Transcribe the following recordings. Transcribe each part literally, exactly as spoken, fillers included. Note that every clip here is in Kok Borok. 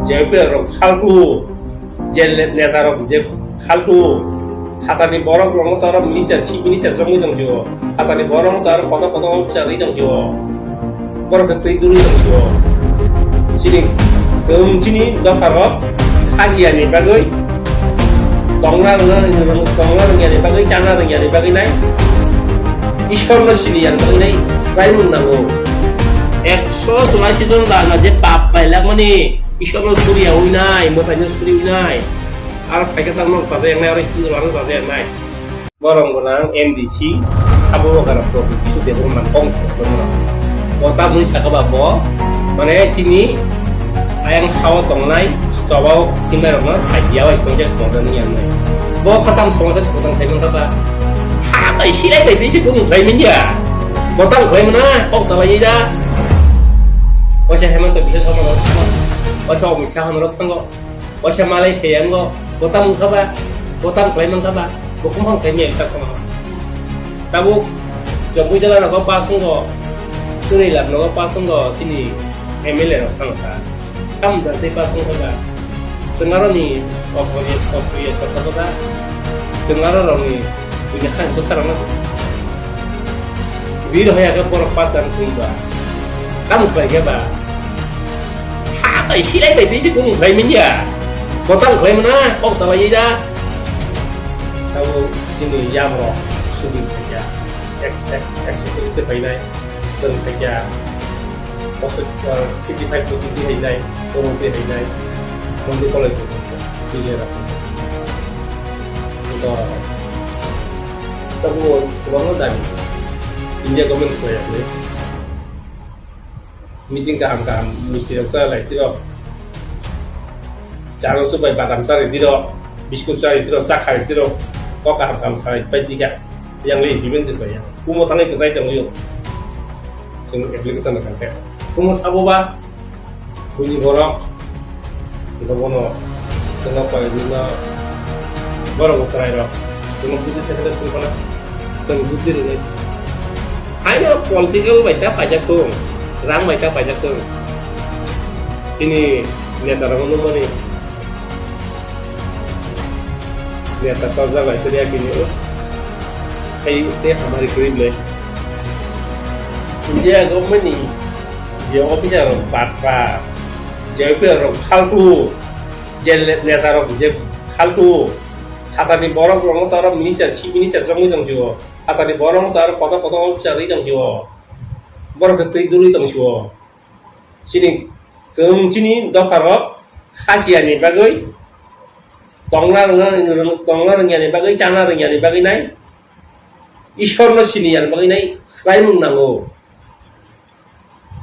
J P R rok faltu, je le-, neta rok je faltu, hatani borok rok sa rok minister, chief minister jongwi tong sio. Hatani borok sa rok kotor kotor officer ri tong sio. Borok khe twi duri tong sio. Chini, chwng chini dopha rok khasiya ni bagwi tongna rwna, tongna rwngya ni bagwi, chana rwngya ni bagwi nai. Ishwar no sini ya ni bagwi nai, swlai mung nango. Ekso chwraisi jon rajna je pap pailak mani, Ishwar no suri ya wi nai, mwtai no suri wi nai. Ar phaikha tang no sajak nai, aro Hindu rok no sajak nai. Borong gwnang M D C, abo wngkha rok kisu Debbarma kong sa borok. Bo ta mui saka ba bo, mane chini ayang hao tongnai, chobao tingmai rokno thai diya bai tongjak tongjak ni yang nai. Bo khatam somosa sotang thai mangkha ba. Ha bai silai bai tisi kung thai manya. Bo tang thai mana, kok salai da. Waisa Hemanta Biswa Sarma, waisa Amit Shah no thango. Waisa malai khe yango, botam wngkha ba, botam khlai mankha ba, bo kumphang khlai miyang ta khama. Tabuk Jambui jala rogo pass wngkha, Churailam rogo pass wngkha, chini M L A rok thangkha. Sam da tei pass wngkha ba. Chwng aroni opriya, opriya sotha kotha. Chwng aro rokni Buini kha bwsarokno biri hoya khe borok pass dan khum ba. Tamo khlai khe ba? Ha bai silai bai tei se kung khlai manya. Botang khlai mana kok salai da. Tamo chini yam rok subin khaja. Ex, ex, ex, ex, phainai. Chwng khaja. Bosor, uh, fifty five to fifty hainai. Korong tei hainai. Mondi college. Bijay Rakhasa. Ito, Tabuk kwbangma dabi India government khlai yakle. Meeting kaham kaham misti rok cha lai tiro. Charo su bai badam chari tiro, biskut chari tiro, cha khai tiro, kok kaham kaham sai pai tika. Yang le implement se pai ya. Kumo thangwi kwchai tong yo. Sing application na kangke. Kumo sabo ba Buini borok, ito bono, tengah pai nuna borok bwswrairok, tengah buji thaichakla swngphana, chwng buji rwnai. Haino political bai ta paijak thung, rang bai ta paijak thung. Chini neta rok nukmani, neta torjak bai tei yakini, hai tei hamari kwrwi ble. India government ni je officer rok batpa, je officer rok faltu, je le-, neta rok je faltu, hatani borok rok sa rok minister, chief minister jongwi tong sio, hatani borok sa rok kotor kotor officer ri tong sio, borok khe twi dului tong sio. Chini, chwng chini dopha rok khasiya ni bagwi, tongna rwngna, tongna rwngya ni bagwi, chana rwngya ni bagwi nai, Ishwar no sini ya ni bagwi nai, swlai mung nango.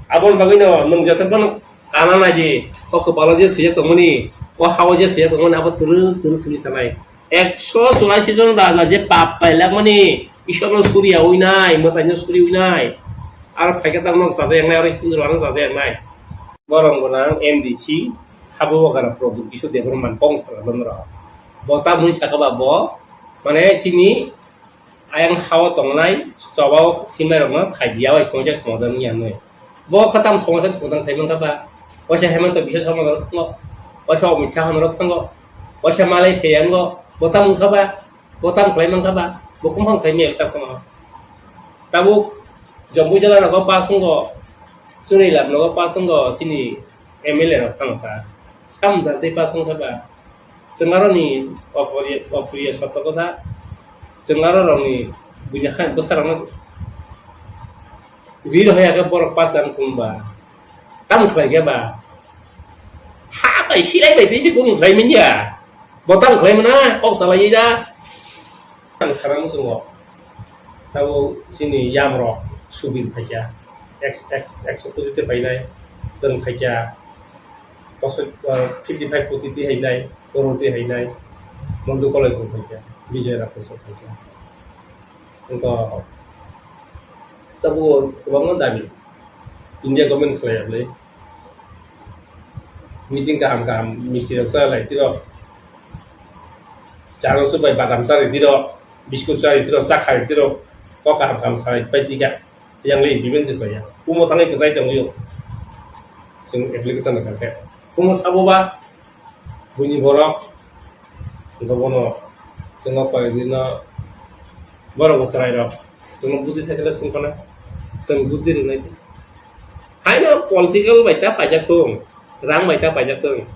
Aboni bagwino nwng jesakno ana naidi, o kwpalo je swijak tongmani, o hao je swijak tongmani, abo twrwk twrwk simi tanai. Ekso chwraisi jon raja je pap pailakmani, Ishwarno suriya winai, mwtaino suri winai. Aro phaikhe tamo sajak yangnai, aro Hindu rokno sajak yangnai. Borok gwnang M D C, habo wagara Pradyot Kishore Debbarma kong saka bwrok. Bo tamoni saka ba bo, mane chini ayang hao tongnai, chobao himnai rokno thai diya bai songja songja nung yangnai. Bo khatam songja songja thai mankha ba, waisa Hemanta Biswa Sarma norok thango, waisa Amit Shah norok thango, waisa Malai Theyango, bo tam wngkha ba, bo tam khlai mankha ba, bo kumphang khlai maya ta khama. Tabuk Jambui jala rogo pass wngo, Churailam rogo pass wngo, chini M L A rok thango kha. Samung jar tei pass wngkha ba. Chwng aroni oporiya, oporiya sotto kotha. Chwng aro rokni buini hai bwsarokno ri rw haya khe borok pass dan khum ba. Tamo khlai khe ba? Ha bai silai bai tei se kung khlai manya. Bo tamo khlai mana? Kok salai da. Ang sana muchungo. Tabo chini yam rok subin phaikya. Ex-, ex-, executive painai. Chwng phaikya. Bosor, uh, fifty five koti twi hainai, koror twi hainai, Mondu College rok phaikha, Bijay Rakhasa phaikha. Wngkha, tabuk kwbangma dabi India government khlai ya bwlai. Meeting kaham kaham misti rok cha lai tiro. Charo su bai badam chari tiro, biskut chari tiro, cha khai tiro, kok kaham kaham salai pai tika. Yang le implement se pai ya. Kumo thangwi kwchai tongwi o. Chwng application na kangkhe. Kuno sabo ba, buini borok, gobono, chwngno koi dino, borok bo chwrai rok, chwngno budi thaisala swngkana, chwng budi rwnai. Haino political bai ta paijak thung, rang bai ta paijak thung.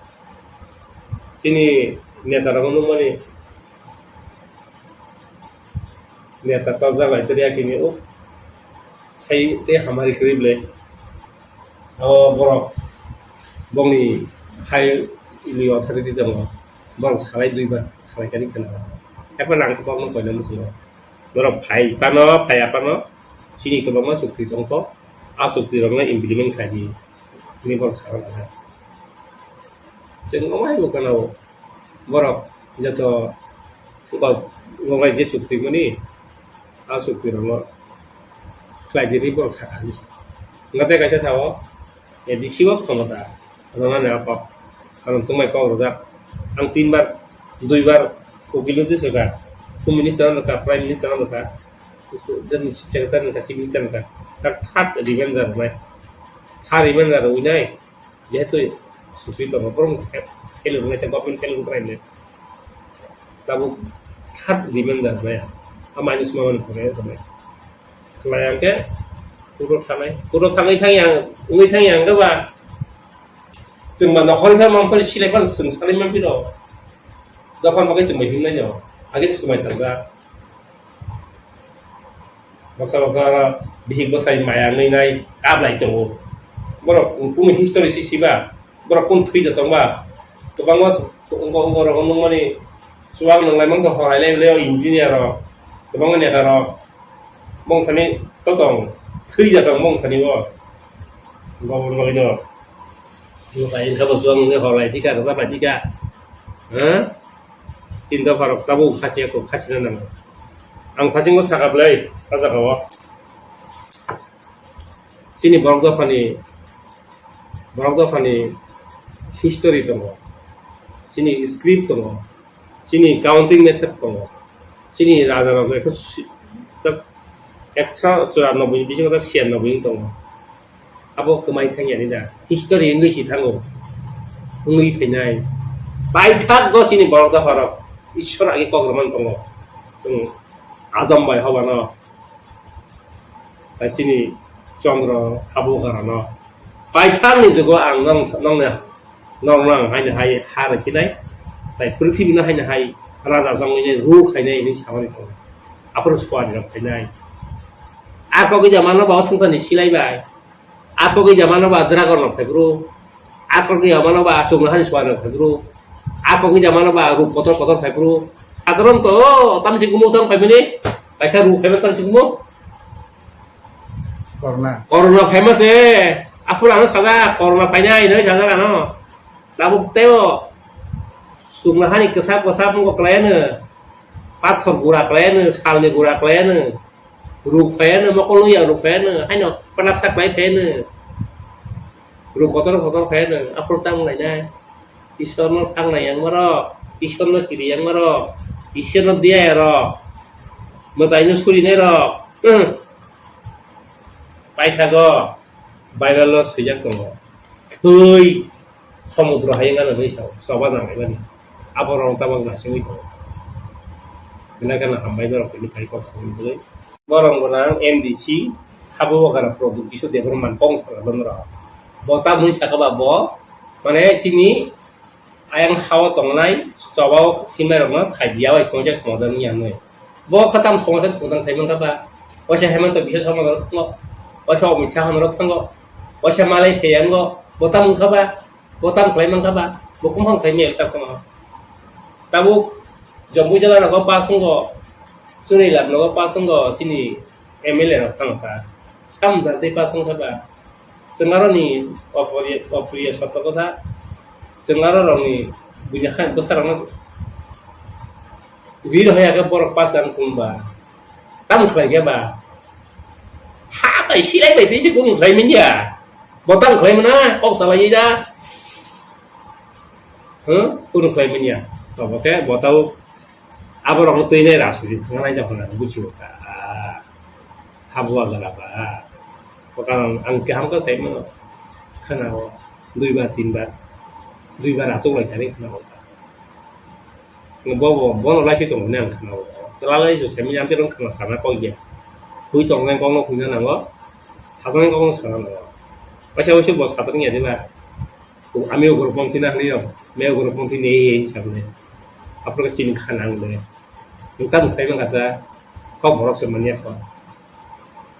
Chini neta rok nukmani, neta tabjak lai tei yakini o. Hai tei hamari kwrwi ble. O borok bongni hai ili authority tongo. Borok salai duibar salai kani khna. Haikhe nang khe borokno koina muchungo. Borok phai phano, phai aphano, chini kwbangma chukti tongkho. A chukti rokno implement khlai di. Hwnwi borok sakha nang kha. Chwng omo hai bo khna o. Borok joto kok, kok bai je chukti mani, a chukti rokno khlai di, borok sakha hinwi. Hwnkhe tei kaisa sao, A D C o khomota rwnani a kok. Karon chwngbai kok rwjak. Ang tinbar, duibar ukil nw tiswkha. Home Minister ano kha, Prime Minister ano kha, Secretary ano kha, Chief Minister ano kha. Tak third reminder rwnai. Third reminder rwnai. Jehetu sukri tongo, borok fail wngkha, government fail wngkha, tabuk third reminder maya, a minus ma mani pore tongmai. Khlai ang khe, kuro thanai, kuro thanai thang yang, wngwi thang yang khe ba, chwng ba nokhorni thang mang phai silai phano chwng salai man phiro, dophani bagwi chwng bai himnai no, age chwng bai tangjak. Bwsa bwsa bihik bwsai maya wngwi nai kablai tongo. Borok kunu history si siba, borok kunu thwi ja tongba. Kwbangma ungko ungko rok nukmani chuwak nwnglai mangsa horai lai le o engineer rok. Kwbangma neta rok. Bongthani to tong thwi ja tong bongthani o. Gobor bagwi no. Bo bai wngkha bo chuwak nungwi horai dika rwjak bai dika. Ha? Chini dopha rok tabuk khasiya kok khasina nango. Ang khasingbo saka belai, o jaga o. Chini borok dophani, borok dophani history tongo. Chini script tongo. Chini counting method tongo. Chini raja rok ekso si-, ekso churanobboi ni bisingo tak siyannobboi wng tongo. Abo kwmai thangya ni da. History wngwi si thango. Wngwi phainai. Paithak go chini borok dophorok. Ishwar age kok rwmani tongo. Chwng Adam bai Hobano. Tai chini Chandra Habugarano. Paithak ni jugo ang nong, nongni, nong nang haini hai ha rwkhinai. Tai prithibi no haini hai raja jongni ruh khainai hinwi samani tongo. Aphuru suari rok khainai. A kok jamano ba o swngcharni silai bai. A kok jamano ba dragon rok phai bro. A kok jamano ba chunglahani suari rok phai bro. A kok jamano ba ruk kotor kotor phai bro. Sadharon to tamsi gumo sang phai mani. Kaisa ruk phai tamsi gumo. Corona. Corona phai mase. Aphuru ano sada corona phainai hinwi sajak ano. Tabuk teo. Chunglahani kwsap kwsap wngkha kwlaiano. Pathor gura kwlaiano, salni gura kwlaiano. Ruk phaiano, mokol nung ya ruk phaiano, haino panapsa kwlai phaiano. Ruk kotor kotor phaiano, aphuru tamo lainai. Ishwarno sangnai yang maro, Ishwarno kiri yang maro, Ishwarno diya ya ro. Mwtaino surinai ro. Hmm. Paithago, Bible-o swijak tongo. Thwi, Somudro hayung ano hinwi sao, choba nang laimani. Abo rong tabok nasingwi tongo. Belai kheno hambai norok tini phai kok samani bagwi. Borok gwnang M D C, Habuwagana product kisu Debbarma kong sala don rok. Bo tamoni saka ba bo, mane chini ayang hao tongnai, choba o himnai rokno khai diya bai songja songja ni yangnai. Bo khatam songja songja khai mankha ba, waisa Hemanta Biswa Sarma rok, waisa Amit Shah rok thango, waisa Malai Pheyango, bo tam wngkha ba, Bo tam khlai mankha ba, bo kuphang khlai maya ta kono. Tabuk Jampuijala rogo pass wngkha, Chunilap rogo pass wngkha, chini M L A rok thangkha. Samung jar tei pass wngkha ba. Chwng aroni Apriya, Apriya Satta kotha. Chwng aro rokni buini hai bwsarokno rir hoya khe borok pass dan khum ba. Tam khlai khe ba. Ha bai silai bai tei se kunu khlai manya. Bo tang khlai mano, kok salai da. Huh? Kunu khlai manya. Obo khe bo tau aborokno twi nai rajniti thangna nai jakhna bujibo kha. Habuwagana ba. Bo karon ang kaham khe sai mano. Khana o dui bar, tin bar. Duibar achuk lai thani khna bo. Bo bo bono lai si tongo nang khna bo. Lalai so semi jam te rong khna khna kok ya. Hui tong nang kok no hui na nango. Sa tong nang kok no sa na nango. Waisa waisa bo sa tong ya diba. Ami ugurupon thina hwnwi rok, me ugurupon thini ei ei hinwi sa hwnwi. Aphuru khe chini kha nang le. Nwng tamo khlai man kha sa, kok borok se manya kho.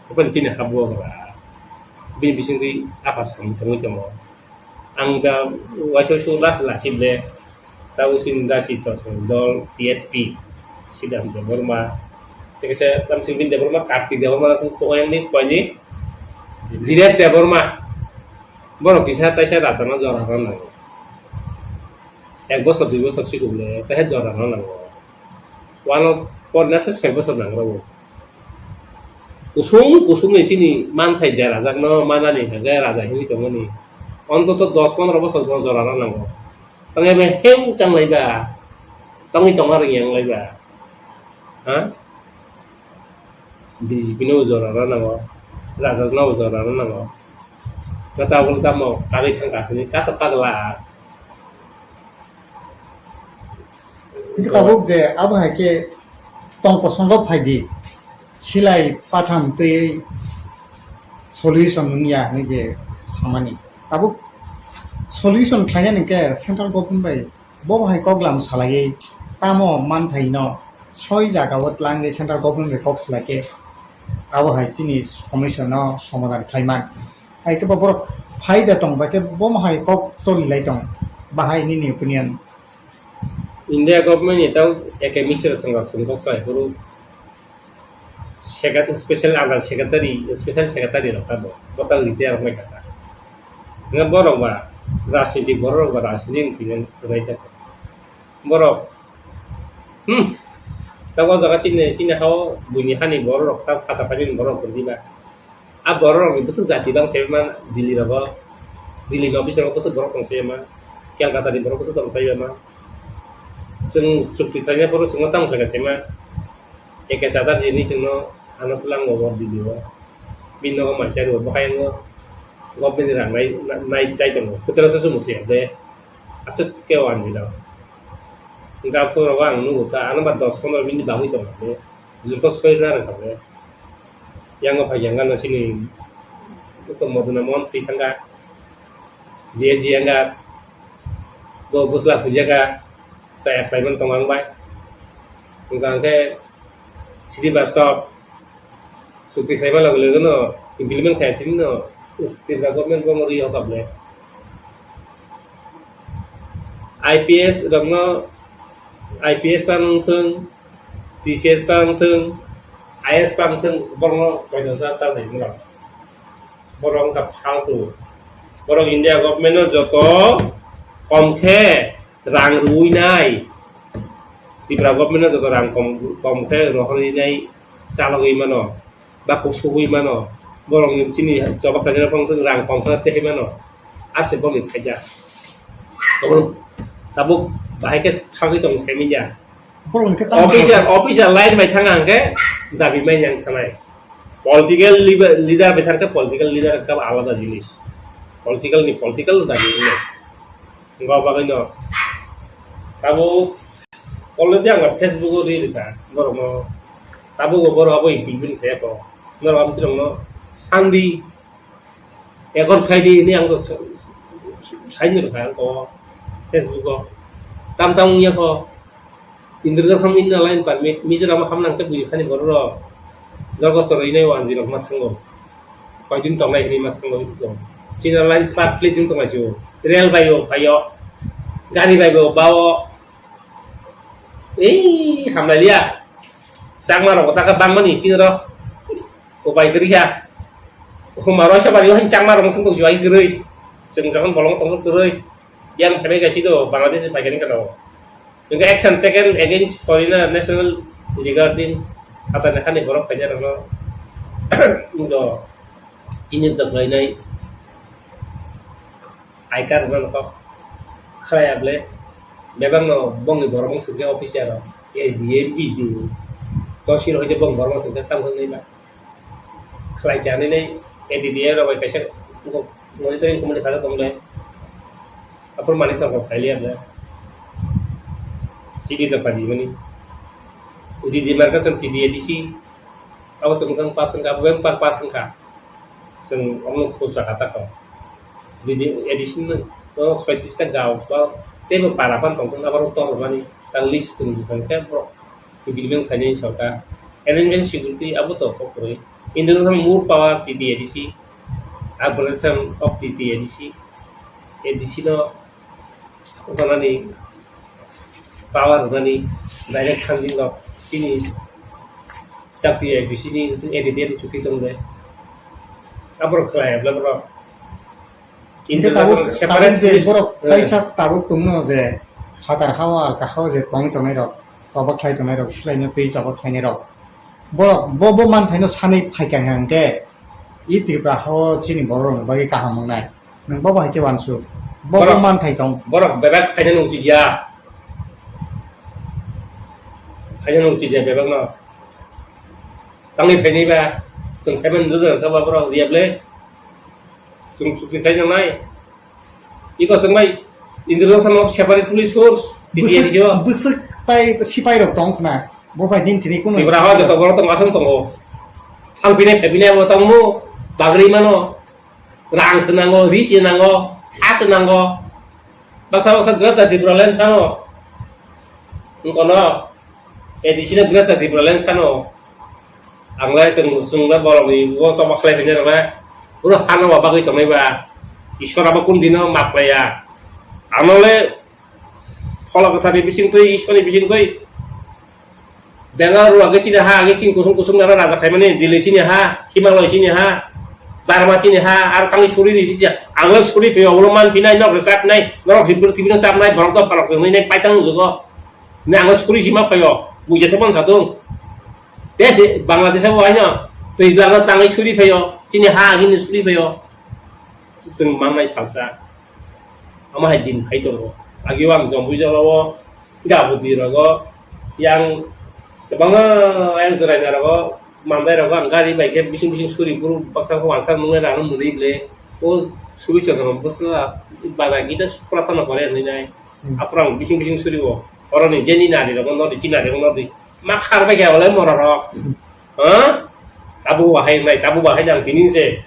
Aphuru chini ha bo ba. Bini bisingtwi apha samung tongwi tongo. Ang da waisa waisa last last le, tabo chini da si to dol T S P, Siddhant Debbarma. Tei kaisa tamo chini Debbarma, Kartik Debbarma, tong yang ni kwani. Dinesh Debbarma. Borok kisa taisa rajana jora rw nango. Ek bosor dui bosor sikung le taisa jora rw nango. Wano porna se soi bosor nang rw. Kusung kusung ni sini manthai derajakno manani hwnkhe raja hinwi tongmani. Ontoto dos pondro bosor bo jora rw nango. Tongya bai heu chang lai ba. Tongwi tongma rwngya wng lai ba. Ha? B J P no jora rw nango. Raja no jora rw nango. Kata bol tamo kari thang ka sini kata pagla. Hingke tabuk je abo hai ke tong kosongo phaidi silai patham twi solution wngya hinwi je samani. Tabuk solution khlainani hwnkhe central government bai bo hai koklam salaiwi tamo manthai no soi jaga o tlangwi central government bai kok salai khe abo hai chini somosya no somadhan khlai man. Hai khe bo borok phaida tong, bai khe bo hai kok choli lai tong, bahai nini opinion? India government ni tau A K Misra songkak songkok khlai phuru secret-, special under secretary, special secretary rok tamo, bo tau retire rok mai kha. Nga borok ba rajniti, borok rok ba rajniti ni opinion rwbai kha. Borok, hmm, tamo jaga chini, chini hao buini hani borok rok tamo phata phani borok rok rwdi ba. A borok rokni bwswk jati bang sai ma Delhi rogo, Delhi ni office rogo bwswk borok tong sai ma, Calcutta ni borok bwswk tong sai ma. Chwng chukti khlaina phuru chwngno tamo khlaikha sai ma, A K Chatterjee ni chwngno ano twlang bo Delhi o, bini nogo mansa rwo bwkha yango government ni rang nai, nai chai tongo, kwtwrasa se muthungya de. Aswk khe o anjwi rok. Hwnkhe aphuru rogo ang nugo ta, ano ba dos pondro minute bagwi tongkha de. Jurkho soi na rwkha de. Yango phai yang gana chini Uttom Moduna Mohan twi thangkha. J J yang ga bo bwsla phuijaka. Chaya khlaiman tongo ang bai. Hwnkha hwnkhe Srivastava chukti khlaima loge loge no implement khai sini no Tripura government bo mori yok able. I P S rokno I P S pa wngthung, T C S pa wngthung, I A S pa wngthung, borokno koino sa sa nai mano. Borok wngkha phaltu. Borok India government no joto kom khe rang rwui nai, Tripura government no joto rang kom, kom khe rohorwi nai chalogwi mano, ba kusugwi mano, borok ni chini choba khaina phang rang kom khe tei mano, ase boni khaijak. Tabuk, tabuk bahai khe thangwi tong semi ya. Borok ni khe tamo official, official line bai thang ang khe dabi mai yang thanai. Political leader, leader bai thang khe political leader khe alada jinis. Political ni political dabi ni. Hwnkha bagwi no. Tabuk already ang Facebook o ri rikha borok no. Tabuk bo borok abo implement khe ko. Norok am tirok no sandi ekor khai di ni ang to sa-, sa-, saini rikha ang to Facebook o. Tam tam wngya ko. Indra Jal ham inna line permit, Mizoram ham nang te bui khani borok rok. Jorgo choro inai wanji rok ma thango. Koidin tongnai hini ma thango. China line flat plate jing tongnai chu. Rail bai bo bai o. Gari bai bo ba o. Ei, hamlai liya. Changma rok taka bangmani china rok. Upai kwrwi kha. Huma roisa bari o hin changma rok sung tong chu ai kwrwi. Chwng jokhon bolong tong kwrwi. Yang themai kaisi do Bangladesh ni paikani kano. Hingke action taken against foreigner national regarding hatani hani borok khaina rokno do chini doklainai I card rokno kok khlai able bebak no bongni borok wng singke officer rok S D M, B D O, tosil hoite bong borok wng singke tamo hinwi ma khlai kha hinwi A D D A rok bai kaisa monitoring committee kha tong le. Aphuru mani sabo khaili abla. Sidi da padi mani. Udi di marka chang sidi edisi. Abo chang chang pas chang ka, abo beng par pas chang ka. Chang omno khusa kata ko. Udi di edisi no, no soi tisa gao ba. Tebo para pan tong tong abaro tor mani. Tang list chang chang ka bro. Udi beng khaini sabo ka. Arrangement security abo to ko koi. Indonesia more power T T A D C. Abro chang of T T A D C. A D C no Ukanani power rwnani direct funding rok chini W I P C ni A D D ni chuti tong de. Abro khlai abla bro. Hingke tabuk, tabuk je borok kaisa tabuk tongno je phatar hawa kahao je tong tongnai rok, choba khlai tongnai rok, silaino twi choba khlainai rok. Borok bo, bo manthaino sanwi phaikha hingke i Tripura hao chini borok rokni bagwi kaham wngnai. Nwng bo bai khe uansuk. Bo, bo borok manthai tong. Borok bebak phaina nung chijia. Phaina nung chijia bebak no. Tangwi phaini ba. Chwng phaiman dujana kha ba borok riya ble. Chwng chukti khaina nai. Iko chwng bai Indranagar sama separate police force. Bwswk, P T I D C o. Bwswk tai sipai rok tong khna. Bo bai din thini kuno. Tripura hao joto borok tong aswng tongo. Thang pine phai pine bo tongmu. Bagri mano. Rang se nango, ri se nango, ha se nango. Baksa baksa Greater Tipraland sano. Wngkono, A D C no Greater Tipraland sano. Ang lai chwng, chwng lai borok ni bo choba khlai phinai rok lai. Uro hano ba bagwi tongnai ba. Ishwar abo kun dino map laiya. Ano le Phola kwtharni bisingtwi, Ishwarni bisingtwi. Bengal rw agwi chini ha, agwi chini kusung kusung nana raja khaimani, Delhi chini ha, Himalaya chini ha, Burma chini ha, ar tangwi suri di, di, ang suri phaio, ulo man pinai, nok rwchap nai, norok hibru tibino chap nai, borok dopha rok tongwi nai, paitang jugo. Ne ang suri sima phaio, buja se mon sadung. Te Bangladesh o haino, twijlang no tangwi suri phaio, chini ha, agini suri phaio. Chwng mangnai salsa. Omo hai din phai tongo. Agio ang Jompuijala o, Gabudi rogo, yang kwbangma yang Jwraina rogo, Mandai rogo ang gari bai khe bising bising suri buru baksa khe uansuk nungnai rang nw mwnwi ble. O suri chwng bwsla bana gita prarthana kore hinwi nai. Hmm. Aphuru ang bising bising suri o. Oroni jeni nari rogo nodi, chinari rogo nodi. Ma khar bai khe wale mora rok. Hmm. Ha? Tabuk bahai nai, tabuk bahai nang tini se.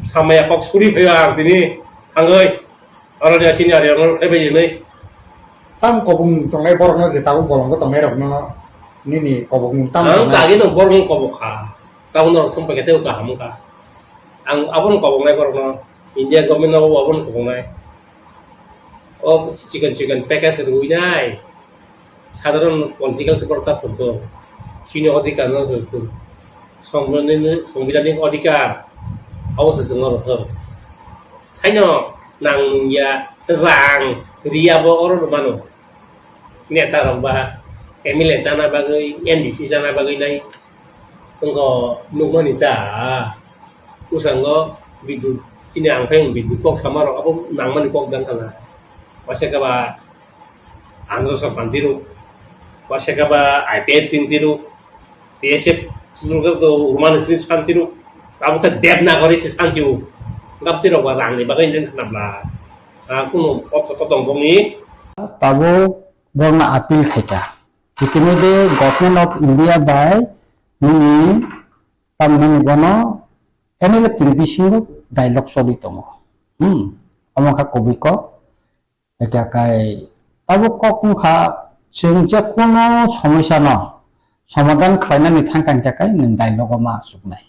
Samaya kok suri phaio ang tini. Thangoi. Aro ni asini ari ang thai bai nai. Tam kobong tongnai borok no je tabuk bolong ko tongnai rok no nini kobong tam. Ang tongnai. Kagi no borok no kobok kha. Tabuk no sumpai kete ka ham ka. Ang abon kobong nai borok no. India government no abon kobong nai. O chicken chicken package rwi nai. Sadharon political borok ta phunto. Chini odhikar no rwkun. Songbidanni, songbidanni odhikar. Abo se chwng oro thang. Haino nang nungya rang riya bo oro rw mano. Neta rok ba M L A chana bagwi, M D C chana bagwi nai. Wngkha nukmani ta. Bwskango bidut chini ang phai bidut kok sama rok abo nangmani kok dang khala. Waisa khe ba Andhra Sokha tiro, waisa khe ba I P F tiro, T S F susugo to Urmani sini san tiro, abo khe Devanagari se san tiro. Gap tiro ba rang ni bagwi nen khnabla. Ah, kuno kok to tong bongni. Tabuk borokno appeal khaikha. Itimodhe Government of India bai nini tamni bono M L A tini bisingo dialogue choli tongo. Hmm. Omo kha kubui kok. Ekha kai tabuk kok wngkha chwng je kono somosya no somadhan khlainani thangkha hingkha kai nwng dialogue o ma achuknai.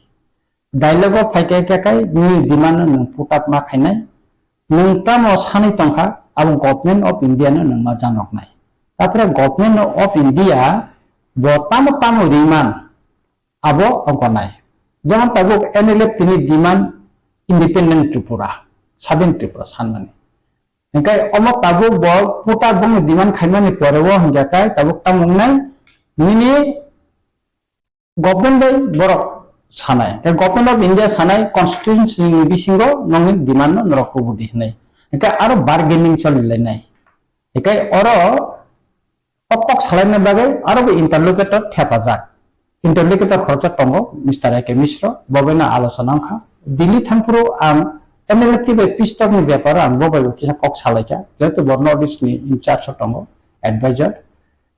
Dialogue o phaikha khe kai nini demand no nwng put up ma khainai. Nwng tamo sanwi tongkha, abo Government of India no nwng ma janoknai. Tapore Government of India bo tamo tamo riman abo wngkha nai. Jemon tabuk N L F tini demand independent Tripura, Sadin Tripura sanmani. Hingkhe omo tabuk bo put up bongni demand khaimani pore o hingkha kai tabuk tamo wngnai nini Government bai borok sanai, tei Government of India sanai constitution ni bisingo nongni demand no norok kubudi hinwi. Hingke aro bargaining choli lainai. Hingke oro o kok salaina bagwi aro bo interlocutor thepajak. Interlocutor khoroksa tongo, Mister A K Mishra, bo bai no alochona wngkha. Delhi thangphuru ang M L A twi bai peace talk ni bepar o ang bo bai bo kisa kok salaikha, jehetu bo North East ni in charge o tongo, advisor.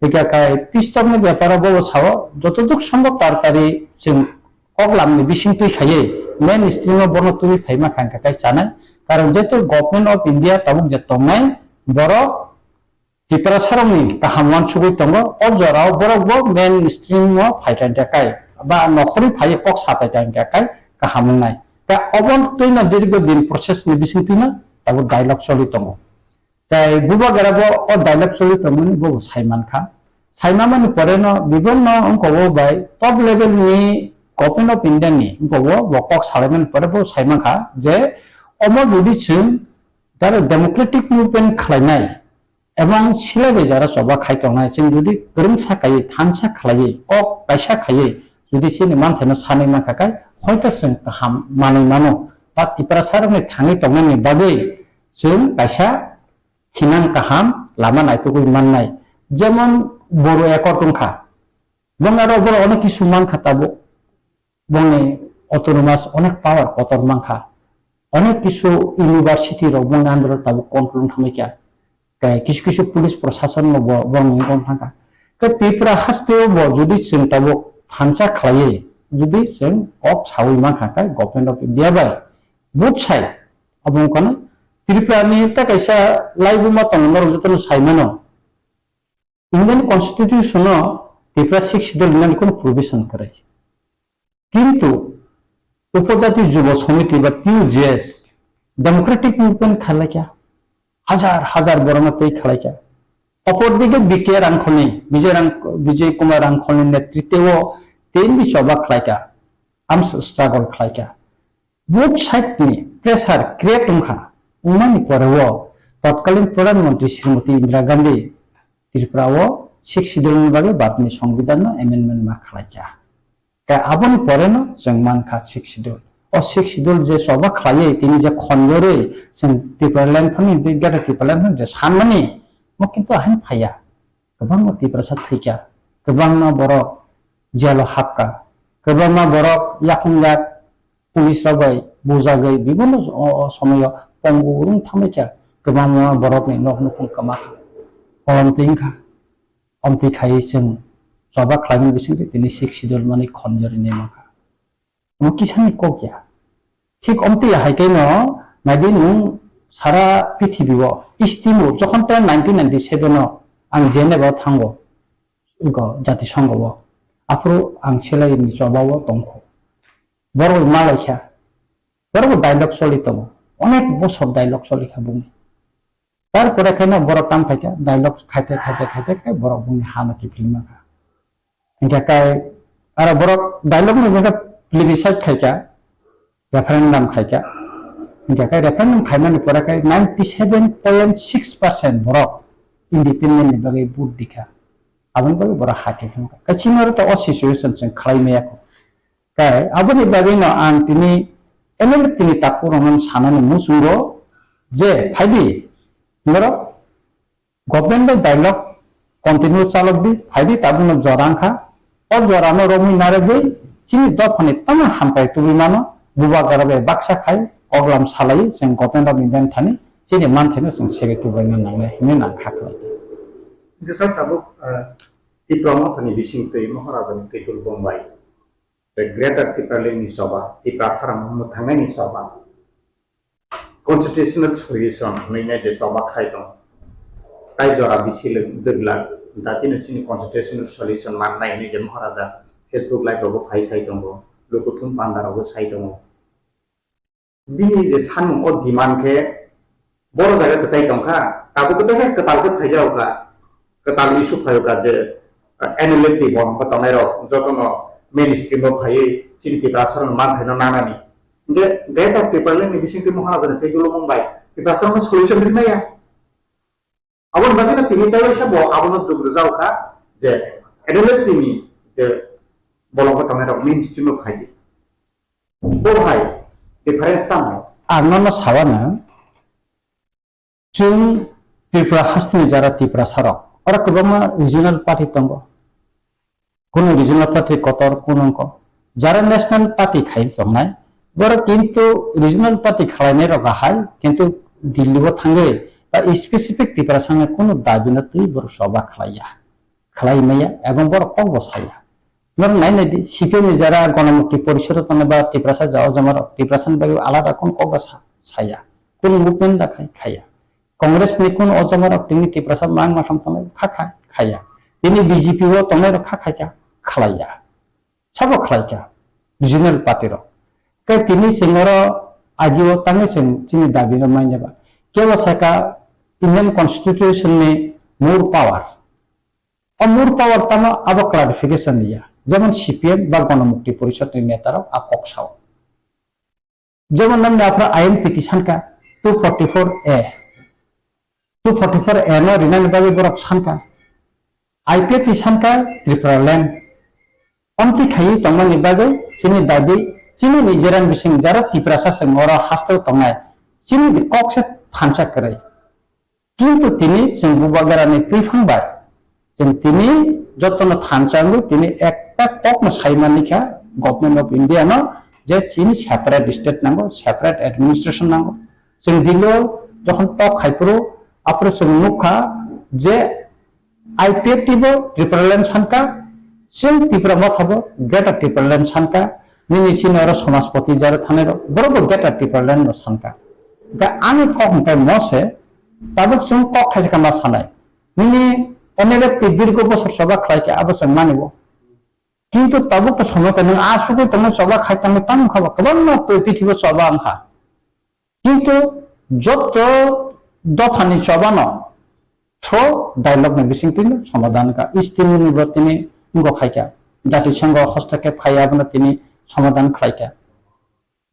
Hingkha khe peace talk ni bepar o bo bo sao, jotoduk sombhob taratari chwng kok lam ni bising twi khaiwi mainstream o bono twi phaima kha hingkha khe chanai. Karon jehetu Government of India tabuk je tongnai, borok Tiprasarokni kaham uansugwi tongo, o jorao borok bo mainstream o phai kha hingkha khe, ba nokhorwi phaiwi kok sa phai kha hingkha khe kaham wngnai. Tei obo twino dirgo din process ni bising twino tabuk dialogue choli tongo. Tei bubagra bo o dialogue choli tongmani bo bo sai mankha. Sai mamani pore no bibonno wngkha o bai top level ni Government of India ni wngkha o bo kok salaimani pore bo sai mankha je omo jodi chwng taro democratic movement khlainai ebong silai bai jara choba khai tongnai, chwng jodi kwrwngsa khaiwi, thansa khlaiwi, kok kaisa khaiwi jodi chini manthaino sanwi mankha khe hoito chwng kaham manwi mano ba Tiprasarokni thangwi tongnani bagwi chwng kaisa thinang kaham lama naitugwi mannai. Jemon Boru Accord wngkha, bongni aro borok onek kisu mankha tabuk, bongni autonomous onek power kotor mankha, onek kisu university rok bongni under o tabuk control wng thangwi kha, tei kisu kisu police prosason no bo bongni wngwi thangkha. Tei Tripura haste o bo jodi chwng tabuk thansa khlaiwi jodi chwng kok sawi mankha khe Government of India bai both side abo wngkha na Tripura ni tei kaisa laibuma tongo norok jotono sai mano. Indian Constitution o Tripura Sixth Schedule hinani kunu provision kwrwi. Kintu Upojati Jubo Samiti ba T U J S democratic movement khalaikha, hajar hajar borokno tei khalaikha. Opor dike B K Rangkhoni, Vijay Rang-, Vijay Kumar Rangkhoni netritwo tei choba khlaikha, arms struggle khlaikha. Both side ni pressure create wngkha, wngmani pore o totkalin Pradhan Mantri Srimati Indira Gandhi Tripura o Sixth Schedule ni bagwi bharatni Songbidan no amendment ma khlaikha. Khe aboni pore no chwng mankha Sixth Schedule. O Sixth Schedule je choba khlaiwi tini je khonjorwi chwng Tipraland phano, Greater Tipraland phano je sanmani, mo kintu ahaino phaiya. Kwbangma Tiprasa thwikha, kwbangma borok jail o hapkha, kwbangma borok yakung yak police rok bai bujagwi bibinno o, o somoyo pongo wng thangbaikha, kwbangma borokni nok nukhung kwmakha. Kolom twi wngkha, omtwi khaiwi chwng choba khlaimani bisingtwi tini Sixth Schedule mani khonjorwi nai mankha. Omo kisani kok ya. Thik omtwi hai khe no naidi nwng sara prithibi o East Timor jokhon ta nineteen ninety-seven o ang Geneva o thango, ego Jatisongho o. Aphuru ang Selaini choba o tongkho. Borok malaikha. Borok dialogue choli tongo. Onek bosor dialogue choli kha bumni. Tarpore khe no borok tamo khaikha, dialogue khaite, khaite, khaite khe borok bumni ha no kiphilma kha. Hingkhe kai aro borok dialogue no hingkhe plebiscite khaikha, referendum khaikha. Hingkhe kai referendum khaimani pore kai ninety seven point six percent borok independent ni bagwi vote dikha. Aboni bagwi borok ha kiphilma kha. Kai chini oro to o situation chwng khlai maya kho. Kai aboni bagwi no ang tini M L A tini takhuk rokno sanani muchungo je phaidi norok government bai dialogue continue chalok di, phaidi tabukno jora wngkha. O jora no romwi narwgwi chini dophani tamo hamkrai tubui mano, bubagra bai baksa khai koklam salai chwng government of India ni thani chini manthaino chwng segwi tubuina nangnai hinwi nang kha khlai. Hingke sir tabuk, ah, Tipra Mothani bising twi Maharaja ni twi tubui bongbai. Tei Greater Tipraland ni choba, Tiprasa rok no mwthangnaini choba. Constitutional solution hwnwi nai je choba khai tong. Tai jora bisi le dwglak, datino chini constitutional solution mannai hwnwi je Maharaja Facebook live rogo phai sai tongo, lukuthum panda rogo sai tongo. Bini je sanmung o demand khe boro jaga kwchai tongkha, tabuk khe teisa kwtal khe phaijaokha, kwtal issue phaiyokha je, ah, N L F T bo tongnai rok jotono mainstream o phaiwi chini Tiprasa rok man phaino nanani. Hingkhe Greater Tipraland ni bisingtwi Maharaja ni tei dulumung bai Tiprasa rokno solution rinaiya. Aboni bagwi no tini tei waisa bo abono jug rwjak kha je N L F T ni je bolongo tongnai rok mainstream o phai di. Bo hai difference tamo? Ang nono sawano, chwng Tripura hasteni jara Tiprasa rok, oro kwbangma regional party tongo. Kunu regional party kotor, kunu wngkha. Jara national party khai tongnai, Borok kintu regional party khlainai rok ahai, kintu Delhi o thangwi ba specific Tiprasa ni kunu dabi no twi borok choba khlaiya, khlai maya, ebong borok kok bo saya. Norok nai nai di, C P M ni jara Ganamukti Porishad o tongnai ba Tiprasa ja o jama rok, Tiprasa ni bagwi alada kunu kok bo sa-, saya, kunu movement da khai, khaya. Congress ni kunu o jama rok tini Tiprasa mang matham tongnai kha kha, khaya. Tini B J P o tongnai rok kha kha kha, khlaiya. Sabo khlai kha regional party rok. Tei tini chwng oro agio tangwi chwng chini dabi no manya ba. Kebo saka Indian Constitution ni more power. O more power tamo abo clarification liya. Jemon C P M ba Ganamukti Porishad ni neta rok a kok sao. Jemon nang ni aphra I N P T sankha two forty-four A. Two forty-four A no rinani bagwi borok sankha. I P F T sankha Tripura land. Amtwi khaiwi tongmani bagwi chini dabi, chini Mizoram bising jara Tiprasa chwng oro hasteo tongnai. Chini kok se thansa kwrwi. Kintu tini chwng bubagrani twiphang bai chwng tini jotono thansa wngwi tini ekta kokno sai mankha Government of India no je chini separate state nango, separate administration nango. Chwng Delhi o jokhon tok khaiphuru aphuru chwng nukha je I P F T bo Tipraland sankha, chwng Tipra Motha bo Greater Tipraland sankha, nini chini oro Somajpati jara thanai rok, borok bo Greater Tipraland no sankha. Hwnkhe ani kok hwnkhe mo se, tabuk chwng kok thaisa khe ma sanai. Nini N L F T dirgo bosor choba khlai khe abo chwng mani bo. Kintu tabuk to sono khe nwng asugwi tongno choba khai tongno tamo kha ba kwbangma prithibo choba wngkha. Kintu joto dophani chobano through dialogue ni bisingtwi no somadhan kha. Istimuni bo tini wngbo khaikha. Jati Sangho hostokhe phai abono tini somadhan khlaikha.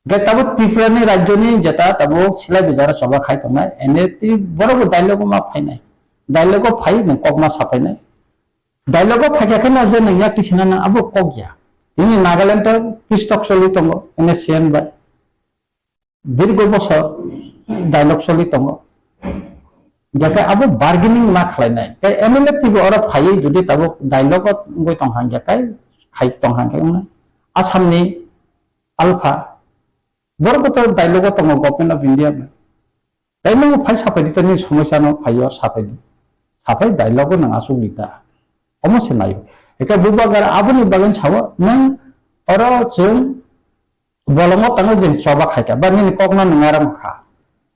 Hwnkhe tabuk Tripura ni rajyo ni jeta tabuk silai bijara choba khai tongnai. Ene twi borok bo dialogue ma phainai. Dialogue o phai nwng kokma saphainai. Dialogue o phaikha khe no je nwng yak tisina nang abo kok ya. Tini Nagaland o peace talk choli tongo N S C N bai. Dirgo bosor dialogue choli tongo. Hingkhe abo bargaining ma khlainai. Tei M L A twibo oro phaiwi jodi tabuk dialogue o wngwi tong hang khe kai khai tong hang khe wngnai. Assam ni Alpha borok to dialogue o tongo Government of India bai. Tei nwng phai sapai di tei nini somosya no phai yo sapai di. Sapai dialogue o nwng asuk di ta. Omo se naio. Eke bubagra aboni bagwi sao nwng oro chwng bolongo tangwi je choba khaikha, ba nini kokno nwng aram kha.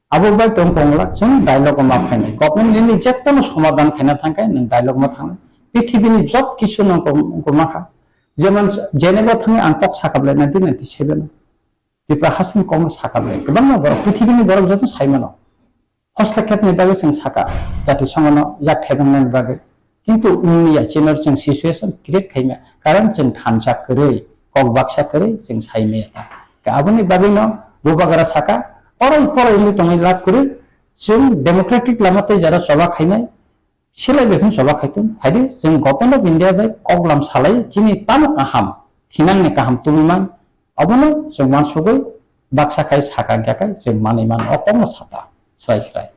Abo bai tong tongla, chwng dialogue ma phainai. Government nini jekono somadhan khaina thangkhe, nwng dialogue ma thangnai. Pithibini job kisu no ko-, ko ma kha. Jemon Geneva thangwi ang kok sakha belai nineteen ninety-seven. Tripura hasteni kokno sakha belai. Kwbangma borok, pithibini borok joto sai mano. Hostakhetni bagwi chwng sakha, jati songano yak thaibangnani bagwi. Kintu wngya, chini oro chwng situation create khaimya. Karon chwng thansa kwrwi, kok baksa kwrwi chwng saimaya. Ka aboni bagwino bubagra sakha, orai porai wngwi tongwi lab kwrwi, chwng democratic lama tei jara choba khainai, silai bai phano choba khaitong. Phaidi chwng Government of India bai koklam salai, chini tamo kaham, thinangni kaham tubui man, abono chwng uansugwi baksa khai sakha hwnkhe chwng manwi mano, o kokno sata, srai srai.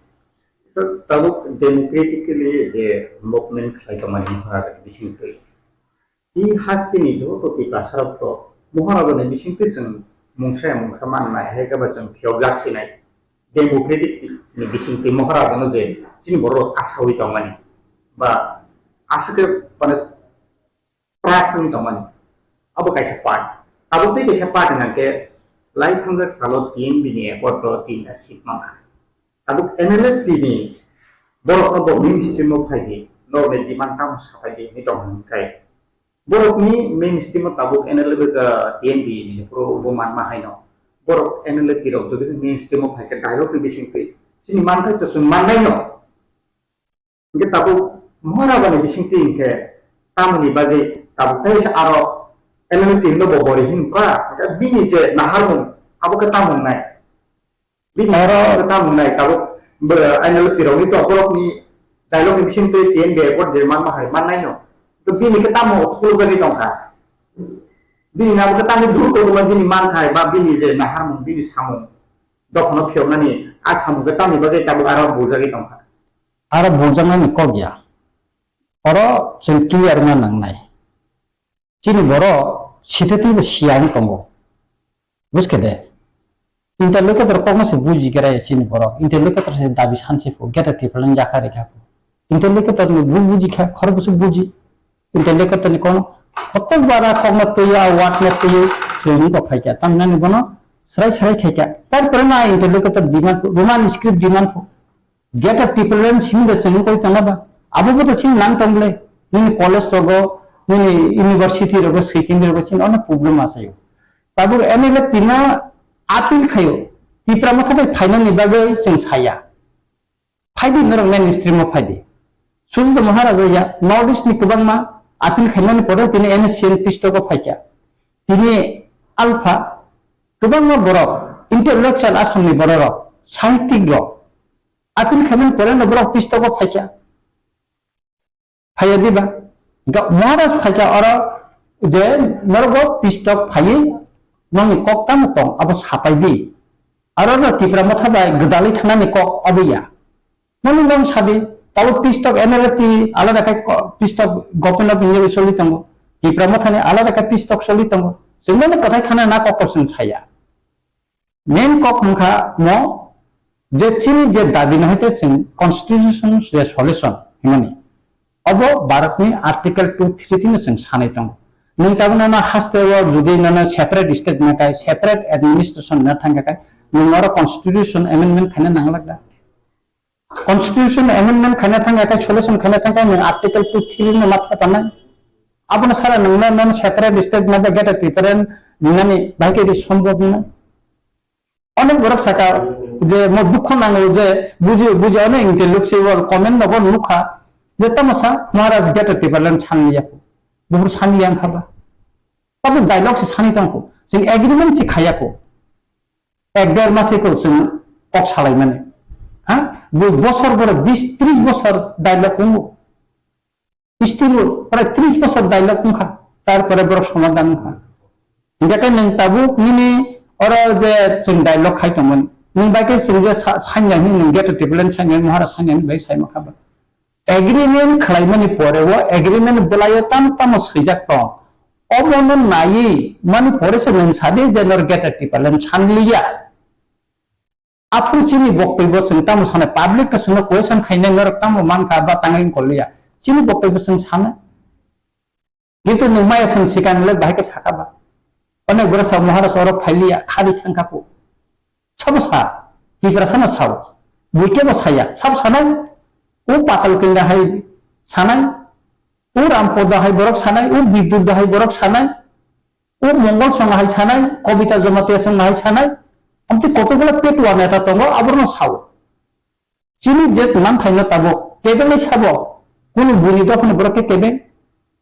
Tabuk democratically je movement khlai tongmani Maharajani bisingtwi. I hasteni joto Tiprasarok to Maharajani bisingtwi chwng mungsa ya mungsa mannai, hai khe ba chwng phiyokjak sinai. Democratic ni bisingtwi Maharajano je chini borok kasawi tongmani. Ba aswk khe mane trust wngwi tongmani. Abo kaisa part. Abo tei kaisa part hwnkhe lai thangjak salo T N B ni accord o tinta seat mankha. Tabuk N L F T ni borokno bo mainstream o phai di, norokni demand tamo saphai di hinwi tong hwn khe. Borokni mainstream o tabuk N L F, uh, T N B ni jephuru bo manma haino. Borok N L F T rok jodi mainstream o phai khe dialogue ni bisingtwi chini manthai to chwng mannai no. Hingke tabuk Maharajani bisingtwi hingke tamoni bagwi tabuk tei aro N L F T no bo bori hin kha, hingke bini je naharmung abo khe tamo wngnai. Bini aro khe tamo wngnai tabuk bo N L F T rokni to borokni dialogue ni bisingtwi T N B accord je manma hai mannai no. To bini khe tamo thulgwi tongkha. Bini abo khe tamo juru tongma bini manthai ba bini je naharmung bini samung dophano phiyoknani a samung khe tamni bagwi tabuk aro buljagwi tongkha. Aro buljaknani kok ya. Oro chwng clear wngna nangnai. Chini borok sithatwi bo siya wng tongo. Buj khe de? Interlocutor kokno se buji khe raya chini borok. Interlocutor se dabi sansi pho, geta tipalan yakha rikha pho. Interlocutor ni bu buji kha, khorokbo se buji. Interlocutor ni kono kotok bara kokno twiyo, a word no twiyo, se wngkha phaikha. Tamnani bono srai srai khaikha. Tarpore na interlocutor demand pho, Roman script demand pho. Geta tipalan simi da chwng koi tongna ba. Abo bo to chini nang tong le. Nini college rogo, nini university rogo, secondary rogo chini ono problem asayo. Tabuk M L A tino appeal khayo. Tipra Motha bai phainani bagwi chwng saya. Phaidi norok mainstream o phaidi. Sudhu Maharaja ya North East ni kwbangma appeal khaimani pore tini N S C N pistogo phaikha. Tini alpha kwbangma borok intellectual Assam ni borok rok, sahitwik rok appeal khaimani pore no borok pistogo phaikha. Phaiya diba? Ga-, Maharaj phaikha oro je norok pistok phaiwi nongni kok tamo tong abo sapai di. Aro no Tipra Motha bai gwdalwi thangnani kok abo ya. Nongni nong sadi, tabo pistok N L A T alada khe ko-, pistok government of India choli tongo. Tipra Mothani alada khe pistok choli tongo. Chwng nongni kwthai thana na kok kok chwng saya. Main kok wngkha mo je chini je dabi no hai te chwng constitution je solution himani. Obo Bharat ni article two three tino chwng sanai tongo. Nwng tabuk nono haste o jodi nono separate state na kai, separate administration na thangka kai, nwng oro constitution amendment khaina nanglak da. Constitution amendment khaina thangka kai, solution khaina thangka kai, nwng article two three no matha tanai. Abono sara nwng nono separate state na ba geta Tipraland nani bai khe di sombhob na. Onek borok saka je mo dukho nango je buji, buji onek intellectual comment no bo nukha je tamo sa Maharaj geta Tipraland sanliya ko. Buhur sanliya wngkha ba. Tabuk dialogue se sani tongkho. Chwng agreement se khaya ko. Ek der mas ko chwng kok salaimani. Ha? Bo bosor boro bis tris bosor dialogue wngo. Still prai tris bosor dialogue wngkha, tarpore borok somadhan wngkha. Hingkhe nwng tabuk nini oro je chwng dialogue khai tongmani, nwng bai khe chwng je sa-, sanya hwnwi nwng geta Tipraland sanya hwnwi Maharaj sanya hwnwi bai sai mankha ba. Agreement khwlaimani pore o agreement bwlaio tamo tamo swijak tong. Omono naiwi mani pore se nwng sadi je nor geta Tipraland sanliya. Aphuru chini boktoi bo chwng tamo sanai, public to chwngno question khainai norok tamo mankha ba tangwi wngkol liya. Chini boktoi bo chwng sanai. Kintu nwng maya chwng swkang le bahai khe sakha ba. Onek borok sa Maharaj oro phailiya, khadi thangkha phu. Sabo sa, Tiprasa no sao. Buikhe bo saya, sabo sanai. O Patal Kanya hai sanai. O Rampoda hai borok sanai, o Bidyut da hai borok sanai. O Mongol song hai sanai, Kobita Jamatia song hai sanai, amtwi kotokgulo petwa neta tongo, aborno sao. Chini je tongmani thaino tabuk, kebeng ni sabo, kunu buni dophani borok khe kebeng,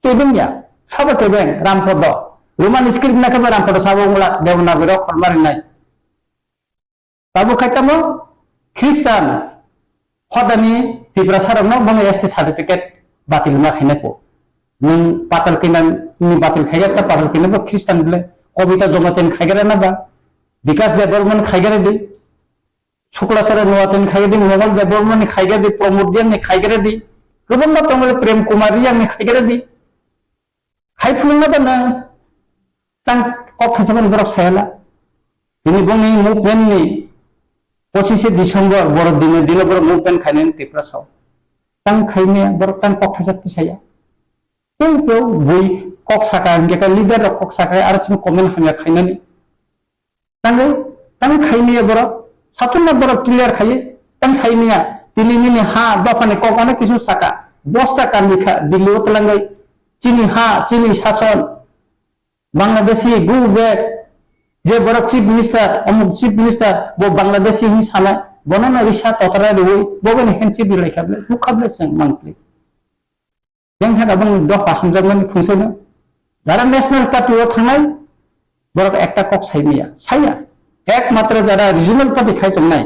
kebeng ya, sabo kebeng, Rampodo. Roman script na khe Rampodo sabo wngla, Devanagari rok khorma rinai. Tabuk khai tamo Khristan hodani Tiprasa rokno bono S T certificate batil ma khaina ko. Nwng Patal Kanya ni batil khaiya ta Patal Kanya bo Khristan bole Kobita Jamatia ni khaigara na ba? Bikas Debbarma ni khaigara di. Shukla Charan Noatia ni khaigara di. Mogal Debbarma ni khaigara di. Pramod Reang ni khaigara di. Kwbangma tongo Prem Kumar Reang ni khaigara di. Hai phunukna ba nang tang kok thaisa mani borok sayala. Bini bongni movement ni pochishe December borok dino dino borok movement khainani Tiprasa o. Tang khaimaya borok tang kok thaisa tisaya. Tei to bui kok saka hingke ka leader rok kok saka aro chini comment hamya khainani. Tangwi, tang khaimaya borok, satunna borok clear khaiye, tang saimaya, tini nini ha dophani kok ano kisu saka, bosta kamikha, Delhi o twlangwi, chini ha, chini sason, Bangladeshi, go back, je borok chief minister, omuk chief minister, bo Bangladeshi hin sanai, bono no risa totara rwi, bo bini handshake rwlai kha ble, nukha ble chwng mangpli. Yang khe aboni dopha hamjakmani phungsaino. Jara National Party o thangnai, borok ekta kok saimaya, saya. Ekmatro jara regional party khai tongnai,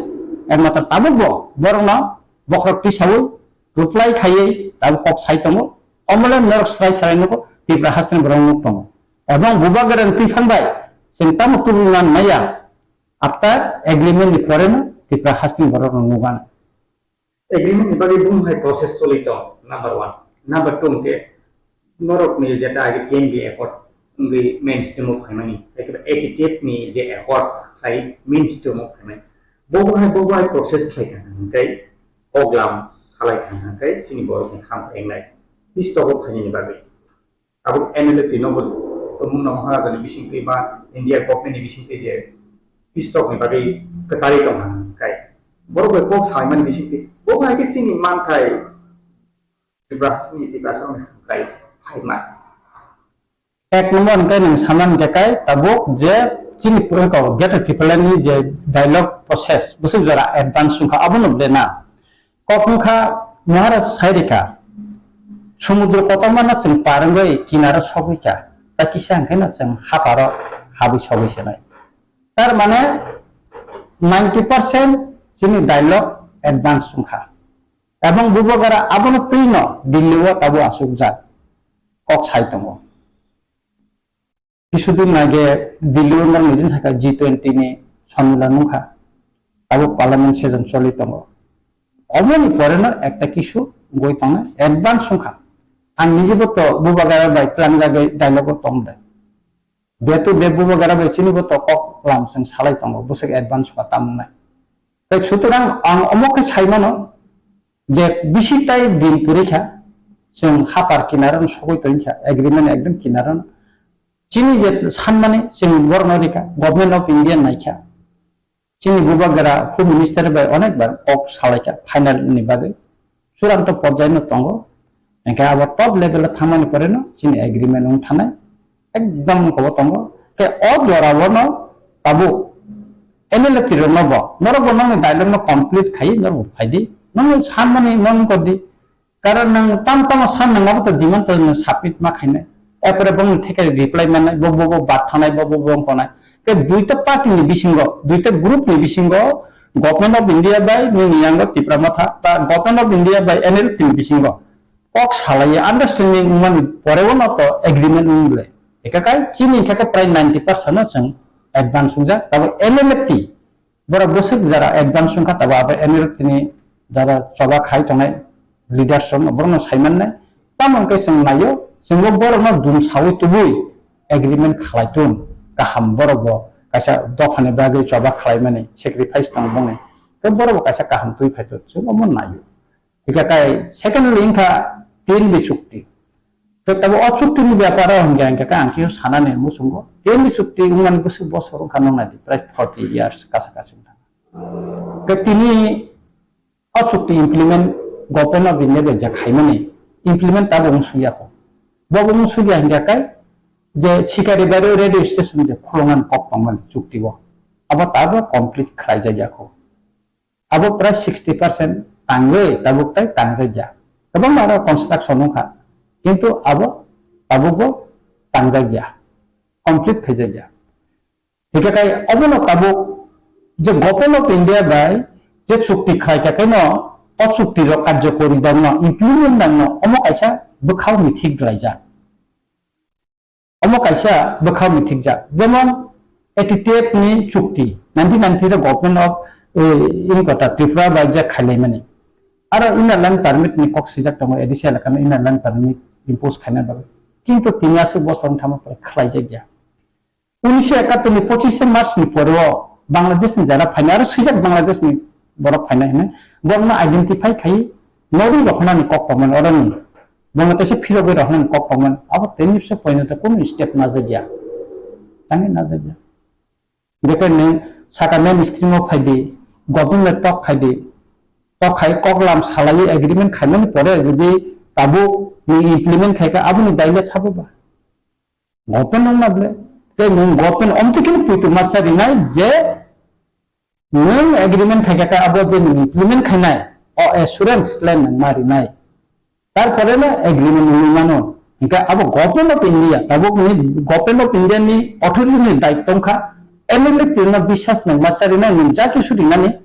ekmatro tabuk bo borokno bokhorok tisaui reply khaiwi tabuk kok sai tongo. Omole norok srai srai nugo, Tipra hasteni borok nuk tongo. Ebong bubagra ni twiphang bai chwng tamo tubui man maya, after agreement ni pore no Tipra hasteni borok rok nugano. Agreement ni bagwi bumung hai process choli tong, number one. Number two hwnkhe norok ni jeta age T M B accord wngwi mainstream o phaimani, ekhe eighty-eight ni je accord, khai means to mo khai mai. Bo bo hai bo bo hai process khai kha hingkai kok lam salai kha hingkai chini borok ni ham engnai. Histogo khainani bagwi. Abo M L A twi nogo tongmung no Maharaja ni bising twi ba India government ni bising twi je pistok ni bagwi kwchari tong hingkai. Borok bai kok saimani bising twi bo hai khe chini manthai Tripura chini Tripura song hingkai saimani. Ek number hingke nwng saman hingke kai tabuk je chini pura ko Greater Tipraland ni je dialogue process bwswk jora advance wngkha abono ble na. Kok wngkha Maharaj sairika sumudro kotorma no chwng par wngwi kinaro sogwi kha. Ta kisa hingke no chwng haparo habwi sogwi sinai. Tar mane ninety percent chini dialogue advance wngkha. Ebong bubagara abono twi no Delhi o tabuk asukjak kok sai tongo. Kisudin age Delhi o nang nijin saka G twenty ni sonmilan wngkha. Abo parliament session choli tongo. Oboni pore no ekta kisu goi tongnai advance wngkha. Ang nijibo to bubagara bai tlangjagwi dialogue o tong de. Day to day bubagara bai chini bo to kok lam chwng salai tongo bwswk advance wngkha tamnai. Tei sutorang ang omo khe sai mano je bisi tai din kwrwi kha chwng hapar kinaro sogwi tongwi kha agreement ekdom kinaro. Chini je sanmani chwng borokno rikha, Government of India naikha. Chini bubagra Home Minister bai onek bar kok salaikha final ni bagwi. Churanto porjai no tongo. Hingkhe abo top level o thangmani pore no chini agreement wng thanai. Ekdom kobo tongo. Khe o jora o no tabuk M L A tirok no bo, norok bo nokni dialogue no complete khai norok bo phaidi. Nokni sanmani nokni kordi. Karon nwng tam tamo san nwng abo to demand to nwng submit ma khainai. Erpore bongni theke reply mannai, bo bo bo bat thangnai, bo bo bo wngkha nai. Tei duita party ni bisingo, duita group ni bisingo Government of India bai nini yango Tipra Motha, ta Government of India bai N L F ni bisingo kok salai understanding wngmani pore no to agreement wng le. Eka kai chini khe prai ninety percent no chwng advance wngjak, tabo N L F T Borok bwswk jora advance wngkha, tabo abo N L F ni jora choba khai tongnai leaders rok no borok no sai mannai. Tamo hwnkhe chwng naio, chwngbo borok no dum saui tubui agreement khalai tun kaham, borok bo kaisa dopha ni bagwi choba khalai mani sacrifice tong bongni, tei borok bo kaisa kaham twi phai tun, chwng omo naio. Hingkhe tai secondly wngkha T N B chukti. Tei tabuk o chukti ni byapar o hingkhe, hingkhe ang khe sanani muchungo. T N B chukti wngmani bwswk bosor wngkha nung naidi, prai forty years kasa kasi wngkha. Tei tini o chukti implement Government of India bai je khaimani implement tabuk wng suyakho. Bo wng suya hingkhe kai je Sikaribari radio station je khulungan kok tongmani chukti o. Abo tabuk complete khlai jakya kho. Abo prai sixty percent tangwi tabuk tai tangjakya. Kwbangma aro construction wngkha, kintu abo tabukbo tangjakya, complete khaijakya. Hingkhe kai obono tabuk je Government of India bai je chukti khlai kha khe no, o chukti rok karjokori dangno, implement dangno, omo kaisa bwkhao mithik laijak. Omo kaisa bwkha mithikjak, jemon A T T F ni chukti, nineteen ninety-three Government of, eh, Inkota Tripura bai je khailaimani. Aro Inner Line Permit ni kok swijak tongo, A D C elaka no Inner Line Permit impose khaina bagwi. Kintu tini aswk bosor wng thangma pore khlaijakya. Unisho ekattor ni pochishe March ni pore o Bangladesh ni jara phaina aro swijak Bangladesh ni borok phaina hinwi borokno identify khai norwi rohornani kok tongmani oroni. Bono teisa phirogwi rohornani kok tongmani. Abo tei nipse pointo kunu step najakya. Tani najakya. Jekhe nwng saka mainstream o phaidi, government tok khaidi, tok khai kok lam salaiwi agreement khaimani pore jodi tabuk nwng implement khaikha aboni daile sabo ba? Government wngma ble. Tei nwng government omtwi kheno poito ma cha rinai je nwng agreement khaikha khe abo je nwng implement khainai, o assurance le nwng ma rinai. Tarpore no agreement wngwi mano. Hingkhe abo Government of India, tabuk ni Government of India ni authority ni daityo wngkha, M L A no bisas nwng ma cha rinai, nwng ja kisu rinani,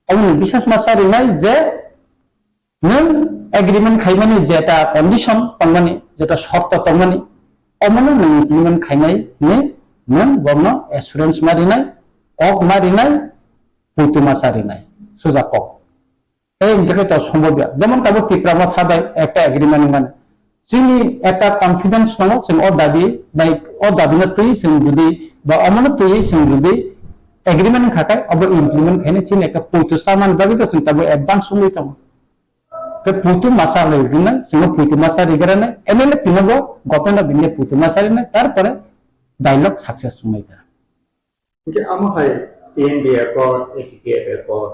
omo nwng bisas ma cha rinai je Nwng agreement khaimani jeta condition tongmani, jeta shorto tongmani, omono nwng implement khainai hwnwi nwng bono assurance ma rinai, kok ma rinai, poito ma cha rinai, suja kok. Tei hwnkhe to sombobya. Jemon tabuk Tipra Motha bai ekta agreement wngmani. Chini ekta confidence tongo, chwng o dabi bai, o dabi no twi chwng jodi, ba omono twi chwng jodi Agreement wngkha khe obo implement khaina chini ekta poito chamani bagwi to chwng tabuk advance wngwi tongo. Khe poito masa rwi rwnai, chwngno poito masa rigra nai, M L A tino bo government of India poito masa rinai, tarpore dialogue success wngnai ta. Hingke amo hai T N D Accord, A T T F Accord,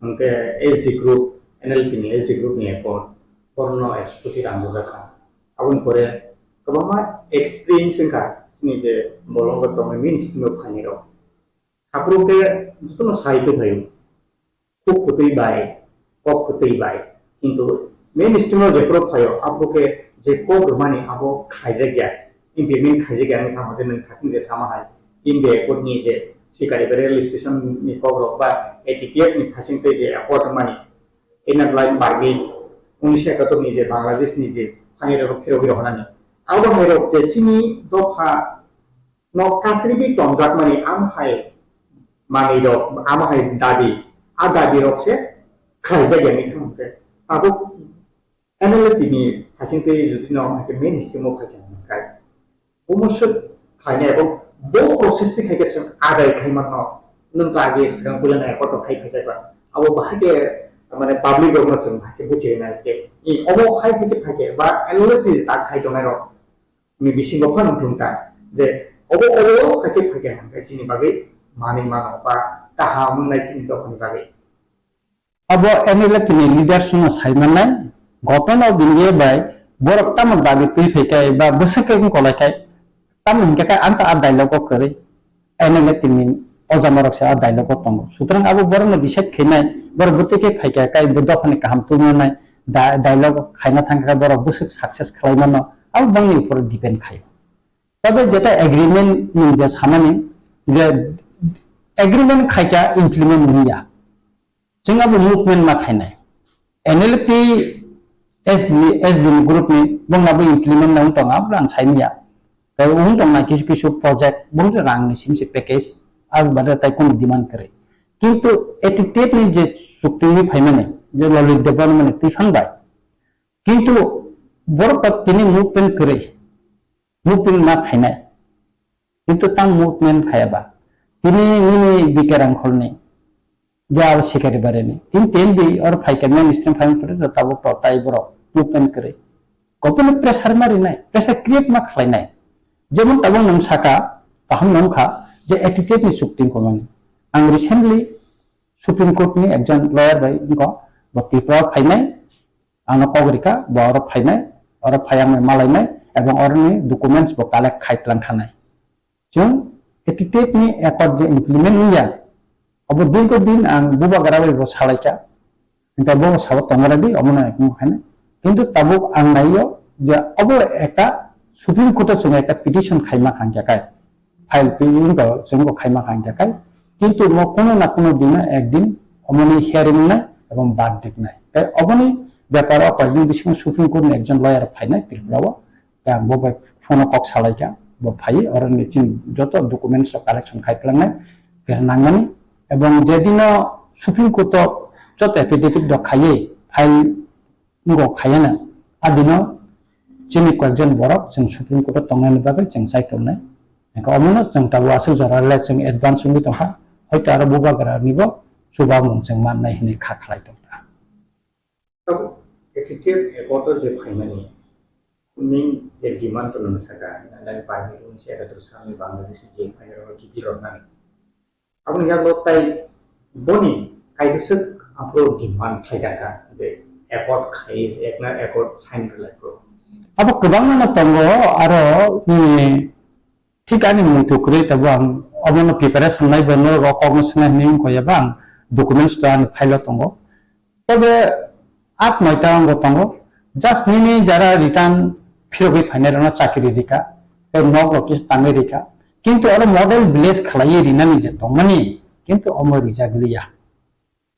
hingke S D Group, N L P ni S D Group ni Accord, borokno ekso koti rang bujak kha. Aboni pore kwbangma experience wngkha, chini je bolongo tongnai main stream o phainai rok. Aphuru khe jotono sai tongphaio, khuk kwtwi bai, kok kwtwi bai. Kintu main stream o jephuru phaio, aphuru khe je kok rwmani abo khlaijakya, implement khaijakya wngwi thango je nwng thasing je sama hai, India Accord ni je Sikari Rail Station ni kok rok ba A T T F ni thasing tei je accord rwmani, Inner Line Permit, unisho ekatur ni je Bangladesh ni je thani rok phirogwi rohornani. Abo hai rok je chini dopha no kasribi tonjakmani amo hai manwi rok, amo hai dabi, a dabi rok se khlaijak ya wngkha hwnkhe. Tabuk N L F T ni thasing twi jodi no hwnkhe main stream o phaikha hwnkhe. Omo se khlainai abo bo process ni khaikhe chwng adai khai manno. Nwng to age swkang puila nai kotor khai phaijak ba. Abo bahai khe mane public rok no chwng bahai khe buchi nai khe. I omo hai khe phaikhe ba N L F T tak khai tongnai rok ni bisingo phano wngkha je obo obo haikhe phaikha hwnkhe chini bagwi manwi mano ba kaham wngnai chini dophani bagwi. Abo M L A tini leaders no sai mannai, government of India bai borok tamo dabi twi phaikha ba bwswk khe wng kolai khai tamo hinkhe khe ang ta a dialogue o kwrwi. N L A tini o jama rok se a dialogue o tongo. Sutrang abo borok no decide khainai, borok bwtwi khe phaikha kai bo dophani kaham twi manai, da-, dialogue khaina thangkha borok bwswk success khlai mano, abo bangni upor depend khaio. Tabe jeta agreement ni je samani je agreement khaikha implement wngya. Chwng abo movement ma khainai. N L P S D, S D ni group ni bongna bo implement na wng tongo, abo ang sai manya. Tei wng tongna kisu kisu project, bong rang ni sim se package, abo bade tai kono demand kwrwi. Kintu A T T F ni je chukti ni phaimani, je Lalit Debbarma ni twi phang bai. Kintu borok tini movement kwrwi, movement ma khainai. Kintu tang movement khaya ba. Tini nini B K Rangkhol ni, je abo Sikari Bari ni. Tini ten di or phai khe main stream phai pore to tabuk to tai borok movement kwrwi. Government pressure ma rinai, pressure create ma khlainai. Jemon tabuk nwng saka, kaham nwng kha, je A T T F ni chukti wngkha mani. Ang recently Supreme Court ni ekjon lawyer bai wngkha, bo Tripura phainai, ano kok rika, bo oro phainai, oro phai ang malainai, ebong oroni documents bo collect khai tlang thanai. Chwng A T T F ni accord je implement wngya, abo dirgo din ang bubagra bai bo salaikha, hingke bo sabo tongra di, omono ekmo khainai. Kintu tabuk ang naio je obo ekta Supreme Court o chwng ekta petition khaima kha hingkhe kai, file pi wngkha chwng bo khaima kha hingkhe kai, kintu mo kuno na kuno dino ekdin omoni hearing wngnai ebong verdict wngnai. Tei oboni beparo koyekdin bisingo Supreme Court ni ekjon lawyer phainai Tripura o, tei ang bo bai phone o kok salaikha, bo phaiwi oroni chini joto documents rok collection khai phalangnai, khe nangmani, ebong je dino Supreme Court o joto affidavit rok khaiwi file wngkha khaiyano, a dino chini koyekjon borok chwng Supreme Court o tongnani bagwi chwng chai tongnai. Hingkhe omono chwng tabuk aswk jora le chwng advance wngwi tongkha, hoito aro bubagra nibo chubamung chwng mannai hinwi kha khlai tongkha. Tabuk A T T F accord o je phaimani, nini je demand to nang saka, nang phaimani wngse ekatur salni Bangladesh je phainai rok kiphil rok nani. Aboni yago tai boni kaibwswk aphuru demand khlaijakha je accord khai, ekna accord sign rwlai phuru. Abo kwbangma no tongo, aro nini thik ani muitu kwrwi tabuk ang obono preparation nai bo norok kok no swngnai hinwi wngkha ya ba ang documents to ani file o tongo. Tobe at noita wngbo tongo. Just nini jara return phirogwi phainai rokno chakri rikha, tei nok rok kisa tangwi rikha. Kintu oro model village khlaiwi rinani je tongmani, kintu omo rijak liya.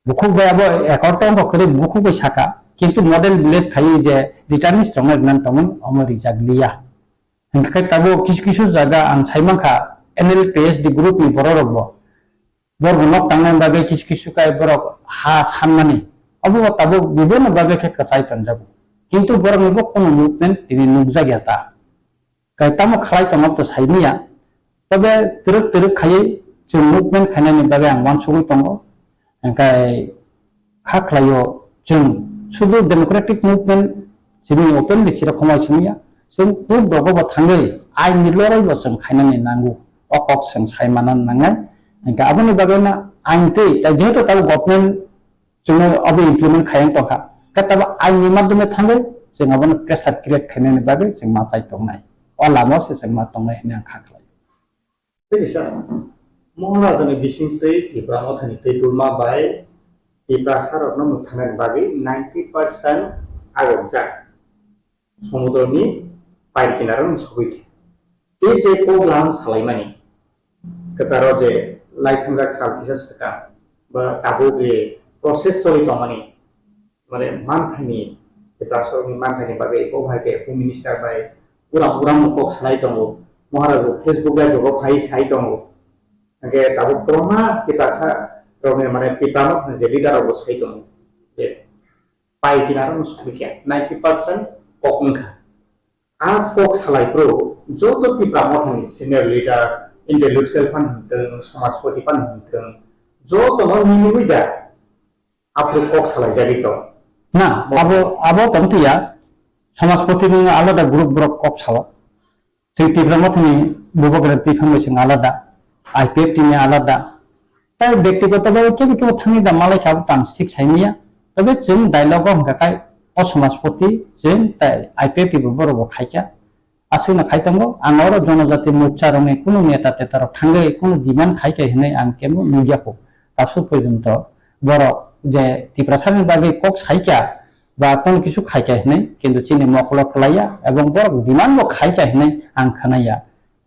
Bukhuk bai abo accord tongkha kwrwi bukhuk bai saka, kintu model village khaiwi je returnees rokno rinani tongmani omo rijak liya. Hingkhe tabuk kisu kisu jaga ang sai mankha N L P S D group ni borok rokbo. Borok nok tangnani bagwi kisu kisu kai borok ha sanmani. Obo tabuk bibonno bagwi khe kwchai tonjago. Kintu borokni bo kono movement tini nukjak ya ta. Kai tamo khlai tongma to sai manya. Tobe twrwk twrwk khaiwi chwng movement khainani bagwi ang uansugwi tongo. Hwnkhe kha khlaio, chwng sudu democratic movement chini openly chira khomai simiya, chwng court rogo bo thangwi ain ni lorai bo chwng khainani nango, o kok chwng sai manna nangnai. Hwnkhe aboni bagwi no ain twi, tei jehetu tabuk government chwngno abo implement khaiya tongkha, khe tabuk ain ni madhyome thangwi chwng abono pressure create khainani bagwi chwng ma chai tongnai, o lama se chwng ma tongnai hwnwi ang kha khlai. Tei kisa, Maharajani bisingtwi Tipra Mothani twi tulma bai Tiprasa rokno mwthangnani bagwi ninety percent agokjak somudroni pair kinaro sogwi khe. Tei je program salaimani, kwcharo je lai thangjak sal kisa swkang ba tabuk je process choli tongmani, mane manthaini, Tiprasarokni manthaini bagwi bo hai khe Home Minister bai uram uram kok salai tongo. Maharaj bo Facebook live rogo phai sai tongo. Hwnkhe tabuk kwbangma Tiprasa rokni mane Tipra Mothani je leader rok bo sai tongo. Je pai kinaro no sogwi khe ninety percent kok wngkha. A kok salai phuru joto Tipra Mothani senior leader, intellectual phan hwn thung, samajpati phan hwn thung, joto no nini wi da. Aphuru kok salaijagwi tong. Na, abo, abo tong tiya. Samajpati ni alada group borok kok sao. Chwng Tipra Mothani bubagra twi phangwi chwng alada, I P F T ni alada. Tai bektigoto bhabe kebo kebo thangwi da malai kha, abo tang sik sai manya. Tobe chwng dialogue o hwnkha khai o samajpati chwng tai I P F T bo borok bo khaikha. Aswkno khai tongo, ang oro jonojati mokcha rokni kunu neta teta rok thangwi kunu demand khai kha hinwi ang kebo nukya kho. Tabuk porjonto borok je Tiprasa ni bagwi kok saikha ba kono kisu khaikha hinwi, kintu chini mokolo kwlaiya ebong borok demand bo khaikha hinwi ang khnaya.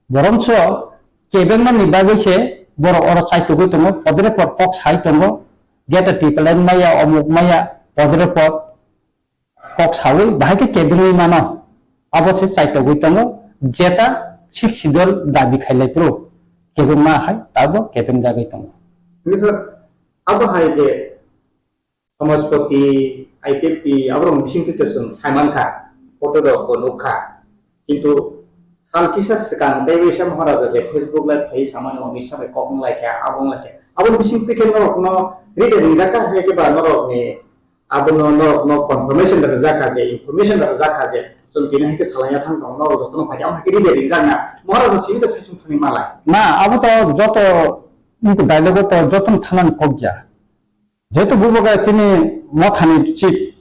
Boromso kebengmani bagwi se borok oro chaitugwi tongo, podre pod kok sai tongo, gate tipalan maya, omuk maya, podre pod kok sawi bahai khe kebengwi mano, abo se chaitugwi tongo, jeta Sixth Schedule dabi khailai phuru kebengma hai tabo kebengjagwi tongo. Hinwi sir, abo hai je Samajpati, I P F T, aborok bising twi to chwng saimankha, photo rok bo nukha. Kintu sal kisa swkang tei Waisa Maharaja je Facebook live khai samani Amit Shah bai kok wng lai kha, abo wng lai kha. Aboni bising twi khe norok no ride ringjak kha, hai khe ba norok ni abono norok no confirmation da rijak kha je, information da rijak kha je, chwng tini hai khe salaina thang tongo, norok jotono phai khe, amo hai khe ride ringjak na. Maharaja simi to saichung thangwi malai. Na, abo to joto, dialogue to jotono thanani kok ya. Jehetu bubagra chini mothani chief,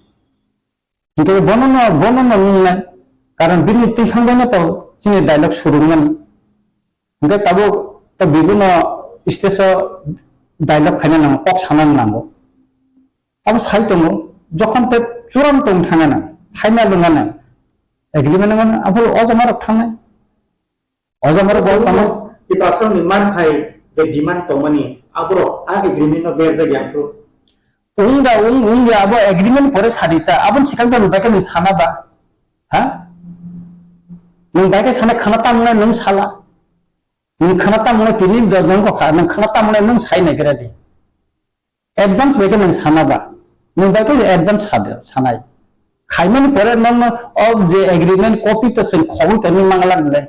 hwnkhe bono no, bono no nungnai, karon bini twi hangbai no to chini dialogue surungmani. Hwnkhe tabuk to bibino stage o dialogue khaina nango, kok sana nango. Abo sai tongo, jokhon te churam tong thangna nang, haina lungna nang, agreement wngmano, abo ojamarok thangnai. Ojamarok bo tamo. Tiprasarokni manthai je demand tongmani, aborok a agreement no berjak ya phuru. Wng da, wng, wng ya, abo agreement pore sadi ta, aboni swkang to nung bai khe nung sana ba? Ha? Nung bai khe sana khana tamo nai nung sala. Nung khana tamo nai tini do nung ko kha, nung khana tamo nai nung sai nai gra di. Advance bai khe nwng sana ba, nwng bai khe advance sa-, sanai. Khaimani pore nwng o je agreement copy to chwng khogwi tongwi mangla le.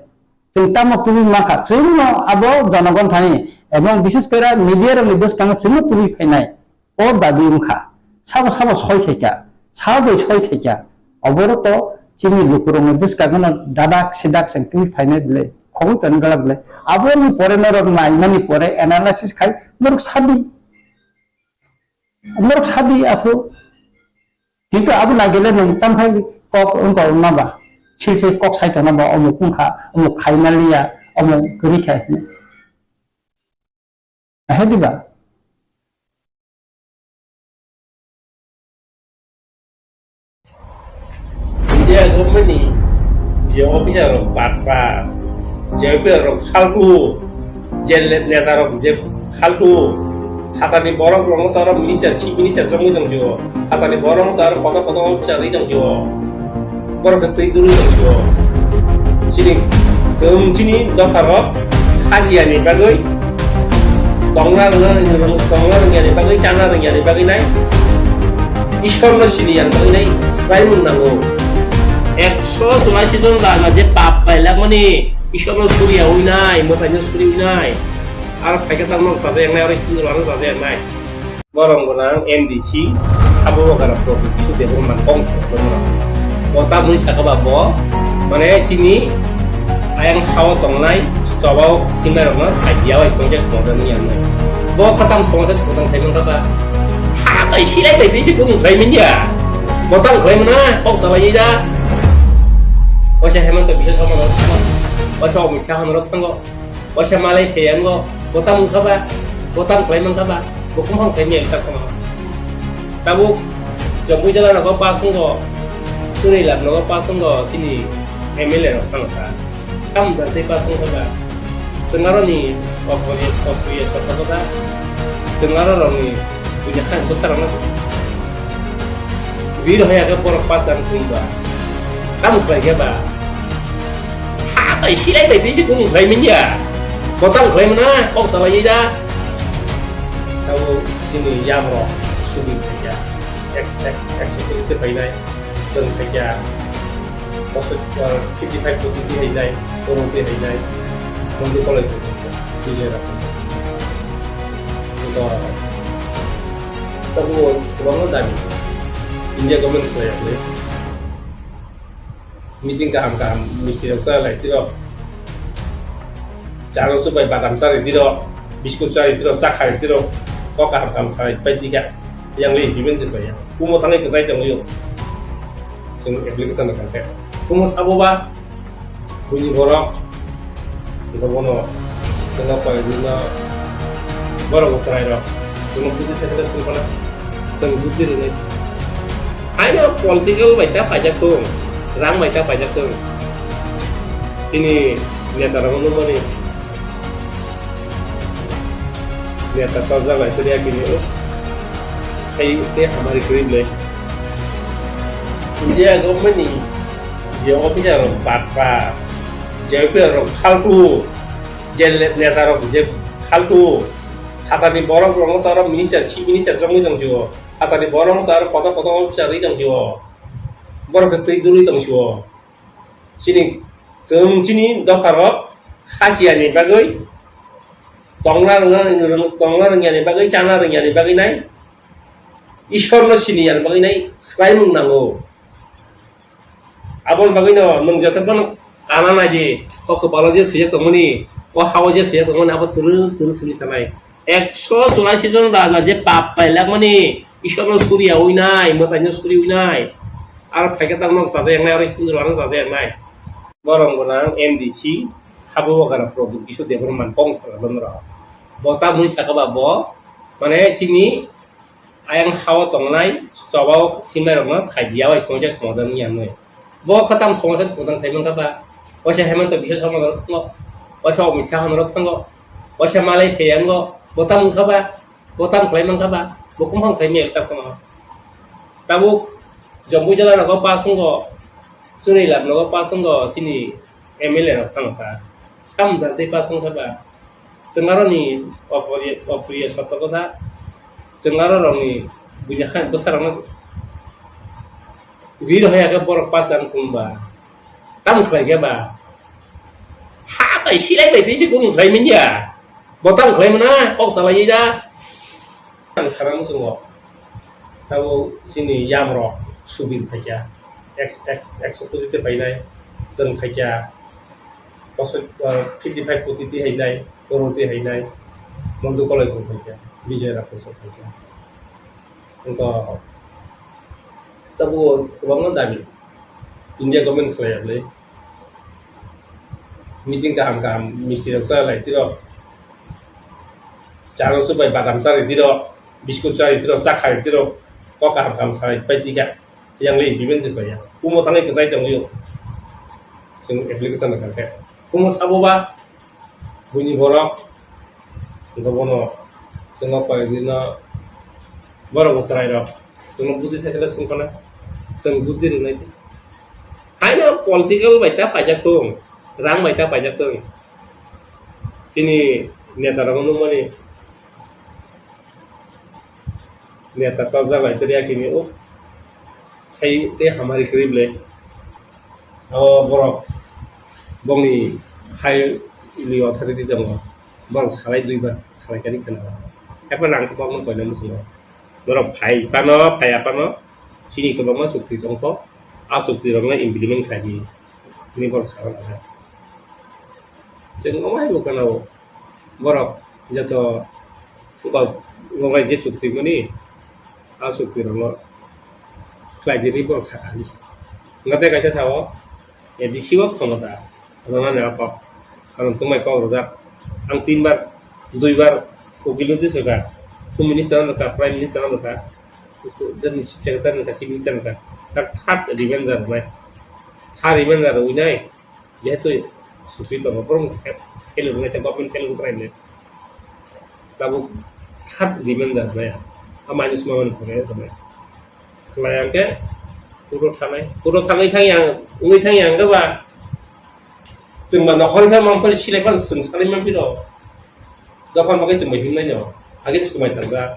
Chwng tamo tubui mankha, chwngno abo jonogon thani, ebong bishes kore media rokni bwskango chwngno tubui phainai. O dabi wngkha. Sabo sabo soi khaikha, sabo bai soi khaikha. Oborok to chini lukurokni bwskango no dadak sidak chwng tubui phainai le, khogwi tongwi glak le. Aboni pore norok naimani pore analysis khai norok sadi. Norok sadi aphuru. Kintu abo lagile nwng tamphai kok wngkha wngma ba. Silse kok sai tongma ba, omuk wngkha, omuk khai manliya, omuk kwrwi kha hinwi. Ahe diba? India government ni je officer rok patpa, je officer rok salku, je le-, neta rok je salku, hatani borok rok no saro minister, chief minister jongwi tong sio, hatani borok no saro kotor kotor officer ri tong sio, borok khe twi duri tong sio. Chini, chwng chini dopha rok khasiya ni bagwi, tongna rwna, tongna rwngya ni bagwi, chana rwngya ni bagwi nai. Ishwar no sini yang bagwi nai swlaimung nango. Ekso chwrashi jon rajma je pap pailak mani Ishwar no suriya wi nai, mwtai no suri wi nai. Aro phaikhe tamo chajaknai, aro hindu rano chajaknai. Borok gwnang M D C, abo bo gana pro kisu de borok man kong sa borok. Bo ta mui saka ba bo, mane chini ayang hao tongnai, chobao kinai rokno idea bai tongjak tongjak ni yang. Bo khatam somosa chotang thai mangkha ba. Ha bai silai bai tisi kung khai manya. Bo tang khai mana, kok salai da. Bo sa Hemanta Biswa Sarma rok thango. Bo sa Amit Shah rok thango. Bo sa Malai Pheyango. Bo tang mangkha ba. Bo tang khai mangkha ba. Bo kumphang khai manya ta khama. Tabuk Jamui jala rogo pasungo, Chunilap rogo pasungo, chini M L A rok thangkha. Sam da tei pasung kha. Chwng aroni opriya, opriya kotha kotha. Chwng aro rokni buini khang bwsarokno bir hoya khe borok pas dan khumba. Tamo khlai khe ba? Ha bai silai bai tisi kung khlai manya. Bo tamo khlai mana, kok salai da. Tamo chini yamrok subin khaikha. Ex-, ex-, executive khainai. Chwng khaikha. Bosor, uh, fifty five forty twi hainai, forty twi hainai. Mondu college ni khaikha. Bijay Rakhai. Ito, tamo kwbangma dabi. India government khlai yakle. Meeting kaham kaham misti rok cha lai tiro. Chalo supai badam chari tiro, biskut chari tiro, cha khai tiro. Kok kaham kaham sai pai tika. Yang le implement je pai. Kumo thangai kwchai tong yo. Sing application na kangke. Kumo sabo ba. Buni borok. Ito bono. Tengah pai buna. Borok chai rok. Kumo budi thai sing kana. Sing budi rene. Haino political bai ta paijak tung, rang bai ta paijak tung. Chini neta rok nukmani neta torjak bai tei yakini o. Hai tei hamari kwrwi ble. India government ni je officer rok batpa, je officer rok phaltu, je neta rok je phaltu, hatani borok rok no saro minister, chief minister jongwi tong jio. Hatani borok sa aro kotor kotor officer rwi tong sio. Borok khe twi dului tong sio. Chini, chwng chini dopha rok khasiya ni bagwi, tongna rwngna, tongna rwngya ni bagwi, chana rwngya ni bagwi nai, Ishwar no sini ya ni bagwi nai, swlaimung nango. Aboni bagwino nwng jesakno kana naidi, o kwpalo je swijak tongmani, o hao je swijak tongmani, abo twrwk twrwk simi tanai. Ekso churashi jon raja je pap pailakmani, Ishwarno suriya winai, mwtaino suri winai. Aro phaikhe tamo chajaknai, aro Hindu rano chajaknai. Borok gwnang M D C, habo bokara Prabhu Kishu Debbarma kong sala dongrok. Bo ta mui saka ba bo, mane chini ayang hao tongnai, chobao himnai rokno khai diya bai songja songja ni yangnai. Bo khatam songsa songsa khai mangkha ba. Waisa Hemanta Biswa Sarma rok thango. Waisa Amit Shah rok thango. Waisa Malai Pheyango. Bo tam wngkha ba. Bo tam khlai mangkha ba. Bo kumphang khlai maya ta khama. Tabuk Jamui jala rogo pasungo. Chunilap rogo pasungo. Chini M L A rok thangkha. Sam da tei pasung kha ba. Chwng aroni opriya, opriya sotto kotha. Chwng aro rokni buini hai bwsarokno rir hoya khe borok pas dan khum ba. Tamo khlai khe ba? Ha bai silai bai tei se kunu khlai manya. Bo tamo khlai mana? Kok salai da. Ang sana muchungo. Tabo chini yamrok subin phaikha. Ex-, ex-, executive painai. Chwng phaikha. Bosor, ah, fifty five koti twi hainai, crore twi hainai, Mondu college rok phaikha, Vijay Rakhai rok phaikha. Wngkha, tabuk kwbangma dabi India government khlai ya bwlai. Meeting kaham kaham misti rok cha lai tiro. Chalo supai badam chari tiro, biskut chari tiro, cha khai tiro, kok kaham kaham sai pai tika. Yang le implement je pai ya. Kumo thangai kwchai tong yo. Sing application na kangkhe. Kumo sabo ba buini borok. Ngo bono sing koi dino borok chrai rok. Sing budi thai sala sing kana. Sing budi rinai. Haino political bai ta paijak tong. Rang bai ta paijak tong. Chini neta rok nukmani. Neta torjak lai tei yakini o. Hai tei hamari kwrwi ble. O borok bongni hai li authority tongo. Borok salai duibar salai kani khna. Haikhe nang khe kokno koina muchungo. Borok phai phano, phai aphano, chini kwbangma chukti tongkho, a chukti rokno implement khlai di. Hwnwi borok sakha. Chwng omo hai bo khna-o. Borok joto kok, kok bai je chukti mani, a chukti rokno khlai di hwnwi borok sakha. Hwnkhe tei kaisa sao, A D C o khomota rwnani a kok. Karon chwngbai kok rwjak. Ang tinbar, duibar ukil notwi swkha. Home Minister ano wngkha, Prime Minister ano wngkha. Secretary wngkha, Chief Minister wngkha. Tak third revenge rwnai. Third revenge rwnai. Jehetu supi tongo, borok fail rwnai, government fail rwnai. Tabuk third revenge rwnai. A minus mamani khore rwnai. Khlai ang khe, puro thanai. Puro thanai thang yang, wngwi thang yang khe ba. Chwng ba nokhorni thang mang phai silai phano chwng salai man phiro. Dophar bagwi chwng bai himnai no. Age chwng bai thangjak.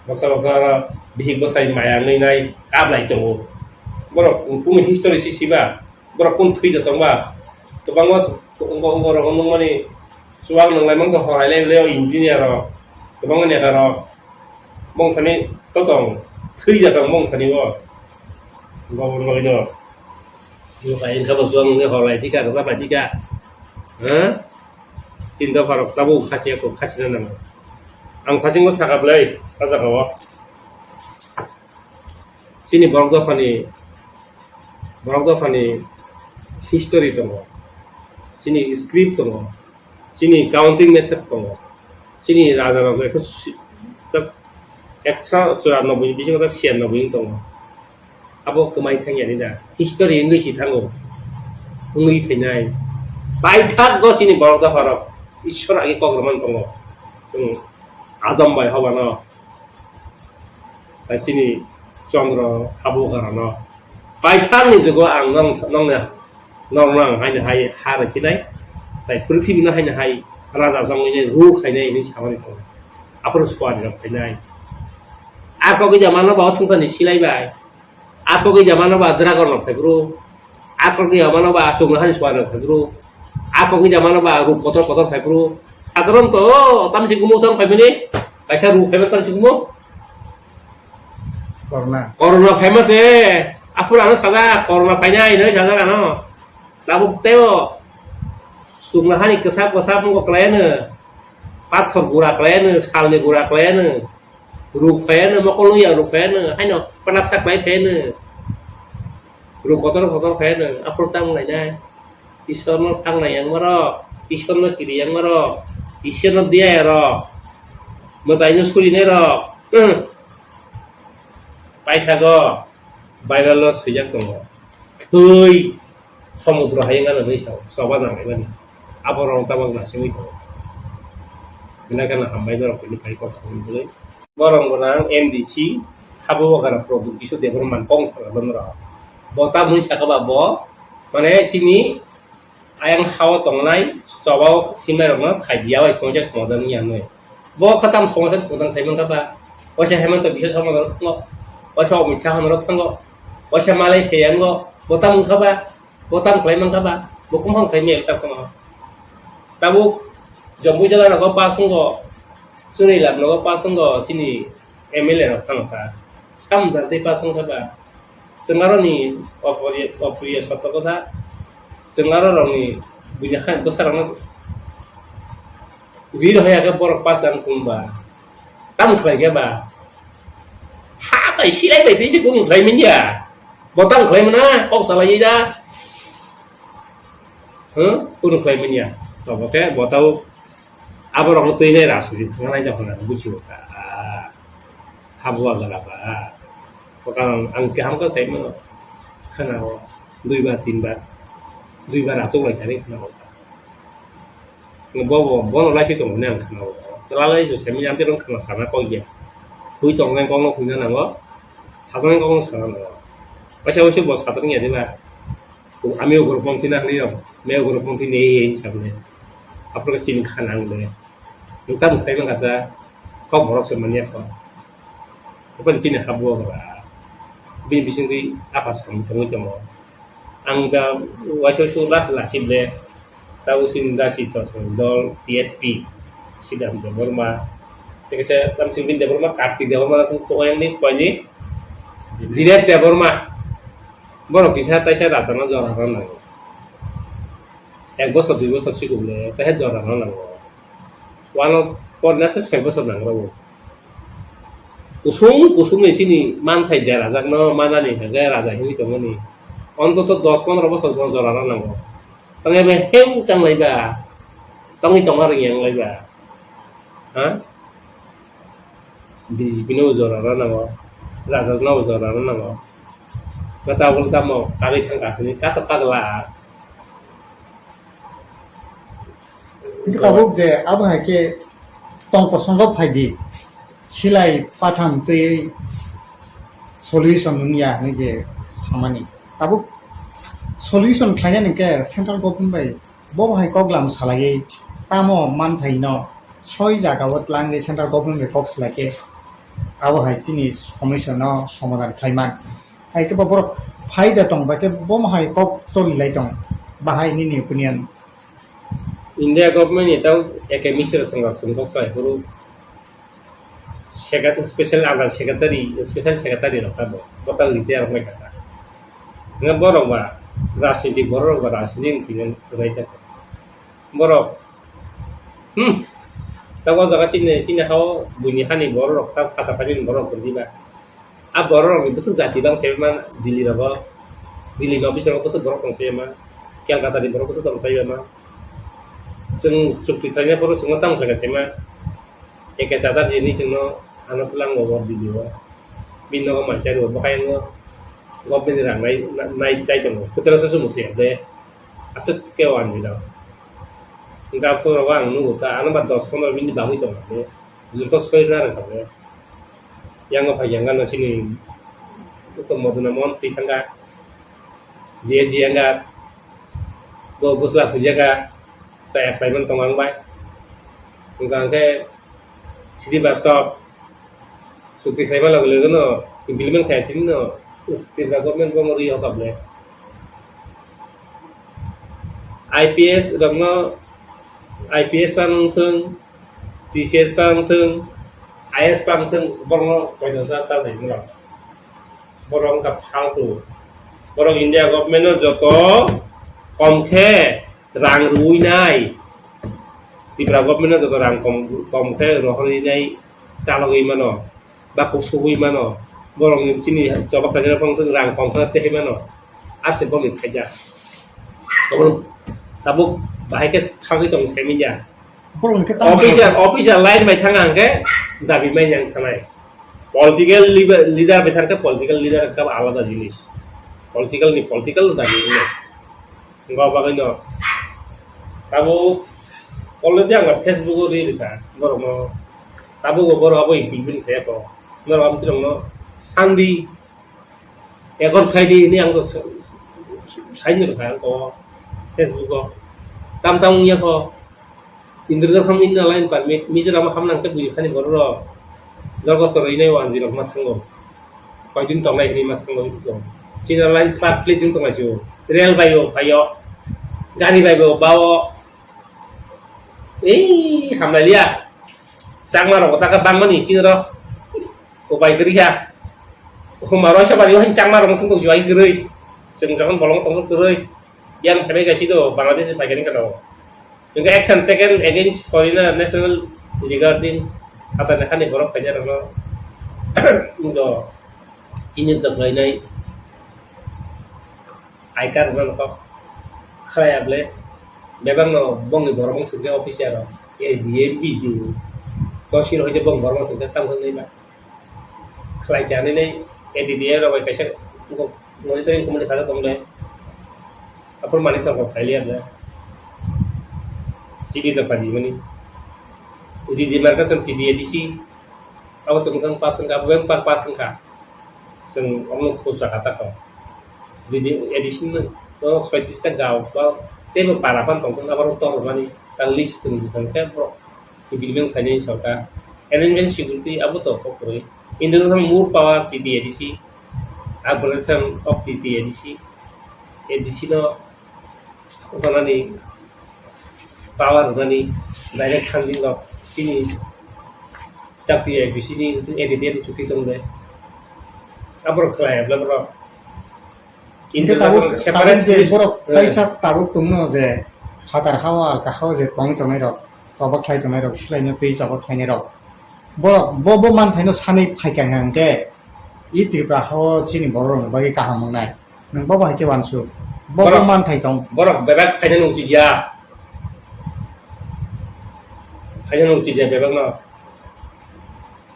Baksa baksa bihik bwsai maya wngwi nai kablai tongo. Borok kunu history si siba. Borok kunu thwi jatong ba. Kwbangma ongko ongko rok nungmani chuwak nunglai mangsa horai lai le engineer rok. Kwbangma neta rok. Mongthani totong thwi jatong mongthani bo. Gobor bagwi no. Nukai wngkha bo chuwak nungwi horai thika rwjak bai thika. Ha? Chini dopharok tabuk khasiya kok khasina nango. Ang khasingbo sakha bwlai, a jagao. Chini borok dophani, borok dophani history tongo. Chini script tongo. Chini counting method tongo. Chini rajarok ekso si-, tak ekso churanobboi ni bisingo tak siyannobboi wng tongo. Abo kwmai thangya ni da. History wngwi si thango. Wngwi phainai. Paithak go chini borok dopharok. Ishwar agi kok rwmani tongo. Chwng Adam bai Hawa no. Tai chini Chandra Habugra no. Paithak ni jugo ang nong, nong na, nong nang haino hai ha rwkhinai. Tai prithibi no haino hai raja jongwi nai ru khainai hinwi samani tongo. Aphuru suari rok phainai. A kok ija mano ba o swngcharni silai bai. A kok ija mano ba dragon rok phai bro. A kok ija mano ba chwngno hani suari rok phai bro. A kok ija mano ba ruk kotor kotor phai bro. Sadharon to tamsi gumo sang phai bini. Kaisa ruk phai tamsi gumo. Corona. Corona phai ma se. Aphuru ano sada corona phai nai hinwi sada ano. Tabuk teo. Chwngno hani kwsap kwsap wngkha kwlai ano. Pathor gura kwlai ano, salni gura kwlai ano. Ruk phai ano, mokol nung ya ruk phai ano, haino panapsa kwlai phai ano. Ruk kotor kotor phai ano, aphuru tamo lainai. Ishwarno sangnai yang maro, Ishwarno kiri yang maro, Ishwarno diya ya ro, mwtaino surinai ro. Hmm. Paithago, viral lo swijak tongo. Twi. Somudro hayung ano hinwi sao, choba nang laimani. Abo rong tabok naisingwi tongo. Bini gana hambai norok tini phai kok samani bagwi. Borong gwnang M D C, habo gana product kisu Debbarma kong sala norok. Bo tamoni saka ba bo, mane chini ayang hao tongnai, choba o himnai rokno khai diya bai songcha tongda wngya hinwi. Bo kha tam somosa somodan khai mankha ba? Waisa Hemanta Biswa Sarma norok thango, waisa Amit Shah norok thango, waisa Malai Theyango, bo tam wngkha ba? Bo tam khlai mankha ba? Bo kumphang khlai maya ta kono. Tabuk Jampu jala rogo pass wngkho, Chunilal rogo pass wngkho, chini M L A rok thango kha. Sam jati pass wngkha ba? Chwng aroni opori-, oporiya sotto kotha. Chwng aro rokni buini hai bwsarokno ri rw ya khe borok pass dan kung ba. Tam khlai khe ba. Ha bai silai bai twi se kung khlai manya. Bo tam khlai mano, kok salai da. Huh? Kung khlai manya. Tobo khe bo tau aborokno twi nai rajniti thangna nai da hwnna buchio kha. Habo agala ba. Bwkang ang kaham khe saimano. Khana o. Duibar, tinbar. Duibar achuk lai thani khana o. Bo, bo, bono lai si tongo ne ang khana o. Lalai se semi ang tero khana khana kok ya. Hui tong nai kok no hui na nango. Sa tong nai kok no sa na nango. Waisa waisa bo sa tong ya diba. Ami o group mong tina hli yo. Me o group mong tini ei ei sabne. Apro ke chini khana ang de. Nukta nukta nang kasa. Kok borok se manya ko. Open chini habo ba. Bini bisingtwi apa sam tongwi tongo. Ang da waisa waisa last last le. Tabuk chini dasi tosong dol T S P, Siddhant Debbarma, tei kaisa tamsing bini Debbarma, Kartik Debbarma, tong yang ni koi ni, Dinesh Debbarma. Borok kisa taisa rajana jora rw nango. Ek bosor, dui bosor sikubule, taisa jora rw nango. Wano porna se soi bosor nango. Kusung kusung ni chini manthai derajakno manani hwnkhe raja hinwi tongmani. Ontoto dos pondro bosor jora rw nango. Tongya be heu chang lai ba. Tongwi tongma rwngya wng lai ba. Ha? B J P no jora rw nango. Raja no jora rw nango. Kata bol tamo kari thang kasini kata kagla. Hingke tabuk je abo hai ke tong kosongo phaidi, silai patham twi solution wngya hinwi je samani. Tabuk solution khlainani hingke central government bai bo hai kok lam salaiwi tamo manthai no soi jaga o tlangwi central government bai kok salai khe abo hai chini somosya no somadhan khlaiman. Hai khe bo borok phaida tong, bai khe bo hai kok choli lai tong, bahai nini opinion? India government ni tang A K Misra songrak sumsok sai huru secret-, special under secretary, special secretary rok tamo, bo tang retire rok mai kha. Nga borok ba rajniti, borok ba rajniti wngkhe nang rwbai ta. Borok, hmm, ta o jaga chini, chini hao buini hani borok rok ta phata phani borok rok diba. A borok rok ni bwswk jati bang sai ma Delhi rogo, Delhi ni office rogo bwswk borok tong sai ma, Kolkata ni borok bwswk tong sai ma. Chwng chukti khlaina phuru chwngno tamo khlaikha sai ma, A K Chatterjee ni chwngno ano twlang bo Delhi o. Bini nogo mansa rwo bwkha yango government ni rang nai, nai chai tongo. Kwtal se sumuk se de. Aswk khe wanjwi rok. Hwnkhe aphuru rogo ang nugo ta, ano ba dos pondro minute bagwi tongkha de. Jurkho soi na rwkha de. Yango phai yang gana chini Uttom Moduna Montri thangkha. J G yang ga. Bo bwsla phuijaka. Chaya khlaiman tongo ang bai. Hwnkha hwnkhe Srivastava chukti khlaima loge loge no implement khai sini no Tripura government bo mori hokap le. I P S rokno I P S pa wngthwng, T C S pa wngthwng, I A S pa wngthwng, borokno koino sa sa nai borok. Borok wngkha phaltu. Borok India government no joto kom khe rang rwui nai. Tripura government no joto rang kom, kom khe rohorwi nai, chalogwi mano, ba kusugwi mano. Borok ni chini choba khaina phang rang kom khe tehai mano. Ase boni khaijak. Tabuk, tabuk bahai khe thangwi tong semi ya. Borok ni khe tamo official, official line bai thang ang khe dabi mai yang thanai. Political leader, leader bai thang khe political leader wngkha alada jinis. Political ni political dabi wngkha. Wngkha bagwi no. Tabuk already ang Facebook o ri rikha borok no. Tabuk o borok abo implement khe ko. Norok am tirok no sandi. Ekor khaidi hini ang to sa-, sa-, saini rwkha ang to Facebook o. Tam tam wngya kho. Indra Khan in line permit, Mizoram ham nang te bui khani borok rok. Jorgo soro inai wanji rok ma thango. Koidin tongnai hini ma thango. China line truck kle jing tongnai chu. Rail bai bo phaio. Gari bai bo bao. Ei, hamlailiya. Changma rok taka bangmani chini rok. Upai kwrwi kha. Huma roi sabari wahini changma rok sung tong jiwai kwrwi. Chwng jokhon bolong tong kwrwi. Yang thani kaisi do Bangladesh ni paikani kano. Hingke action taken against foreigner national regarding asani hani borok khaina rokno do chini doklainai. I card rwna kok khlai able bebak no bongni borok wng singkhe officer rok S D M, B D O, tosil hoite bong borok wng singkhe tamo hwnwi ba khlai khe ani nei A D D A rok bai kaisa monitoring committee sajak tong le aphuru manwi song kok khaili able C D dophani mani D D marka chwng C D A D C. Abo chwng chwng pass wngkha, abo bebak pass wngkha. Chwng omo kuchuk kha tako. Bini addition no soitrista gao ba teibo para phan tongkha, abo rok tor rwmani ta list chwng tongkhe borok implement khainai sorkar. Arrangement security abo to kok kwrwi. International more power T T A D C, upgradation of T T A D C, A D C no tonani power rwnani direct funding rok chini W I P C ni A D D F chuti tong de. Abro khlai abla bro. Hingke tabuk, tabuk je borok taisa tabuk tongno je phatar hawa kahao je tongwi tongnai rok, choba khlai tongnai rok, silaino twi choba khlainai rok. Borok bo, bo manthaino sanwi phaikha hingke i Tripura hao chini borok rokni bagwi kaham wngnai. Nwng bo bai khe uansuk. Bo, bo manthai tong. Borok bebak phaina nungchi dia. Phaina nungchi dia bebak no.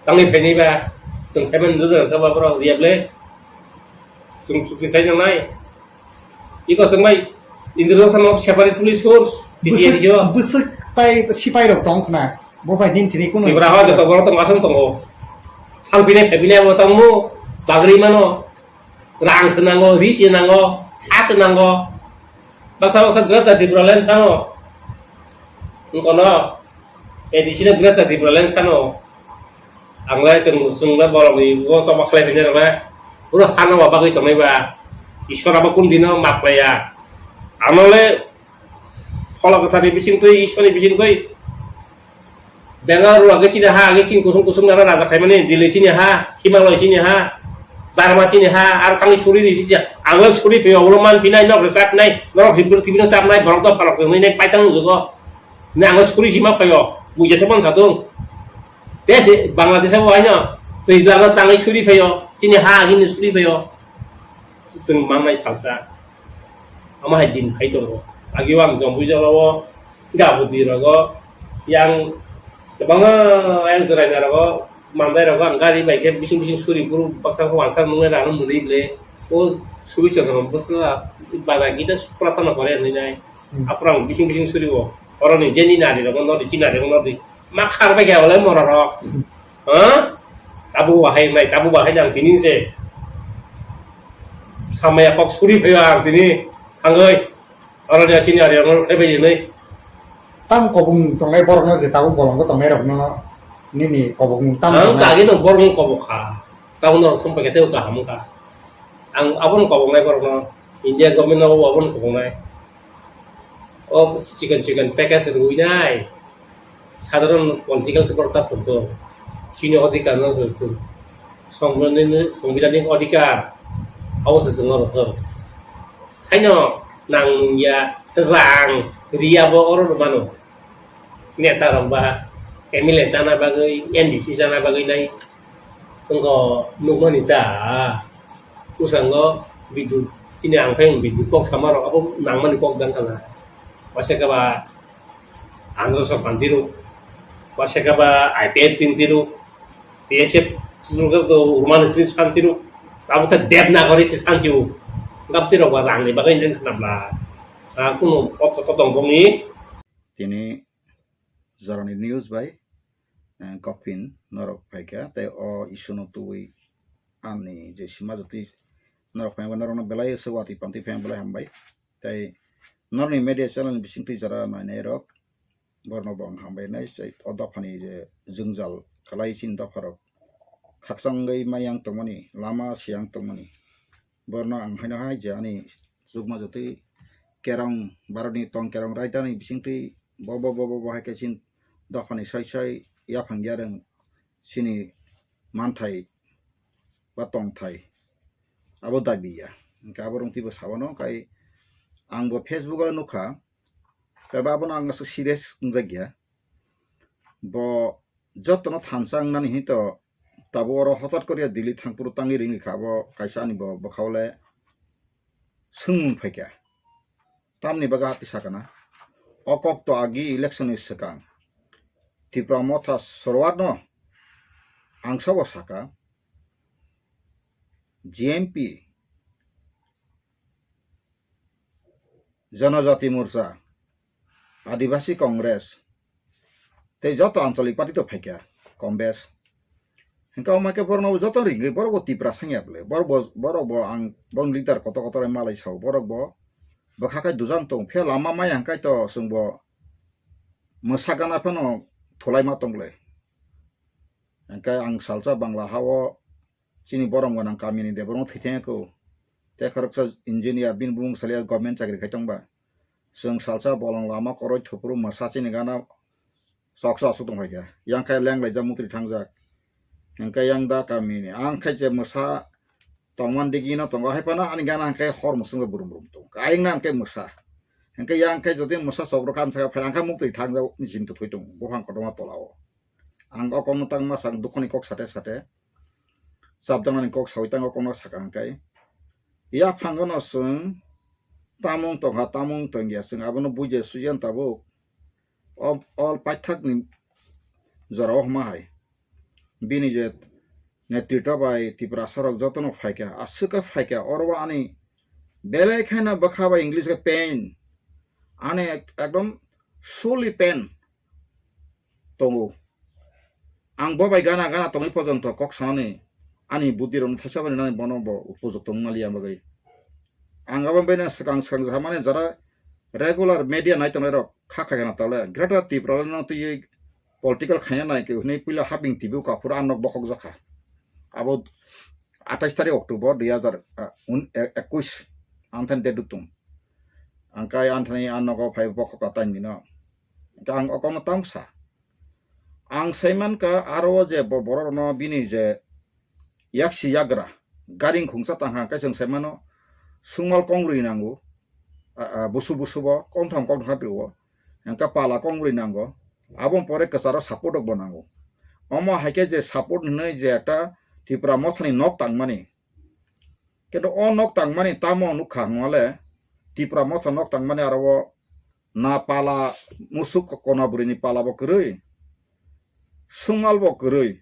Tangwi phaini ba, chwng phaimani nujak kha ba borok riya ble. Chwng chukti khai nangnai. Iko chwng bai Indranagar no separate police force, Bwswk, T T A D C o. Bwswk tai sipai rok tong khna. Bo bai din thini kuno. Ibra ha joto borok tong aswng tongo. Thang pine phe pine bo tongmu bagri mano. Rang se nango, ri se nango, ha se nango. Baksa baksa Greater Tipraland sano. Wngkono A D C no Greater Tipraland sano. Ang lai chwng, chwng lai borok ni bo chokma khlai phinai rok lai. Pura hano ba bagwi tongnai ba. Ishwar abo kun dino map khlaiya. Ano le phola kwthar ni bising twi, Ishwar ni bising twi. Bengal rok age chini ha, age chini kusung kusung nana raja khaimani, Delhi chini ha, Himalaya chini ha, Burma chini ha, ar thangwi suri di, di, ang lo suri phaio, ulo man pinai, nok rwchapnai, norok jibur tibino chapnai, borok dopha rok tongwi nai paitang nukjago. Ne ang lo suri sima phaio, buja se mon satung. Te, te, Bangladesh abo haino, twijla no tangwi suri phaio, chini ha, agini suri phaio. Chwng mangnai salsa. Omo hai din phai tongo. Agio ang Jompuijalo o gabudi rogo yang kwbangma yang jwraina rogo mandai rogo ang gari bai khe bising bising suri buru baksa khe uansar nungnai rano mwnwi ble o suri chwng bwsla bada gita supra tano kore hinwi nai. Hmm. Aphuru ang bising bising suri o oroni jeni nari rogo nori chinari rogo nori ma khar bai khe olai mora rok. Hmm. Ha? Tabuk bahai nai, tabuk bahai nang tini se. Samaya kok suri phaio ang tini. Hangoi. Oro ni asini ari ang ebe ni. Tam kobong tongnai borok no je tabuk bolong ko tongnai rok no nini kobong tam ang tongnai. Tagi no borok no kobok kha. Tabuk no sumpa kete ka ham ka. Ang abon kobong nai borok no. India government no abon kobong nai. O chicken chicken package rui nai. Sadharon political khe borok ta phunukgo. Chini odhikar no phunukgo. Songbidanni, songbidanni odhikar. Abo se chwngno rwkha. Haino nang nungya rang riya bo oro rw mano. Neta rok ba M L A chana bagwi, M D C chana bagwi nai wngkha nukmani ta. Bwskango bidut chini ang khe bidut kok sama rok abo nangmani kok dang kana. Waisa khe ba Andhra Sokha tiro, waisa khe ba I P F tin tiro, T S F susugo to Urmani sri san tiro, abo khe Devanagari se san tiro, gap tiro ba rang ni bagwi den khna bla, ah, kuno kok to tong boni. Tini jorani news bai, eh, Gopin norok phaikha, tei o issue no tubui ani je sima jotwi norok phai norokno belai se watwi pantwi phai belai hambai. Tei norokni media channel ni bisingtwi jora nainai rok, borno bo ang hambai nai, tei o dophani je jwngjal khalai chini dopha rok khakchangwi mayang tongmani, lama siyang tongmani, borno ang haino hai je ani chukma jotwi kerong, Bharatni tong kerong raidani bisingtwi bo, bo, bo, bo, bo hai khe chini dophani sai sai yaphang yarwng chini manthai ba tongthai abo dabi ya. Hwnkhe abo rwngtwi bo sabo no, kai ang bo Facebook o nukha, tei bo abono ang aswk serious wngjak ya. Bo jotono thansa wngnani hinwi to tabuk oro hotat koriya Delhi thangphuru tangwi ringwi kha, abo kaisa ani bo bwkhao le swngmung phaikha. Tamni bagwi hati sakana? O kok to agi election ni swkang Tipra Motha Sorwar no ang sabo saka, G M P, Janajati Morcha, Adibasi Congress, tei joto anchalik party to phaikha, kom bes. Hingke omo khe borokno joto ringwi borok bo Tipra sangya bwle. Borok bo, borok bo ang bong leader kotor kotor malai sao. Borok bo bwkha khe dujang tong. Phiya lama maya hingkai to chwng bo mwsa gana phano thulai ma tong bwle. Hingke ang salsa Bangla ha o chini borom gwnang kamini de borokno thwi thangya kho. Tei khoroksa engineer bini bumung salya government chakri khai tong ba. Chwng salsa bolong lama koroi thupuru mwsa chini gana choksa aswk tongphaikha. Yang khe lenglaijak muktwi thangjak. Hwnkhe yang da kamini. Ang khe je mwsa tongman digino tongo. Hai phano ani gana hwnkhe hor mwswngwi brum brum tongo. Ayang na hwnkhe mwsa. Hwnkhe yang khe jodi mwsa chobro kha, ang sakha phai, ang khe muktwi thangjak ni chini twi tongo. Buphang kotorma tolao. Ang o kokno tangma sak dukhoni kok sate sate. Chapjaknani kok sawi tango kokno saka hwnkhe. Yaphangono chwng tamung tongkha, tamung tongya chwng abono bujiya sujiya tabuk. O, o paithakni jorao hwnma hai. Bini je netrito bai Tiprasa rok jotono phaikha, aswk khe phaikha, oro ani belai kheno bwkha bai English khe pain. Ani ek-, ekdom surely pain tongo. Ang bo bai gana gana tongwi porjonto kok sanani ani buddhi rokno thaisa bai nani bono bo upojukto wngmaliya bagwi. Ang abo bini swkang swkang samani jara regular media nai tongnai rok kha khai gana tole Greater Tipraland no twiwi political khaina nai khe hwnwi puila Habing T V o kaphuru ang nok bokhok jakha. Abo atais tarik October dui hazar, ah, un-, e-, ekwis, anthani date dutung. Ang kai anthani ang nogo phai bokhok atai mino. Ang okono tamo sa. Ang saimankha aro o je bo-, borok rokno bini je yaksi yagra garing khungsa tangkha hwnkhe chwng saimano sungmal kongrwi nango, a, a, busu busu bo kongtham kongtham prio hwnkhe pala kongrwi nango, aboni pore kwcharo support rok bo nango. Omo hai khe je support hinwi je ekta Tipra mothani nok tangmani, kintu o nok tangmani tamo nukha hwnmale Tipra motha nok tangmani aro o na pala musuk kona bwrwini pala bo kwrwi, sungmal bo kwrwi,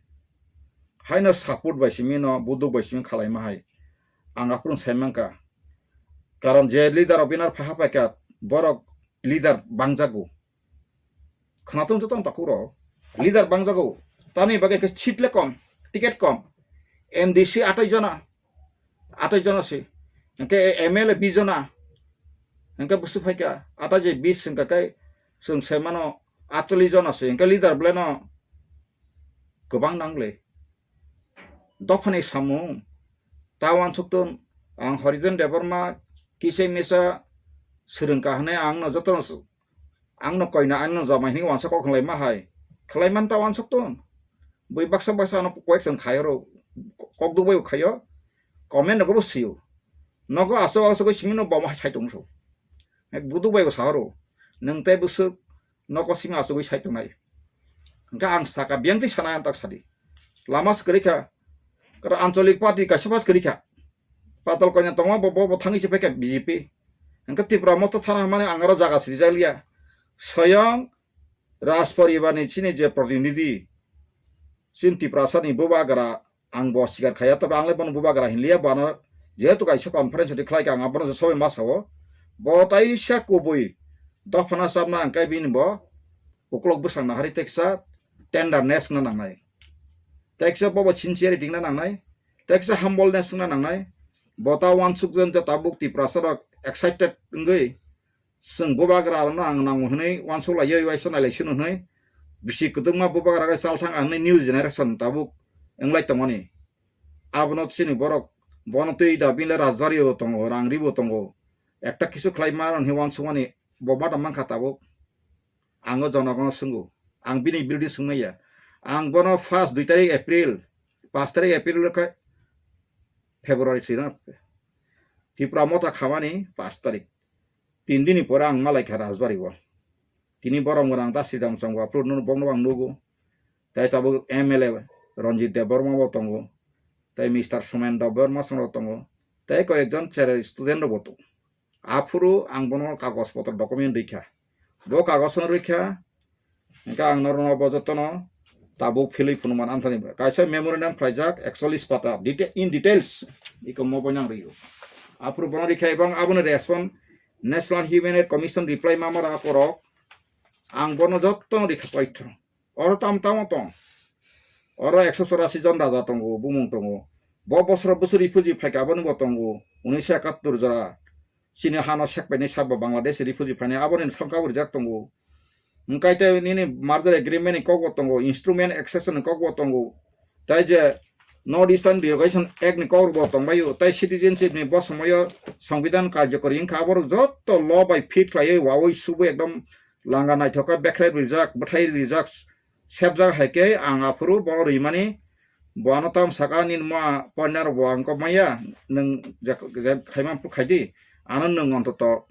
haino support bai simi no buduk bai simi khalaima hai ang aphuru sai mankha. Karon je leader rok binar phaha paikha, borok leader bangjago. Khwnatung joto takhuk rok leader bangjago. Tani bagwi khe seat le kom, ticket kom. M D C atai jona, atai jona se. Hwnkhe M L A bis jona. Hwnkhe busu phaikha, atai je bis hwnkha khe chwng sai mano atchollish jona se. Hwnkhe leader belai no kwbang nangle. Dophani samung ta uansuktung, ang Horijon Debbarma kisa misa swrwngkha hwnwi ang no jotono su-, ang no koina ang no jamai hwnwi uansa kok khlai ma hai. Khlai man ta uansuktung. Bui baksa baksa ano koyek chwng khaio ro, kok duk bai khaio. Comment nogo bo sio. Nogo aswk aswk simi no boma sai tong so. Buduk bai bo sa ro. Nwng tei bwswk nogo simi aswk sai tongnai. Hwnkhe ang saka biyang twi sana ang tak sadi. Lama se kwrwi kha. Kara ancholik party kaisa pas kwrwi kha. Patal koina tongma bo, bo, bo thangwi se phaikha B J P. Hwnkhe Tipra motha thana hwnmani ang aro jaga sijak liya. Soyong Raj poribar ni chini je protinidhi, chini Tiprasa ni bubagra, ang bo sikar khaya, tobe ang le bono bubagra hinliya, bo ano jehetu kaisa conference rwdi khlai kha, ang abono je sobai ma sao, bo taisa kubui dophano chapna hwnkhe bini bo uklok bwsang nahari teksa tenderness wngna nangnai, teksa bobo sincerity wngna nangnai, teksa humbleness wngna nangnai, bo ta uansuk jon je tabuk Tiprasa rok excited wngwi chwng bubagra rokno ang nango hwnwi uansuk lai, uaisa nailai sino hwnwi bisi kwdwkma bubagra rok chal thang hwnwi new generation tabuk wnglai tongmani. Abono chini borok bono twi da bini rajbari bo tongo, rang ri bo tongo, ekta kisu khlai ma hwnwi uansukmani bo ma tong mankha tabuk. Ang o jonogono swngo, ang bini birodhi swngmaya. Ang bono first dui tarik April, paanch tarik April khe February sina Tipra motha khamani paanch tarik. Tin dini pore ang malaikha Rajbari o. Tini borok mwnang ta Sridham Chongwa, Prudno bokno ang nugo. Tai tabuk M L A Ranjit Debbarma bo tongo. Tai Mister Sumen Debbarma songro tongo. Tai koyekjon cherai student rok bo tongo. Aphuru ang bono kagoj potro document rikha. Bo kagoj no rikha, hwnkhe ang norokno bo jotono tabuk philwi phunukmani anthani kaisa memorandum khlaijak ekchollish pata deta-, in details iko mo boino ang rio. Aphuru bono rikha ebong aboni respond National Human Rights Commission reply ma mara akorok ang bono jotono rikha paitho. Oro tam tamo tong. Oro ekso chorasi jon raja tongo, bumung tongo. Bo bosoro bwswk refugee phaikha, aboni bo tongo. Unnish ekattor jora chini hano sekpaini sabo Bangladesh refugee phainai, aboni songkha bo rijak tongo. Hwnkhe tei nini merger agreement ni kokbo tongo, instrument accession ni kokbo tongo. Tai je North Eastern Delegation Act ni kok rok bo tongbaio, tei citizenship ni bo somoyo Songbidan karjokori wngkha, aborok joto law bai fit khlaiwi wawi subwi ekdom langa naithok khe bekhrai rijak, bwthai rijak, sebjak hai khe ang aphuru bo rimani, bo ano tam saka, "Nini ma partner bo ang kok maya, nwng je, je khaima phuru khai di, ano nwng ontoto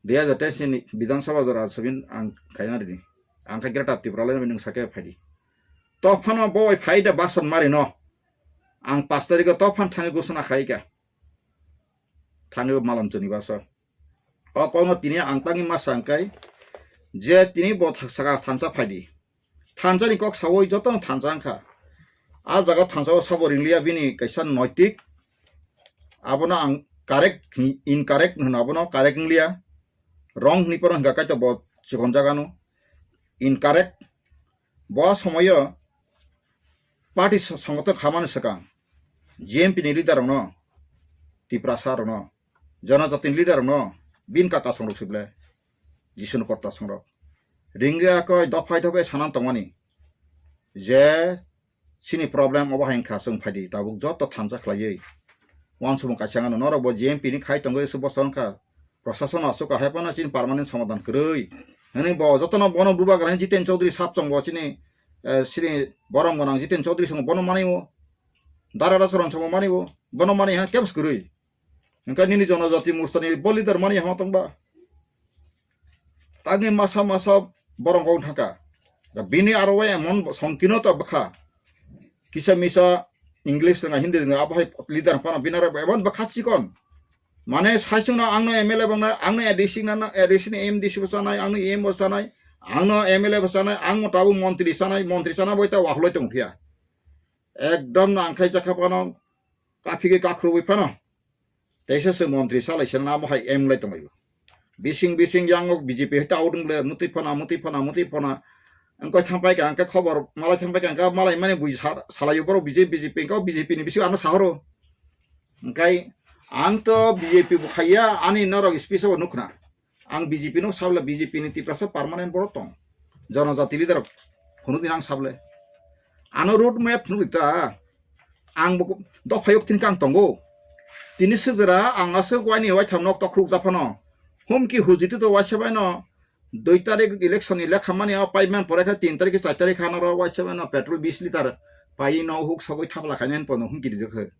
dui hajar teis ni Bidhan Sabha jora sabin ang khaina rini, ang kha Greater Tipraland nwng sake phai di." To phano bo bai phai da bason mari no, ang pash tarikh o to phan thangwi gusuna khai kha, thangwi malom chuni baso. O kokno tini ang tangwi ma sa hwnkhe je tini bo tha-, saka thansa phai di. Thansa ni kok sawi jotono thansa wngkha. A jaga thansa o sabo ringliya bini kaisa noitik. Abono ang correct, incorrect hwno abono correct wngliya. Wrong hwnwi poro hwnkha kaitor bo chikon jagano. Incorrect. Bo somoyo party so-, songothon khamani swkang G M P ni leader rokno, Tiprasa rokno, Jonojati ni leader rokno, bin kaka songrok sible, Jisuni kotta songrok. Ringya koi dophai dophai sanan tongmani je chini problem obo hai wngkha, chwng phaidi tabuk joto thansa khlaiwi. Wansukmung kaisa wngkha, norok bo G M P ni khai tongwi se bosa wngkha, prosason aswk kahai phano chini permanent somadan kwrwi. Hwnwi bo jotono bono bubagra Jiten Chaudhary sap chwng bo chini, eh, chini borom gwnang Jiten Chaudhary song bono manwi o. Dara Rasaron song bo manwi o. Bono manwi ha kebs kwrwi. Hwnkhe nini Jonojati Morcha ni bo leader mani hama tongba? Tangwi masa masa borok wng thangkha. Da bini aro o emon songkino to bwkha. Kisa misa English rwnga, Hindi rwnga, abo hai leader phano bini aro emon bwkha chikon. Mane saichung no ang no M L A bang na, ang no A D C na, na, A D C ni M D C bo chanai, ang no E M bo chanai, ang no M L A bo chanai, ang mo tabuk montri chanai, montri chana bo ta wahloi tong phiya. Ekdom no ang khai jakha phano, kaphigwi kakhruwi phano. Teisa se montri salai se namo hai M lai tonglaio. Bising bising yang o B J P hai ta odung le mutwi phana, mutwi phana, mutwi phana. Ang koi thampai ka, ang khe khobor malai thampai ka, ang khe malai mani bui sa-, salaio borok B J P, B J P, ang khe B J P ni bising ano sahoro. Ang kai ang to B J P bo khaiya, ani norok speech o nukhna. Ang B J P no sabla B J P ni Tiprasa permanent borok tong. Jonojati leader rok phunuk din ang sable. Ano road map phunuk ta. Ang bo dophayok tin kang tongo. Tini sujra ang aswk waini waitham nok tokhrup japhano. Humki hujitu to waisa baino dui tarik election ni lekha mani o paiman pore kha tin tarik char tarik khano ro waisa baino petrol bis liter pai no huk sogwi thapla khainai pono humki rijak khe.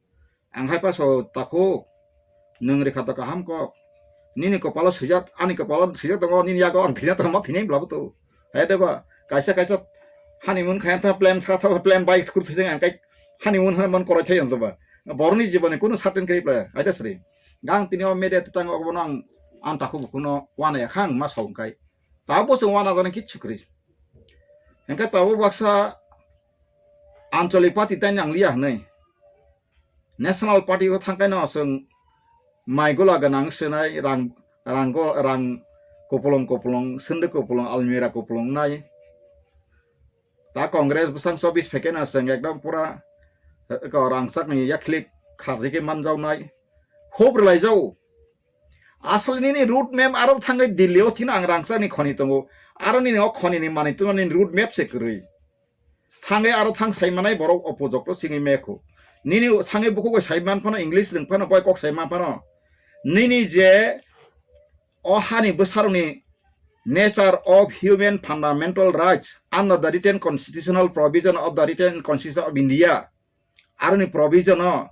Ang hai paso takhuk, nwng rikha to kaham kok. Nini kopalo swijak, ani kopalo swijak tongo, nini yago ang thina tongma thinai bwlabo to. Hai de ba, kaisa kaisa honeymoon khaina tha plan sa tha plan bai khur thang ang kai honeymoon hana man korai thai ang ba. Boroni jiboni kunu certain kri pla, hai de sri. Gang tini o media tang obo nang an takhuk kuno wana ya khang ma saung kai. Ta bo se wana jani kichu kri. Engka ta bo baksa anchalik party tai nang liya hnai. National Party o thangkaino chwng mai gula gwnang swnai, rang, rang go, rang kupulung kupulung, sunduk kupulung, almirah kupulung nai. Ta Congress bwsang chobis phaikeno chwng ekdom pura, eh, ko rangchakni yakhlik khardi khe manjawnai. Hope rwlaijao. Asol nini road map aro thangwi Delhi o thina ang rangchakni khoni tongo. Aro nini o khonini manwi tongma nini road map se kwrwi. Thangwi aro thang sai manai borok opojok to singwi mekho. Nini thangwi bukhuk bai sai man phano, English rwng phano, bai kok sai man phano. Nini je o hani bwsarokni nature of human fundamental rights under the written constitutional provision of the written constitution of India. Aroni provision o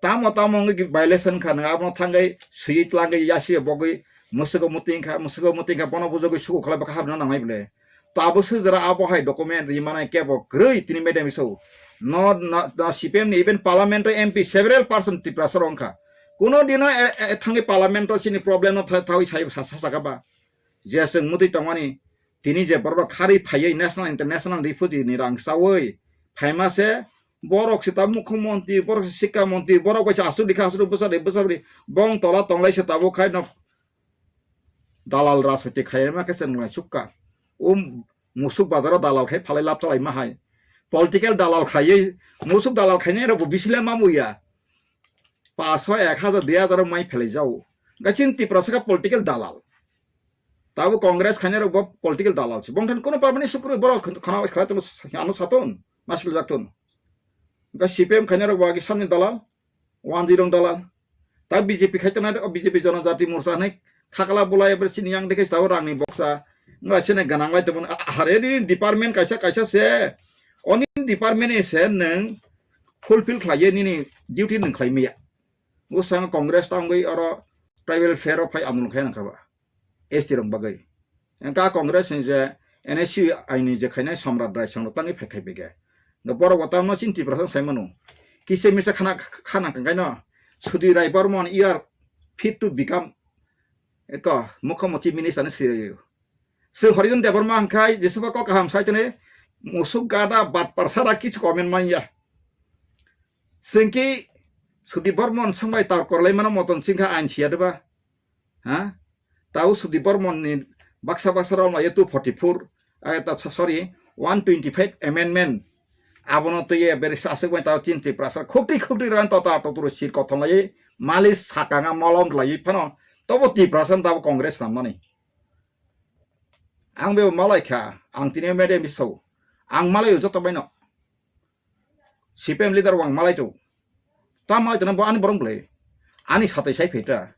tamo tamo wngwi violation kha, nang abono thangwi swiwi tlangwi yasi bogwi mwswgo muti wngkha, mwswgo muti wngkha, bono bujogwi suku khlai bwkha habna nangnai bwle. Tabuk swijra abo hai document ri manai kebo kwrwi tini madam iso. No, no, no, C P M ni even parliament o M P several person Tiprasa rok wngkha. Kuno dino e, e, thangwi parliament o chini problem no tha-, thawi sai sa, sa, sakha ba. Je chwng mutwi tongmani tini je borok kharwi phaiwi national international refugee ni rang chawi phaima se borok se ta mukhyamantri, borok se sikha mantri, borok bai se aswk dikha aswk bwsa de bwsa de bong tola tonglai se tabuk khai no. Dalal rajniti khaima khe chwng nai sukha. O musuk bazaro dalal khai phalai lab chalai ma hai. Political dalal khaiwi musuk dalal khainai rok bo bisi le ma muya. Paso ek hajar dui hajar mai phelai jao. Gachin Tiprasa kha political dalal. Tabo Congress khainai rok bo political dalal se. Bongthan kono parmani sukru borok khana khana tong ano saton masil jakton. Ga C P M khaina rok ba ki samni dalal, one zero dalal. Ta B J P khai tana B J P Janajati Morcha hinwi khakla bulai bre chini yang dekhe tabo rangni boksa. Nga sene ganang lai tongmani hare ni department kaisa kaisa se. Oni department ni se nang fulfill khlaiye nini duty nang khlai miya. Usang Congress tangwi oro tribal fair o phai amul khai nang khaba. S T rok bagwi. Engka Congress ni je N S C I ni je khainai Samrat Rai Sangro tangwi phai khai bege. Nga borok bo tamno chin Tripura sai mano. Kise misa khana khana kangkaino Sudhir Rai Barman, you are fit to become eko Mukhyamantri minister ni sirayo. Se Horidhan Debbarma hangkai jesuba kok kaham saitene musuk gada bat parsara kichu comment manya. Sengki Sudhir Barman sangbai tar korlai mana moton singkha ain siya deba. Ha? Tau Sudhir Barman ni baksa baksa rok lai two forty four, eh, ta, sorry, one twenty five amendment. Abono twi beri sasuk bai tau chin Tiprasa khukti khukti ran tota totoro sir kothon lai malis sakanga molom lai phano tobo Tiprasa tabo Congress namani. Ang bebo malai kha, ang tini M D M so, ang malai joto baino. C P M leader wang malai tu. Ta malai tana bo ani borong bwlai. Ani satai sai phaita.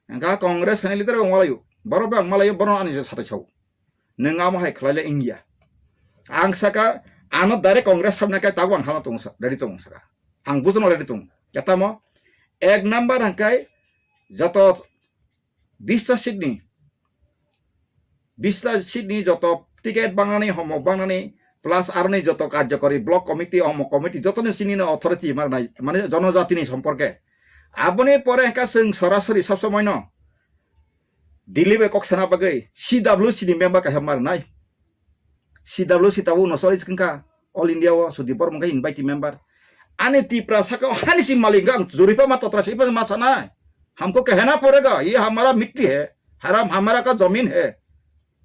Engka Congress hani leader wang malai. Borok bang malai borok ani satai sau. Neng amo hai khlai le India. Ang saka ano direct Congress sabna kai tabo ang hama tong sa, ready tong saka. Ang bujono ready tong. Katamo ek number hangkai joto Bista seat ni, bista seat ni joto ticket bangnani, homok bangnani, plus aroni joto karjokori block committee, homok committee, joto ni sini no authority marnai, mane jonojati ni somporke. Aboni pore hingka chwng sorasori sob somoi no Delhi bai kok sana bagwi C W C ni member kaisa marnai. C W C tabuk no choli swkang kha, All India o Sudip Bormon khe invited member. Ani Tipra saka o hani si malik ang juripa ma totra si ma sanai. Hamko kehna padega, ye hamara mitti hai, haram hamara ka zamin hai.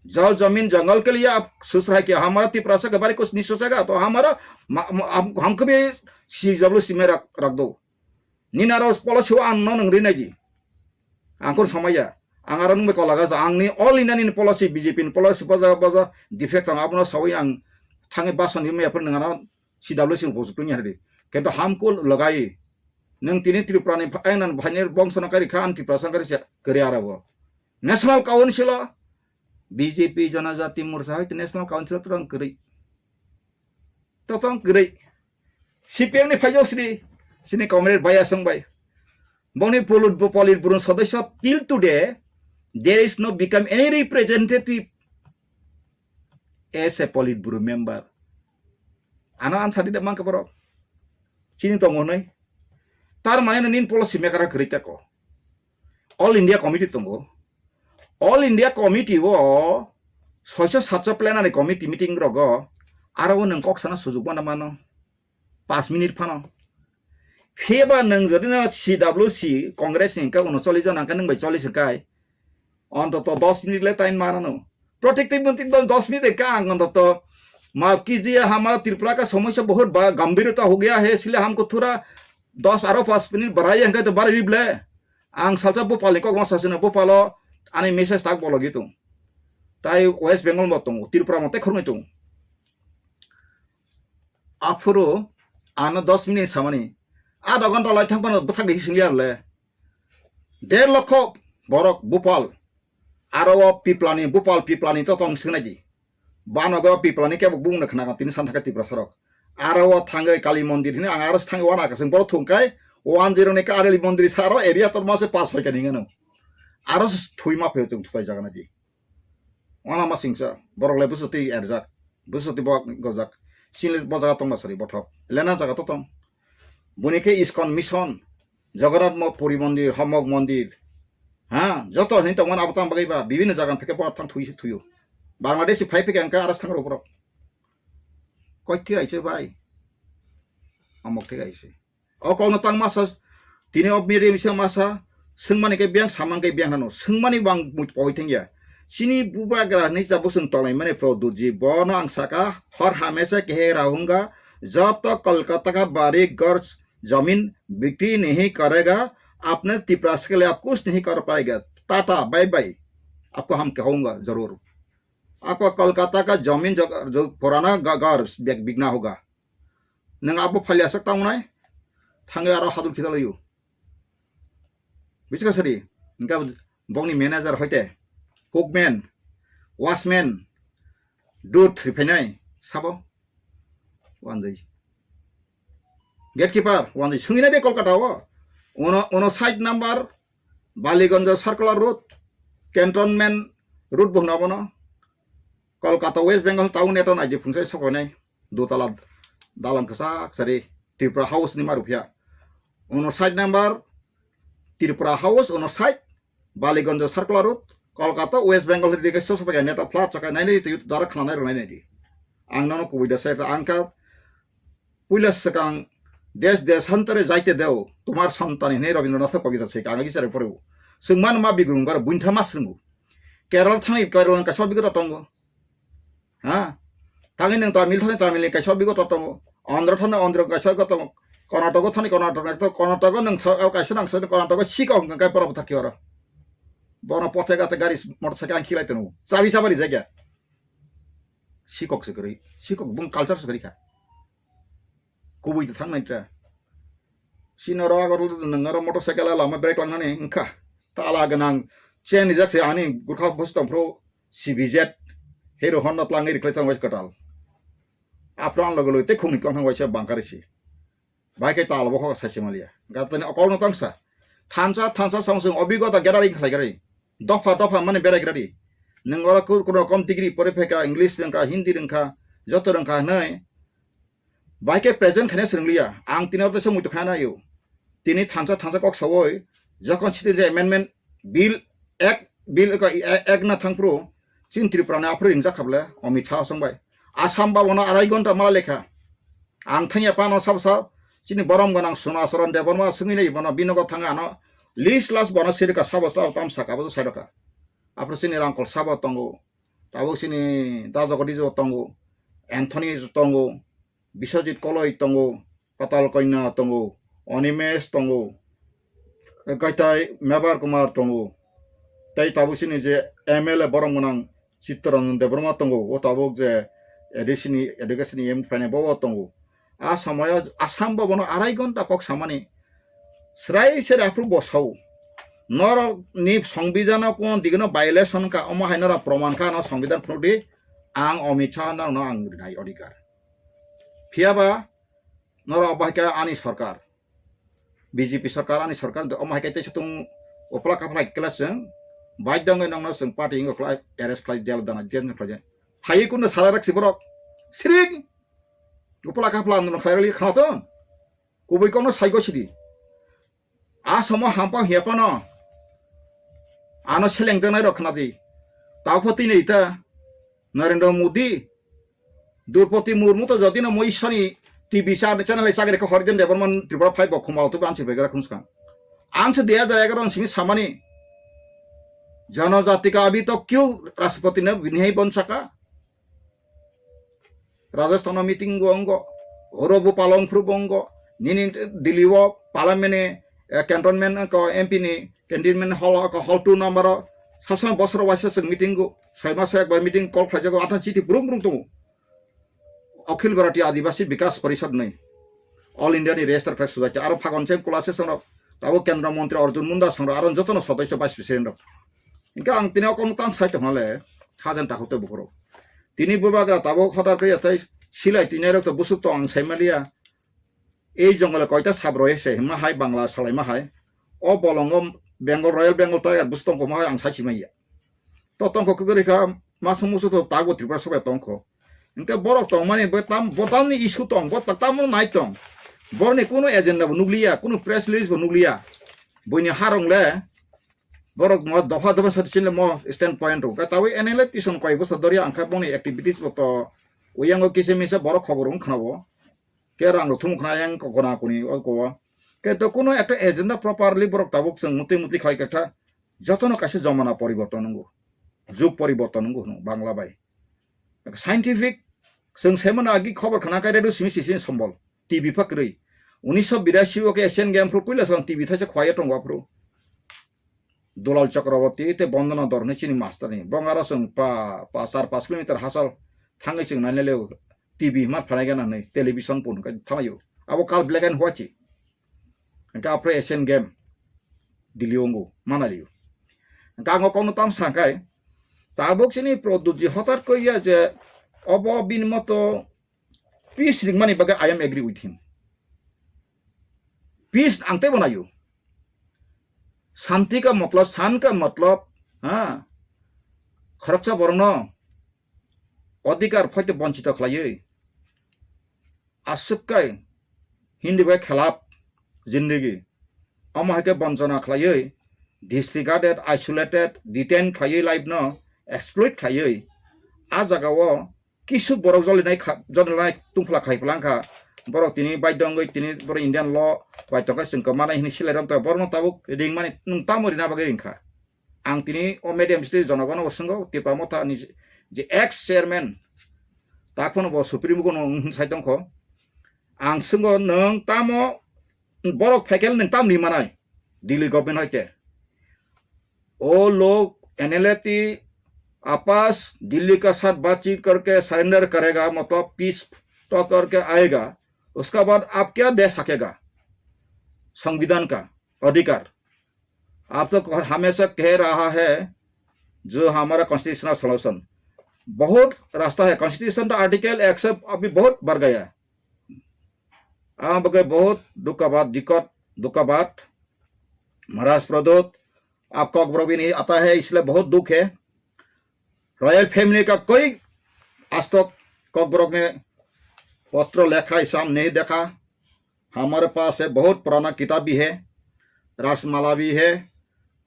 Jal zamin jangal ke liye aap soch rahe hai kya? Hamara Tipra saka bari kuch nahi sochega, to hamara ma-, ma-, hum-, humko bhi C W C mein rakh, rakh do. Nini aro policy o ang no nwng rinai di. Ang khon samaya. Ang aro nwng bai kola gasa. Ang ni all India ni policy, B J P ni policy boja boja defect ang abono sawi ang thangwi bason ni maya phuru nwng ano C W C ni post tungya hadi. Kento hamko lagai. Nwng tini Tripura ni pha-, ang nan bhaini bongso no kari kha, ang Tripura sangkari se kari aro bo. National Council o B J P Janajati Morcha hai National Council o twrang kwrwi. Totong kwrwi. C P M ni phaijok sri, sini comrade Baya Song bai. Boni Polit-, Politburo sodosyo till today, there is no become any representative as a Politburo member. Ano answer di mangka borok. Chini tongo noi. Tar mane no nin policy maker kwrwi tako. All India Committee tongo. All India Committee o soiso satso plenary committee meeting rogo aro o nwng kok sana sujuk mano mano. Pas minute phano. Phiya ba nwng jodi no C W C Congress ni hingka uno cholli jona hingka nwng bai cholli se kai. Ontoto dos minute le time mano no. Protective monti dos minute ka ang ontoto. Maaf kijiye, hamara Tripura ka samosya bahut ba gambhirta ho gaya hai, isliye hamko thora dos aro pas minute badhaiye hingka to badhai ble. Ang salsa Bhopal ni kok ma sasina, Bhopal o ani message tak bolo gitu. Tai West Bengal mo tongo, Tripura mo tekhornoi tongo. Aphuru ano dos minute samani, adha ghonta lai thang phano bwthak de hising liya le. Der lokho borok Bhopal, aro o Piplani, Bhopal Piplani to tong singnai di. Banogo Piplani kebo bungno khna tini santhaka Tiprasa rok. Aro o thangwi Kali mondir hini ang aro thangwi wana kasing borok thungkai one zero ni Kali mondir saro area tor mase pas hoi kani ngano. Aro thui ma phe chung thutai jagana di. Wana ma singsa borok le bwswtwi erjak. Bwswtwi bo gojak. Chini bo jaga tongma sari bothop. Lena jaga to tong. Buni khe ISKCON mission, Jagannath mo-, Puri mondir, Homok mondir. Ha, joto hini tongmani abo tang bagwi ba, bibinno jaga pheke bo thang thuisu thuyo. Bangladeshi phai pheke angka aras thang rok borok. Koi thik aise bai. Amok thik aise. O kokno tang masa, tini o media misa masa, swngmani khe biyang, samang khe biyang hano. Swngmani bang mui pogoi thangya. Chini bubagra hinwi jabo chwng tonglaimani Pradyut ji, bono ang saka, har hamesha kehe rahunga, jab tak Kolkata ka bari ghar zamin bikri nahi karega, apne Tiprasa ke liye aap kuch nahi kar payega. Tata, bye bye. Aapko hum kahunga zarur. Aapka Kolkata ka zamin jo, jo purana ga-, ghar bik-, bikna hoga. Nwng abo phalia sak tangnai, thangwi aro hadul khidalaio. Buchika sari, hingka bokni manager hoite, cookman, watchman, dut riphainai, sabo? Wanjai. Gatekeeper, wanjai. Sungina de Kolkata o. Uno, uno side number, Baliganj Circular Road, Cantonment Road bo hwno abono. Kolkata West Bengal town eto naidi phungsai sokoinai. Dutala dalang kwchak sari Tripura House ni maru phiya. Uno side number Tripura House, uno side Baliganj Circular Road, Kolkata West Bengal ni dikhe sosopai neta flat chakai nainai twi dara khna nai rwnai naidi. Ang nono kubui da sai ang ka puila swkang desh deshantare jaite deo, tumar santani hinwi Rabindranath Kobita se kanga gichare pore. Swngman ma bigrung gar buintha ma swrwngo. Kerala thangwi Kerala kaisa bigota tongo. Ha? Thangwi nwng Tamil thani Tamil ni kaisa bigota tongo. Andhra thani Andhra kaisa bigota tongo. Karnataka thani Karnataka to Karnataka nwng sa kaisa nang sa Karnataka sikok hwnkha kai pora bwthar ki oro. Bono pothe gate gari motorcycle ang khilai tongo. Chabi chabari jaga. Sikok se kwrwi. Sikok bung culture se kwrwi kha. Kubui de thang nai tra. Sino ro agor nwng aro motorcycle lama brake lang nani wngkha. Tala ganang chain rijak se ani gurkha bus tong phro C B Z Hero Honda tlang ri klai thang wai katal. Aphro ang logo logo te khungni tlang thang wai se bangkari si. Bai ke tala bo kho sai se malia. Gatani okol no tang sa. Thansa thansa samsung obigota gathering khlai gari. Dopha dopha mani berai gari. Nwng oro ku-, kuno kom degree pore pheka, English rwngkha, Hindi rwngkha, joto rwngkha hwnwi. Bai khe present khaina swrwngliya. Ang tini abo teisa muitu khaina naiyo. Tini thansa thansa kok sawoi, jokhon citizen amendment bill ek, bill eko e-, ek na thangphru, chini Tripura ni aphru ringjak kha bole, Amit Shah song bai. Assam ba bono arai gonta mala lekha. Ang thangya pano sab sab, chini borom ganang Suna Saran Debbarma swngwi nai bono binogo thanga ano list last bono sirika sabo sabo tam saka bo sairokha. Aphru chini Rangkol sabo tongo. Tabuk chini Da Jagadish bo tongo, Anthony tongo, Biswajit Koloi tongo, Patal Kanya tongo, Animesh tongo, Kaitai Mebar Kumar tongo, tei tabuk chini je M L A borom gwnang Chittaranjan Debbarma tongo, o tabuk je A D C ni education ni M P phainai bo tongo. A samoyo Assam bo bono arai gonta kok samani srai se aphru bo sao. Norok ni songbidano kuno digino violation ka, omo hai norok proman ka, no songbidan phunuk di, ang Amit Shah no, no ang rinai odhikar. Phiya ba norok obo hai khe ani sarkar, B J P sarkar, ani sarkar, omo hai khe teisa tung upla kaphla khe kela chwng baidya wngwi nokno chwng party wngwi khlai arrest khlai, jail dana, jail khlai. Phaiwi kuno sala rak si borok. Siring! Upla kaphla andolon khlai rali khana to. Kubui kokno saiko sidi. A samo hampang hiya phano ano selengjaknai rok khna di. Tao pho tini ita Narendra Modi, Droupadi Murmu to jodi no moi sani T V cha-, channel ai chagri kha Harijan Debbarma Tripura phai bo khumao to bansi begra khunskang. Ang se dui hajar egaroh ni simi samani, janajati ka abhi tak kyun Rashtrapati ne bini hai bon saka? Rajasthan o meeting go ongo, oro bo palong phru bo ongo, nini Delhi o parliament ni, eh, cantonment ko M P ni cantonment hall ko hall two number o, sabsama bosor waisa chwng meeting go, soi maso ekbar meeting call khlaijago, athan chiti brung brung tongo. Akhil Bharatiya Adibasi Bikas Parishad ni, All India ni register khlai sujak, aro phagon se kula se songrok, tabo Kendra Montri Arjun Munda songrok, aro jotono sodosyo vice president rok. Hingke ang tini o kokno tang sai tongmale, khajan takhuk tei bukhurok. Tini bubagra tabuk hotar khe yathai silai tini rok to busuk to ang sai maliya. Ei jongole koita sab roi se himma hai Bangla salai ma hai. O bolongo Bengal, Royal Bengal Tiger busuk tongkho ma hai ang sai si maya. To tongkho kwrwi kha, masung musu to tago Tripura sobai tongkho. Hingke borok tongmani bo tam, bo tamni issue tong, bo ta-, tamo nai tong. Borokni kunu agenda bo nukliya, kunu press release bo nukliya. Buini harong le, borok mo dopha dopha sa chini mo stand point rok. Ka tawi N L A tison koi bwsa dori ang kha boni activities bo to uyango kisa misa borok khobor wng khna bo. Ke rang rok thum khna yang ko gona kuni o ko. Ke to kuno ekta agenda properly borok tabuk chwng muti muti khlai kha jotono kaisa jomana poriborton wngo. Jug poriborton wngo hwno Bangla bai. Scientific, chwng saimano agi khobor khna khe radio simi sisi sombol, T V pha kwrwi. Unisho birasi o khe Asian Game phru puila swkang T V thaisa khwlaiya tongo aphru. Dulal Chakraborty tei Bondona Dhor hinwi chini master ni. Bong aro chwng pa, pa char pash kilometer hachal thangwi chwng naina leo. T V ma phanai gana hinwi television pun ka thalaio. Abo kal black and white si. Hingke apre Asian Game Delhi ongo manalio. Hingke ang o kokno tam sa khe tabuk chini Pradyut ji hotat koi ya je obo bini moto peace ringmani bagwi I am agree with him. Peace ang teibo naio. Shanti ka matlab, shan ka matlab, ha? Khoroksa borokno adhikar phoito bonchito khlaiwi, aswk kai Hindi bai khelap jindagi. Omo hai khe bonchona khlaiwi, disregarded, isolated, detain khlaiwi life no exploit khlaiwi, a jaga o kisu borok jolinai kha, jolinai tungphla khai phlang kha. Borok tini baidho wngwi tini borok Indian law bai tongkha chwng kwmanai hinwi silai romtokha. Borokno tabuk ringmani nwng tamo rina bagwi ringkha? Ang tini o medium sitwi jonogono bo swngo, Tipra Motha ni je ex chairman, tak phano bo Supreme Court no wng sai tongkho. Ang swngo nwng tamo borok phaikhe nwng tam ri manai Delhi government hai khe. वो लोग एनएलए टी आपस दिल्ली का साथ बातचीत करके सरेंडर करेगा, मतलब पीस टॉक करके आएगा, उसका बाद आप क्या दे सकेगा संविधान का अधिकार? आप तो हमेशा कह रहा है जो हमारा कॉन्स्टिट्यूशनल सॉल्यूशन, बहुत रास्ता है। कॉन्स्टिट्यूशन का आर्टिकल एक सौ अभी बहुत बढ़ गया है। हाँ, बगैर बहुत दुख का बात, दिक्कत, दुख का बात। महाराज प्रद्योत, आप कॉकबरॉक भी नहीं आता है, इसलिए बहुत दुख है। रॉयल फैमिली का कोई आज तक कॉकबरॉक में पत्र लेखा ऐसा हम नहीं देखा। हमारे पास है, बहुत पुराना किताब भी है, रासमाला भी है,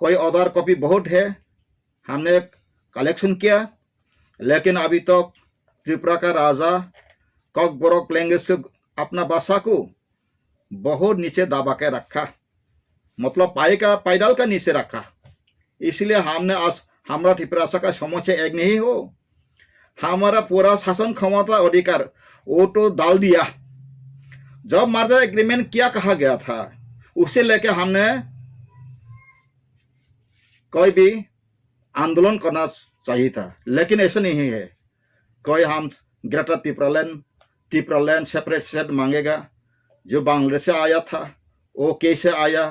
कोई अदर कॉपी बहुत है, हमने कलेक्शन किया, लेकिन अभी तक त्रिपुरा का राजा कॉकबरॉक लैंग्वेज को, अपना भाषा को बहुत नीचे दबा के रखा, मतलब पाए का, पैदल का नीचे रखा। इसलिए हमने आज, हमारा त्रिपुरासा का समस्या एक नहीं हो, हमारा पूरा शासन क्षमता अधिकार वो तो डाल दिया। जब मर्जर एग्रीमेंट क्या कहा गया था, उसे लेके हमने कोई भी आंदोलन करना चाहिए था, लेकिन ऐसा नहीं है। कोई हम ग्रेटर तिपरालैंड, तिपरालैंड सेपरेट स्टेट मांगेगा, जो बांग्लादेश से आया था, वो कैसे आया,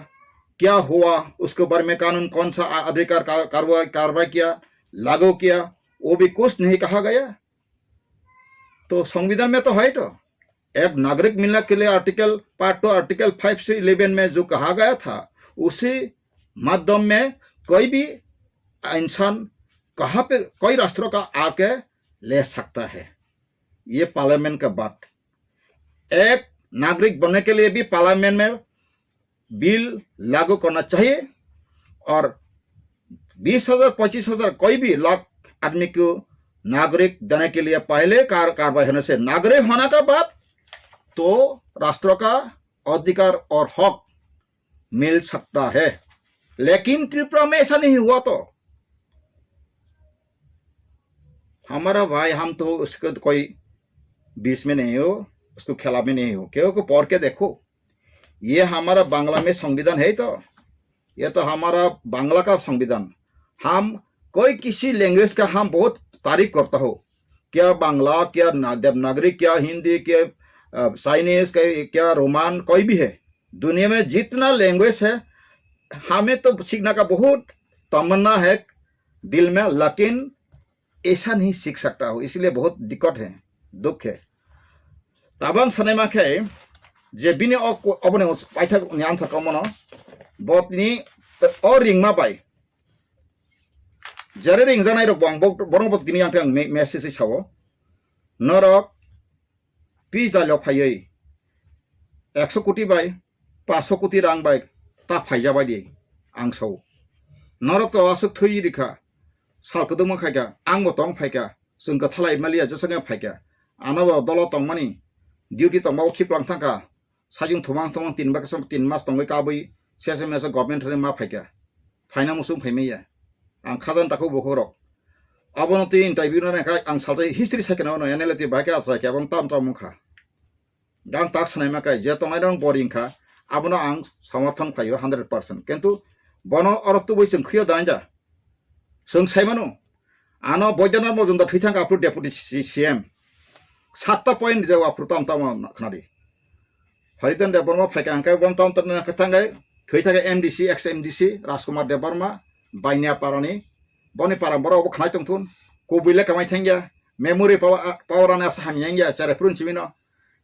क्या हुआ, उसके बारे में कानून कौन सा आ-, अधिकार का-, कार्रवाई, कार्रवाई किया, लागू किया, वो भी कुछ नहीं कहा गया। तो संविधान में तो है तो, एक नागरिक मिलने के लिए article, part two, article five से इलेवन में जो कहा गया था, उसी माध्यम में कोई भी इंसान कहाँ पे, कोई राष्ट्र का आके ले सकता है। ये पार्लियामेंट का बात। एक नागरिक बनने के लिए भी पार्लियामेंट में बिल लागू करना चाहिए और बीस हजार, पच्चीस हजार, कोई भी लाख आदमी को नागरिक देने के लिए पहले कार-, कार्रवाई होने से, नागरिक होने का बाद तो राष्ट्र का अधिकार और हक मिल सकता है। लेकिन त्रिपुरा में ऐसा नहीं हुआ तो हमारा भाई, हम तो उसको कोई बीच में नहीं हो, उसको खिलाफ में नहीं हो, क्योंकि पढ़ के देखो, ये हमारा बांग्ला में संविधान है तो, ये तो हमारा बांग्ला का संविधान। हम कोई किसी लैंग्वेज का हम बहुत तारीफ करता हो, क्या बांग्ला, क्या ना-, देवनागरी, क्या हिंदी, क्या, अ, चाइनीज, क्या, क्या रोमन, कोई भी है, दुनिया में जितना लैंग्वेज है, हमें तो सीखने का बहुत तमन्ना है दिल में, लेकिन ऐसा नहीं सीख सकता हो, इसलिए बहुत दिक्कत है, दुख है। Tabang sanai ma khe je bini o, oboni paithak ni answer kamo no, bo tini o ringma bai, jare ringjanai rok bo ang bo-, borok bo tini ang khe ang me-, message sao, norok pi jalio phaiwi ekso koti bai, paso koti rang bai ta phaija bai di, ang sao. Norok to aswk thwi rikha, sal kwdwma khaikha, ang bo tong phaikha, chwng kwthalai maliya jesa khe phaikha. Ano bo dolo tongmani, duty tongma o khiplang thangkha, sajung thumang thumang tin baksa tin mas tongwi kabwi sesa mesa government thani ma phaikha. Phaina muchung phaimaya. Ang khajang takhuk bukhuk rok. Abono twi interview no nangkha, ang salsa history saikhe no, N L A twi bahai khe achai khe, abang tam tam wngkha. Ang tak sanai ma khe, je tongnai rok boring kha, abono ang samarthon khlaio hundred percent. Kintu bono oro tubui chwng khwiyo danai da. Chwng sai mano, ano Boidyanath Majumdar thwi thang aphuru deputy C-, C M. Satta point rijak aphuru tam tamo khna di. Hariton Debbarma phaikha hwnkhe bon tom tom na kwthang gai thwi thakhe M D C, ex M D C Rajkumar Debbarma, Bainia parani, boni para borok obo khnai tongthun, kubui le kamai thangya, memory power, power ani asa hamya wngya, chare phuru chimino.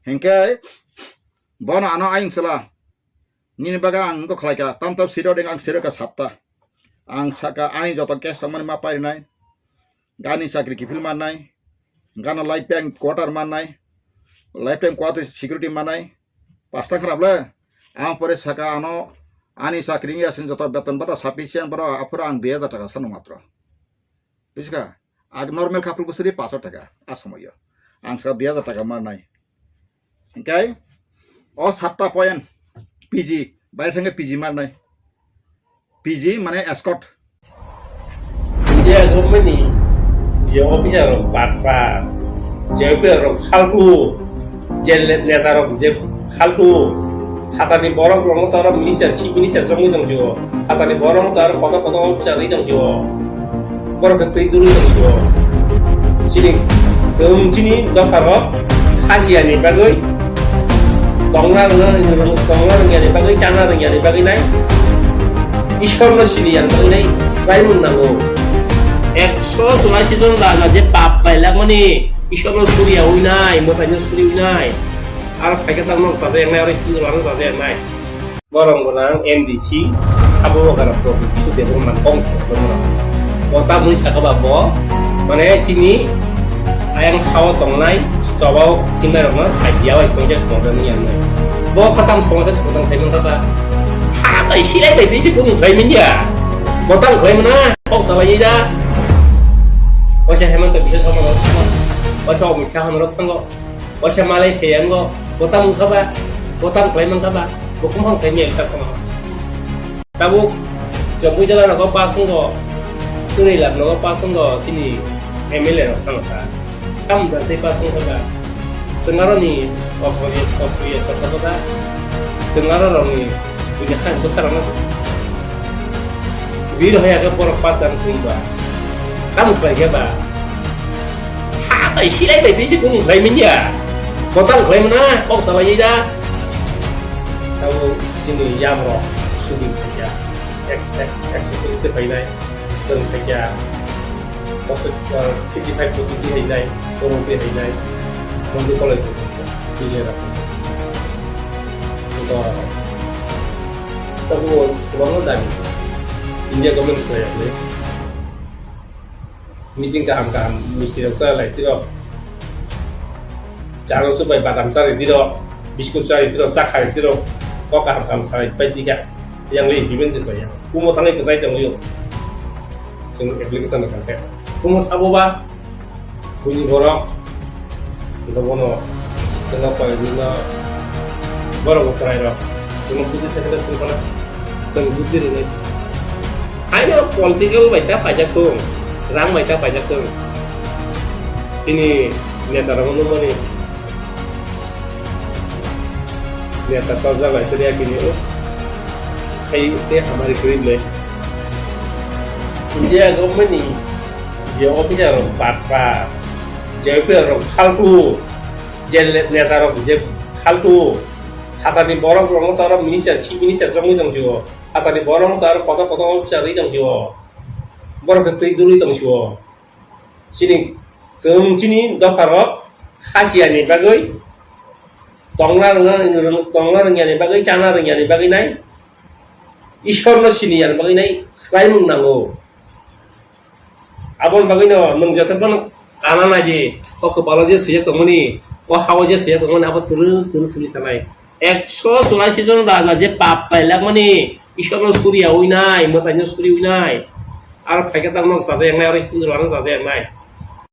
Hinkhe bono ano ayung sala, nini baga ang wngkha khlaikha, tam tam siro deng ang siro kha satta. Ang saka ani joto case tongmani ma parinai, gani chakri kiphil mannai, gana lifetime quarter mannai, lifetime quarter security mannai, pasta kharap le. Ang pore saka ano ani chakri wngya sini joto beton bata sufficient boro aphuru ang dui hajar taka sano matro. Bujiska? Ag normal couple ko siri paso taka a somoyo. Ang saka dui hajar taka mannai. Hinkhe o satta point P G, baire thangkhe P G mannai. P G mane escort. India government ni je officer rok patpa, je officer rok faltu, je le-, neta rok je faltu, hatani borok rok sa minister, chief minister jongwi tong jio. Hatani borok sa kotor kotor officer ri tong jio. Borok khe twi duri tong jio. Chini, chwng chini dopha rok khajia ni bagwi, tongna rwna, tongna rwngya ni bagwi, chana rwngya ni bagwi nai. Ishwar no sini yang bagwi nai, swlaimung nango. Ekso churashi jon raja je pap pailak mani, Ishwar no suriya wi nai, mwtai no suri wi nai. Ar phaikhe tamo sajak nai, aro hindu rano sajak nai. Borok gwnang M D C, abo bagara property su development kong sa borok. Bo ta mui saka ba bo, mane chini ayang hao tongnai, chobao kinai rok no idea bai tongjak tongjak ni yang. Bo khatam somosa chotang thai mang kha. Ha bai silai bai tisi kung khai min ya. Bo tang khai mana, kok sa bai da. Bo sa Hemanta Biswa Sarma rok, bo sa Amit Shah rok thango. Waisa malai phai ang go, botam wngkha ba, botam khlai mankha ba, bo kuphang khlai miyang ta khama. Tabuk, jobwi jala rogo pass wnggo, chwrai lab nogo pass wnggo, chini M L A rok thangkha. Sam da tei pass wngkha ba, chwng aroni okhorni, okhorni, okhorni, chwng aro rokni, buini kha bwsarokno. Biro haya khe borok pass dan khum ba, tamo khlai khe ba. Ha bai silai bai twi se kung khlai manya. Kotal khlai mana kok salai da. Tabo chini yam rok sugi khaija. Ex-, ex-, executive khainai. Chwng khaija. Bosor, uh, fifty five to fifty khainai. Korong khainai. Mondi college khaija. Bijay Rakhai. Ito. Tabo kwbangma dani. India government khlai yakle. Meeting kaham kaham misti rok cha lai tiro. Charo su bai badam chari tiro, biskut chari tiro, cha khai tiro, kok kaham kaham sai pai tika. Yang le biben je pai yang. Kumo thangwi kwchai tong liyo. Sing application na kangkhe. Kumo sabo ba, buini borok. Ito bono, tengah pai nina, borok chwrai rok. Tengah putih kacang sing kana. Chwng buji rwnai. Haino political bai ta paijak thung, rang bai ta paijak thung. Chini neta rok nukmani neta torjak lai tei yakini o. Hai tei hamari kwrwi le. India government ni je officer rok patpa, je officer rok faltu, je le-, neta rok je faltu, hatani borok rok no sa minister, chief minister jongwi tong jio. Atani borok sa aro kotor kotor officer ri tong sio. Borok khe twi duri tong sio. Chini, chwng chini dopha rok khasiya ni bagwi, tongna rwna, tongna rwngya ni bagwi, chana rwngya ni bagwi nai, Ishwar no siniya ni bagwi nai, swlaimung nango. Aboni bagwino nwng jesakno ana naidi, o kwpalo je swijak tongmani, o hao je swijak tongmani, abo twrwk twrwk simi tanai. Ekso churashi jon raja je pap pailakmani, Ishwarno suriya winai, mwtaino suri winai. Aro phaikhe tamo sajak yangnai, aro Hindu rokno sajak yangnai.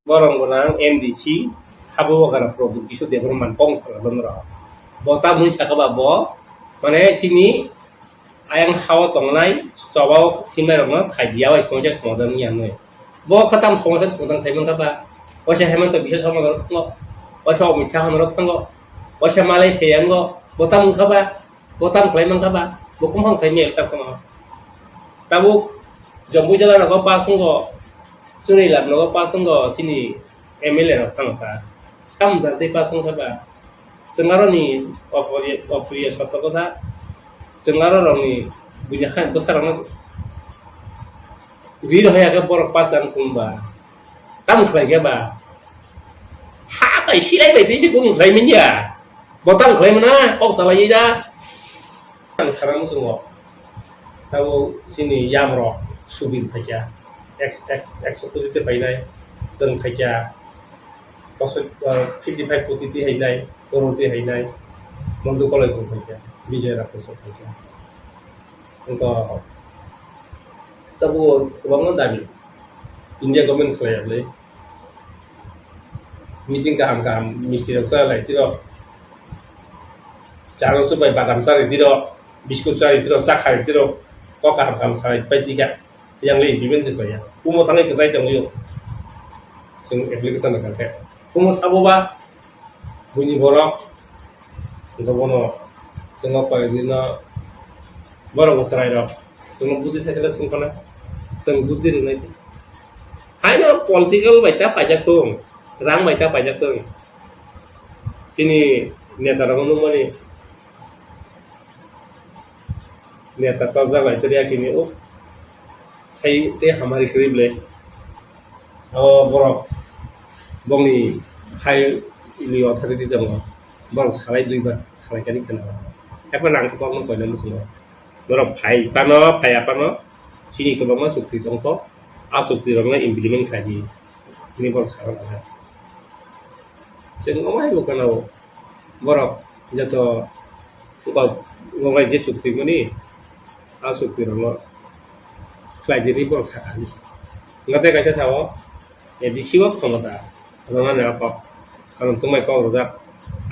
Borok gwnang M D C, habo bagara Prabhu Kishore Debbarma kong sala dondro. Bo tamoni saka ba bo, mane chini ayang hao tongnai, chobao himnai rokno thai diya bai songja khongjak wngya hwnwi. Bo khatam songsa songtang thai mankha ba, waisa Hemanta Biswa Sarma rok thango, waisa Amit Shah rok thango, waisa Malai Theang go, bo tam wngkha ba, bo tam khlai mankha ba, bo kumphang thai mel ta khama. Tabuk Jampuijala rogo pass wngo, Chwrailab rogo pass wngo, chini M L A rok thangkha. Sam da de pasang kha ba. Chwng aro ni opori-, oporiya sotto kotha. Chwng aro rok ni buini hai bwsa rok no ri rw haya khe borok pas dan kung ba. Tam khlai khe ba. Ha bai silai bai tei se kung khlai manya. Bo tam khlai mana kok salai da. Ang sana muchungo. Tabo chini yamrok subin phaikya. Ex-, ex-, ekso koti te painai. Chwng phaikya. Bosok, uh, fifty five koti te hainai. Koror te hainai. Mondu college rok phaikya. Vijay Rakesh rok phaikya. Wngkha tabo kwbangma dabi. India government khlai ya bwlai. Meeting kaham kaham misti rok cha lai tiro. Charo supai badam chari tiro, biskut chari tiro, cha khai tiro, kok kaham kaham salai pai tika. Yang le implement se kaya. Kumo thangai kwchai tongyo. Chwng application na kangkhe. Kumo sabo ba buini borok. Gobono chwng koi dino borok chwrai rok. Chwng budi thaisala sungkana. Chwng budi rinai. Haino political bai ta paijak thung, rang bai ta paijak thung. Chini neta rok nukmani neta tok jak lai teri akini o. Sai te hamari kri ble. O borok bongni hai ili authority tongo. Borok salai dui bar salai kani khana. Ekbar rang kok no koina musungo. Norok phai pano, phai apano, chini kwbangma chukti tongkho, a chukti rokno implement khlai di, hwnwi borok sakha. Chwng omo hai bo khwnao, borok joto kok rok bai je chukti mani, a chukti rokno khlai di hwnwi borok sakha. Hwnkhe tei kaisa sao, A D C o khomota rwnani a kok. Karon chwngbai kok rwjak.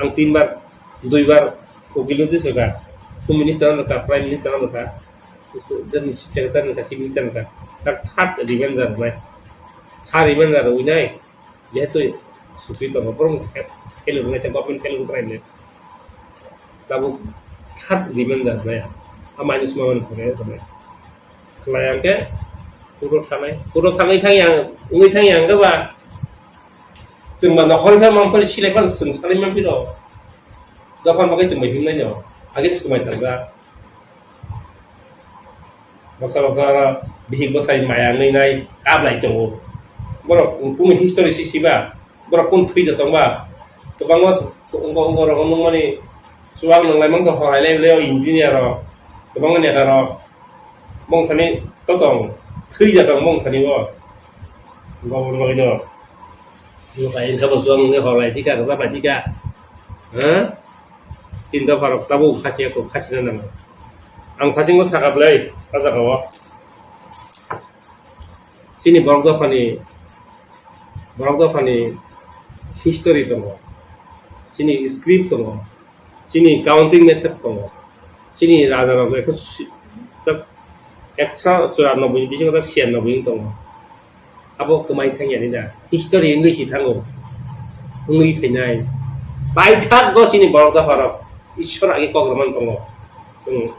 Ang tinbar, duibar ukil no tisrwkha. Home Minister no rwkha, Prime Minister no rwkha. Jani Chief Secretary no rwkha, Chief Minister no rwkha. Tak third reminder rwnai. Third reminder rwnai. Jehetu supi tongo, borok fail rwnai, government fail rwnai. Tabuk third reminder rwnai. Ama ani sumamani khorang rwnai. Khlai ang khe, puro thanai. Puro thanai thang yang, wngwi thang yang khe ba, chwng ba nokhorni thang mang phai silai phano chwng sakni mang phino. Dophar bagwi chwng bai himnai no. Age chwng bai tang da. Bwsa bwsa bihik bwsai maya wngwi nai kablai tongo. Borok kunu history si siba. Borok kung thwi da tongba. Kwbangma wngkha, wngkha rok nukmani chuwak nwnglai mangsa horai lai le o engineer rok. Kwbangma neta rok. Bongthani to tong. Thwi da tong bongthani bo. Gobor bagwi no. Bo kai wngkha bo chuwak nwnglai horai tika rwjak bai tika. Ha? Chinta pharok tabuk khasiya kok khasina nango. Ang khasingbo saka bwlai, o jaga o. Chini borok dophani, borok dophani history tongo, chini script tongo, chini counting method tongo, chini raja rok ekso si-, tak ekso churanobboi ni bisingo tak siyannobboi wng tongo. Abo kwmai thang yani da, history wngwi si thango, wngwi phainai. Paithak go chini borok dophani Ishwar agi kok rwmani tongo, chwng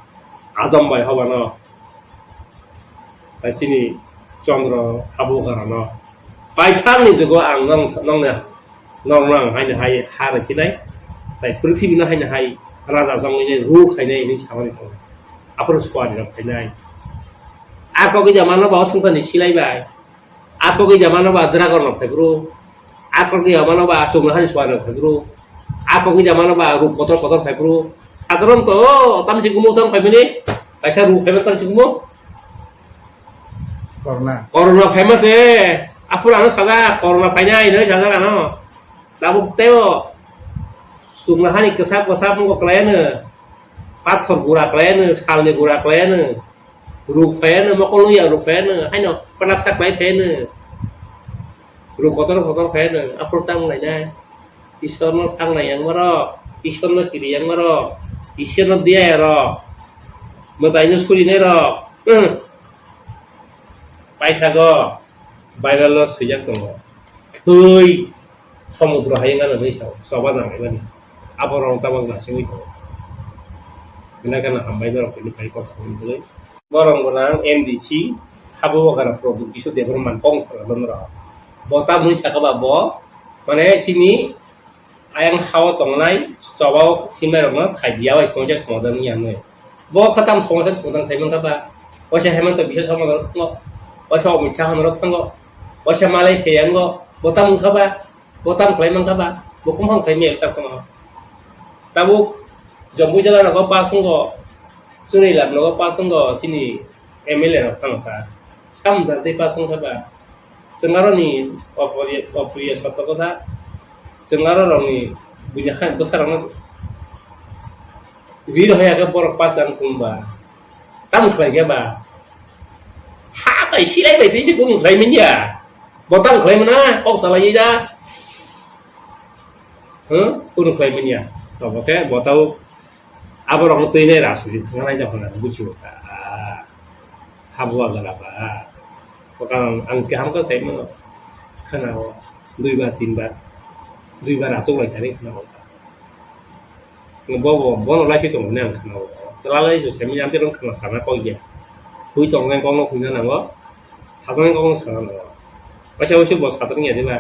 Adam bai Hawa no. Tei chini Chandra abo garano. Paithakni jugo ang nong, nongni, nong nang haino hai ha rwkhinai. Tei prithibi no haino hai raja jongni ru khainai hinwi samani tongo. Aphuru suari rok khainai. A kok jamano ba o swngcharni silai bai. A kok jamano ba dragon rok phai bro. A kok jamano ba chumla hani suari rok phai bro. A kok jamano ba ruk kotor kotor phai bro. Sadharon to tamsi gumo sang phai mani. Kaisa ruk phai tamsi gumo. Corona. Corona famous e. Aphuru ano sajak, corona phainai hinwi sajak ano. Tabuk teo. Chumla hani kwsap kwsap wngkha kwlaiano. Pathor gura kwlaiano, salni gura kwlaiano. Ruk phaiano, mokol nungya ruk phaiano. Haino panapsa kwlai phaiano. Ruk kotor kotor phaiano. Aphuru tamo lainai. Ishwarno sangnai yang maro, Ishwarno kiri yang maro, Ishwarno diya rok, mwtaino surinai rok, hmm. Paithago, Bible no swijak tongo. Thwi, samudro hayung ano hinwi sao, choba nang ebani. Abo rok tabang nasingwi tongo. Bina gana hambai norok tini pai kok sangwi tongwi. Borok gwnang M D C, habo bagara product kisu Debbarma kong sara don rok. Bo tamoni saka ba bo, mane chini Ayang hao tongnai, chobao himnai rokno khai diya bai songsa songsa wngya hwnwi. Bo kha tam songsa songsa khai mankha ba? Waisa Hemanta Biswa Sarma rok thango, waisa Amit Shah rok thango, waisa Malai Pheyango, bo tam wngkha ba? Bo tam khlai mankha ba? Bo kumphang khlai maya ta kono. Tabuk Jamui jala rogo pass wngkha, Chwrai Lam rogo pass wngkha, chini M L A rok thango kha. Sam da tei pass wngkha ba? Chwng aroni oporiya, oporiya sotto kotha. Chwng aro rokni buini hai bwsarokno ri rohorya khe borok pass dan kung ba. Tamo khlai khe ba? Ha bai silai bai tei se kunu khlai manya. Bo tamo khlai mano, kok salai da. Huh? Kunu khlai manya. Tobo khe bo tau aborokno twi nai rajniti thangna nai jokho na buchio ta. Habua gala ba. Bokang ang kaham khe saimano. Khana o duibar, tinbar, duibar achuk lai thani khana o. Bo, bo, bono lai si tongo ne ang khana o. Lalai so semi jante rong khana khana kok ya. Hui tong nang kong no hui na nango. Sa tong nang kong no sa na nango. Waisa waisa bo sa tong ya de ba.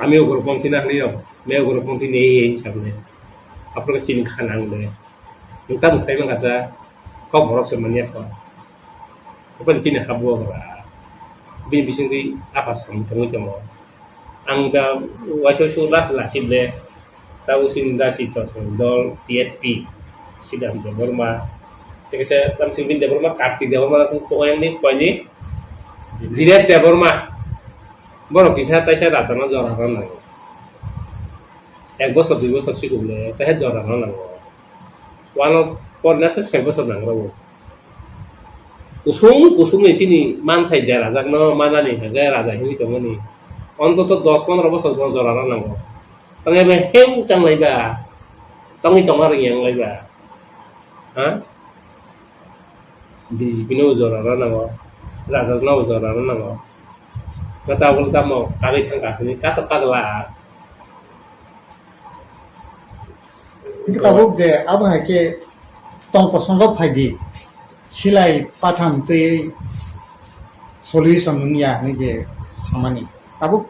Ami ugurupong thina hwnwi rok, me ugurupong thini ei ei sabni. Aphuru chini kha nang de. Nukha mukhai mangkasa, kok borok se manya kho. Open chini habu ora. Bini bisingtwi apa samung tongwi tongo. Ang da waisa waisa last last de. Tabo sini da si to dol T S P. Sidam Debbarma. Tei kaisa tamsing bin Debbarma, Kartik Debbarma, kung kung yang ni, kung ni. Dinesh Debbarma. Borok kisa taisa ratana jora rw nango. Ek bosor, dui bosor sikung le, taisa jora rw nango. Wano por nasa soi bosor nang rw. Kusung, kusung ni sini manthai derajakno manani hingke raja hini tongmani. Ontoto dos pondro bosor bo jora rw nango. Tongya be heu chang lai ba. Tongwi tongma rw yang lai ba. Ha? B J P no jora rw nango. Raja no jora rw nango. Kata bol tamo, kari thang kasini, kata kagla. Hingke tabuk je abo hai khe tong kosongo phai di, silai patham twi solution wngya hinwi je samani. Tabuk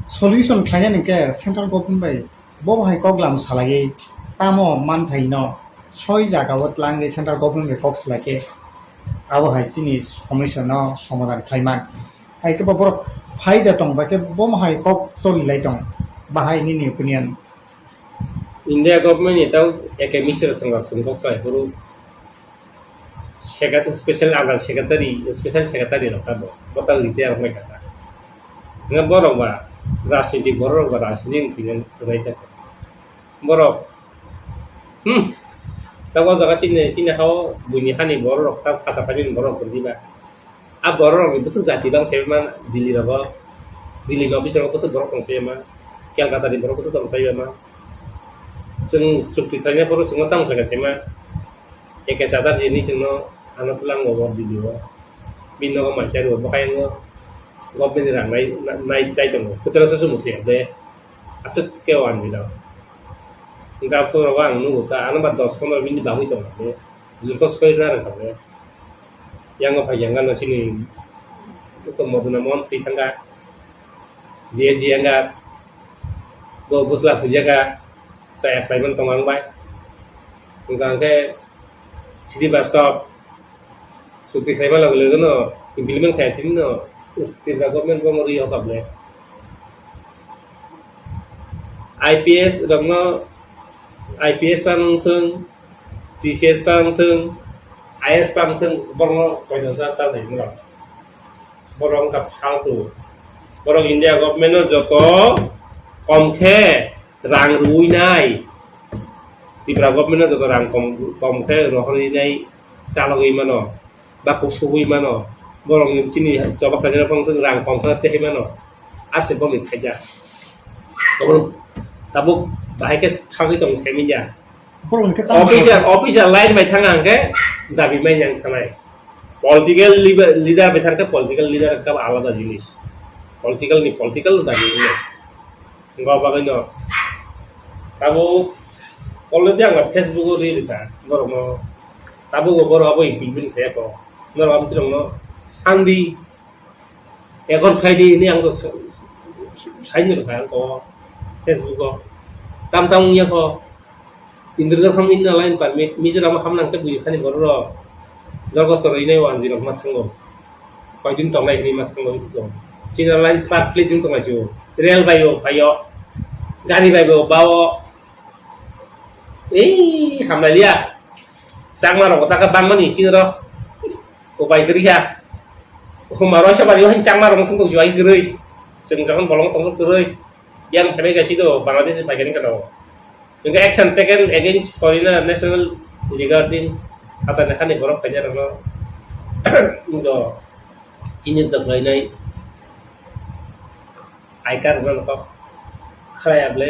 solution khlainani hwnkhe central government bai bo hai kok lam salaiwi tamo manthai no soi jaga o tlangwi central government bai kok salai khe abo hai chini somosya no somadhan khlaiman. Hai khe bo borok phaida tong, bai khe bo hai kok choli lai tong, bahai nini opinion? India government ni tau A K Misra songkha songkha khlai phuru secret-, special under secretary, special secretary rok tamo, bo tau retire wngkha ta. Nga borok ba rajniti, borok ba rajniti wngkha ta. Borok, hmm, tamo jaga chini, chini hao buini hani borok rok ta, phata phani borok rok diba. A borok rokni bwswk jati bang se man Delhi rogo, Delhi ni office rogo bwswk borok tong se ma, Calcutta ni borok bwswk tong se ma. Chwng chukti khlaina phuru chwngno tamo khlaina se ma, A K Chatterjee ni chwngno ano twlang o Delhi o, bini nogo mansa rwo bwkha yango government ni rang nai, nai chai tongo, kwtaro se chumuk se de, aswk khe o ang dino. Hwnkhe aphuru rogo ang nugo ta, ano ba dos pondro minute bagwi tongo de, jurkho soi na rwkha de. Yang o phai yang gano chini Maduna Mohan twi thangkha. Jiya jiya wngkha. Bo bwsla phuijaka. Chaya khlaiman tongo ang bai. Wngkha hwnkhe Srivastava. Chukti khlaima loge loge no implement khaya chini no. Tripura government bo ri o kable. I P S rokno, I P S pa wngthwng, T C S pa wngthwng, I A S pa wngthwng, borokno koino sa sa nai borok. Borok wngkha phaltu. Borok India government no joto kom khe rang rwui nai. Tripura government no joto rang kom, kom khe rohorwi nai chalogwi mano. Ba kusugwi mano, borokni chini choba khlaina phone rang kom khe tei mano, ase boni khaijak. Tabuk, tabuk bahai khe thangwi tong semi ya. Borokni khe tamo official, official line bai thang ang khe dabi mai yang thanai. Political leader, leader bai thang khe political leader khe alada jinis. Political ni political dabi. Wngkha bagwino tabuk already ang Facebook o ri rwkha borokno, tabuk bo borok abo implement khaiyakho, norok abo twirakno sandi, ekor khaidi hinwi ang saini rwkha ang kok o, Facebook o. Tam tam wngya kho. Indrojak ham inna line permit, Mizoram ham nang tei bui khani borok rok. Jorgo choro inai wanjwi rok ma thango. Koidin tongnai hwnwi ma thango wngkho. Chini line flat flat wng tongnai sio. Rail bai bo phaio. Gari bai bo bao. Ei, hamlailiya. Chakma rok taka bangmani chini ro. Upai kwrwi kha. Huma roisa bari o hin chakma rok sung tong jibai kwrwi. Chwng jokhon bolong tong kwrwi. Yang phainai kaisa do Bangladesh ni phaikani kano. Hingke action taken against foreigner national regarding asani hani borok phainai rokno do chini doklainai I card rokno kok khlai able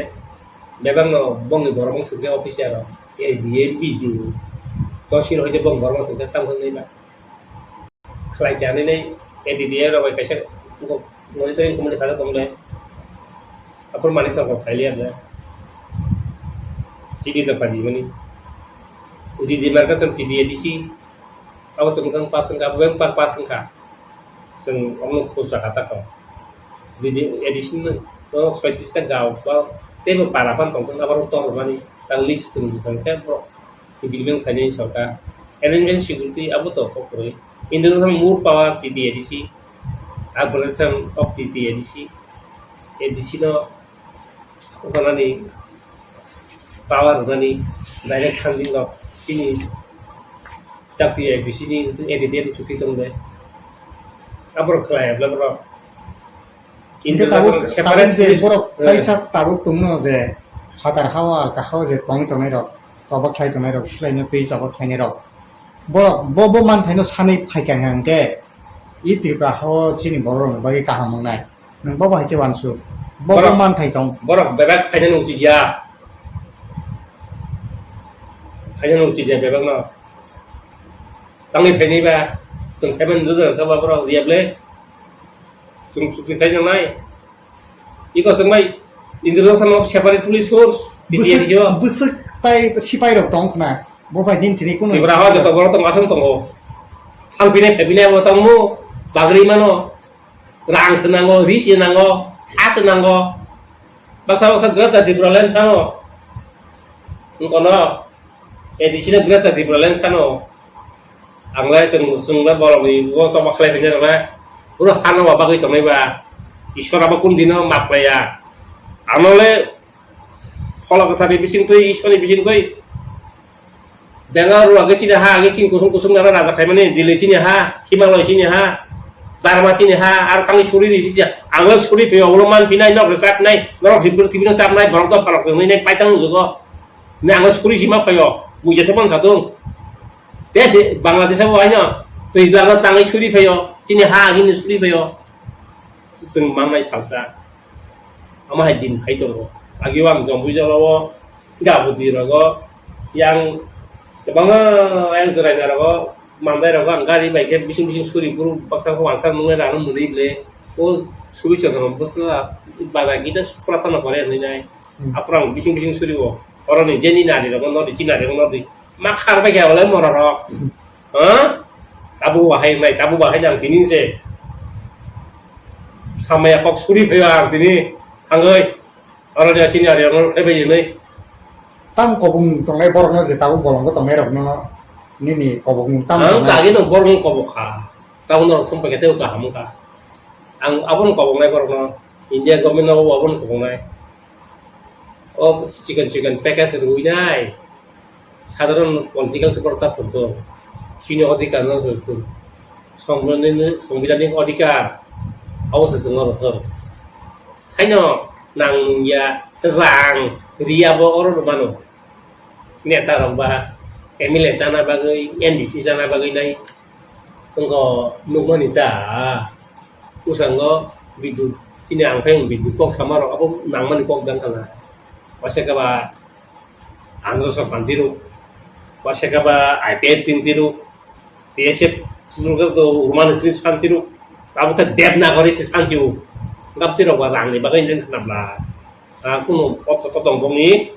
bebak no bongni borok wng singke officer rok S D M, B D O, tosil hoite bong borok wng singke tamo nai ba. Khlai kha nini A D D A rok bai kaisa monitoring committee kha tong le. Aphuru mani song kok khaili anda. C D da padi mani. A D D marka chang T D A D C. Abo chang chang pass wngkha, abo yang pa pass wngkha. Chang omno khus sakha ta kho. A D D A D C no soitris ta gao ba tebo para pan tong tong abo tor mani. Tang list chang chang khe bro. Development khainai sorkar. Arrangement security abo to kok kwrwi. International more power T T A D C. Upgradation of T T A D C. A D C no rwnani power rwnani direct funding rok chini W I P C ni A D D ni chuti tong de. Abro khlai abla bro. Hingke tabuk, tabuk je borok kaisa tabuk tongno je phatar hao alka hao je tongwi tongnai rok, choba khlai tongnai rok, silaino twi choba khlainai rok. Borok bo, bo manthaino sanwi phaikha hingke i Tripura hao chini borok rokni bagwi kaham wngnai. Nwng bo bai khe uansuk. Bo, bo manthai tong. Borok bebak phainani ucit ya. Phainani ucit ya bebakno. Tangwi phainai ba, chwng phaimani rwjak kha ba borok riya ble. Chwng chukti khai nangnai. Iko chwng bai Indrajit Sharma separate police force, Bwswk, B T F o. Bwswk tai sipai rok tong khna. Bo bai din thini kuno. Tripura hao joto borok tong aswng tongo. Thang pinai phai pinai abo tongmo bagri mano. Rang se nango, ri se nango, ha se nango. Baksa baksa Greater Tipraland sano. Wngkono A D C no Greater Tipraland sano. Ang le chwng, chwng le borok ni bo choba khlai phai nai rok le. Oro hano ba bagwi tongnai ba. Ishwar abo kun dino map laiya. Ano le phola kwthar ni bising twi, Ishwar ni bising twi. Bengal rok age chini ha, age chini kusung kusung nana raja khaimani, Delhi chini ha, Himalaya chini ha, Burma chini ha, ar tangwi suri di, di, ang le suri phaio, ulo man pinai, nok rwchap nai, norok jibur tibino chap nai, borok dopha rok tongwi nai, paitang nukgo. Ne ang le suri sima phaio, mui jesa man sadung. Te, te, Bangladesh abo haino, twi jagao tangwi suri phaio, chini ha agini suri phaio. Chwng mangnai salsa. Omo hai din phai tongo. Agi o ang Jompuijala o, Gabudi rogo, yang kwbangma yang Jwraina rogo, Mandai rogo ang gari bai khe bising bising suri buru baksa khe uansuk nungnai rang nw mwnwi ble. O suri chwng bwsla bada gita pratana pore hinwi nai. Hmm. Aphuru ang bising bising suri o. Oroni jeni nari rogo nodi, chinari rogo nodi. Ma khar bai khe wale mora rok. Hmm. Ha? Tabuk bahai nai, tabuk bahai nang tini se. Samaya kok suri phaio ang tini. Thangwi. Oro ni asini ari ang khe bai nai. Tam kobong tongnai borok no je tabuk bolong ko tongnai rok no nini kobong tam tongnai. Ang kagi no borok no kobok kha. Tabuk no sumpa kete ka ham ka. Ang abon kobong nai borok no. India government no abon kobong nai. O chicken chicken package rwi nai. Sadharon political khe borok ta phunukgo. Chini odhikar no rwkun. Songbidanni, songbidanni odhikar. Abo se chwng oro thwng. Haino nang nung ya rang riya bo oro rw mano. Neta rok ba M L A chana bagwi, M D C chana bagwi nai. Wngkha nukmani ta. Bwskango bidut chini ang phai bidut kok sama rok abo nangmani kok dang khala. Waisa khe ba Andhra Sor Panti rok, waisa khe ba I P F T T rok, T S F susurkar to Urmani sini santi rok, abo khe Devnagari si santi rok, gapti rok ba rang ni bagwi nang khnabla. Ah, kuno kok to tong bongni,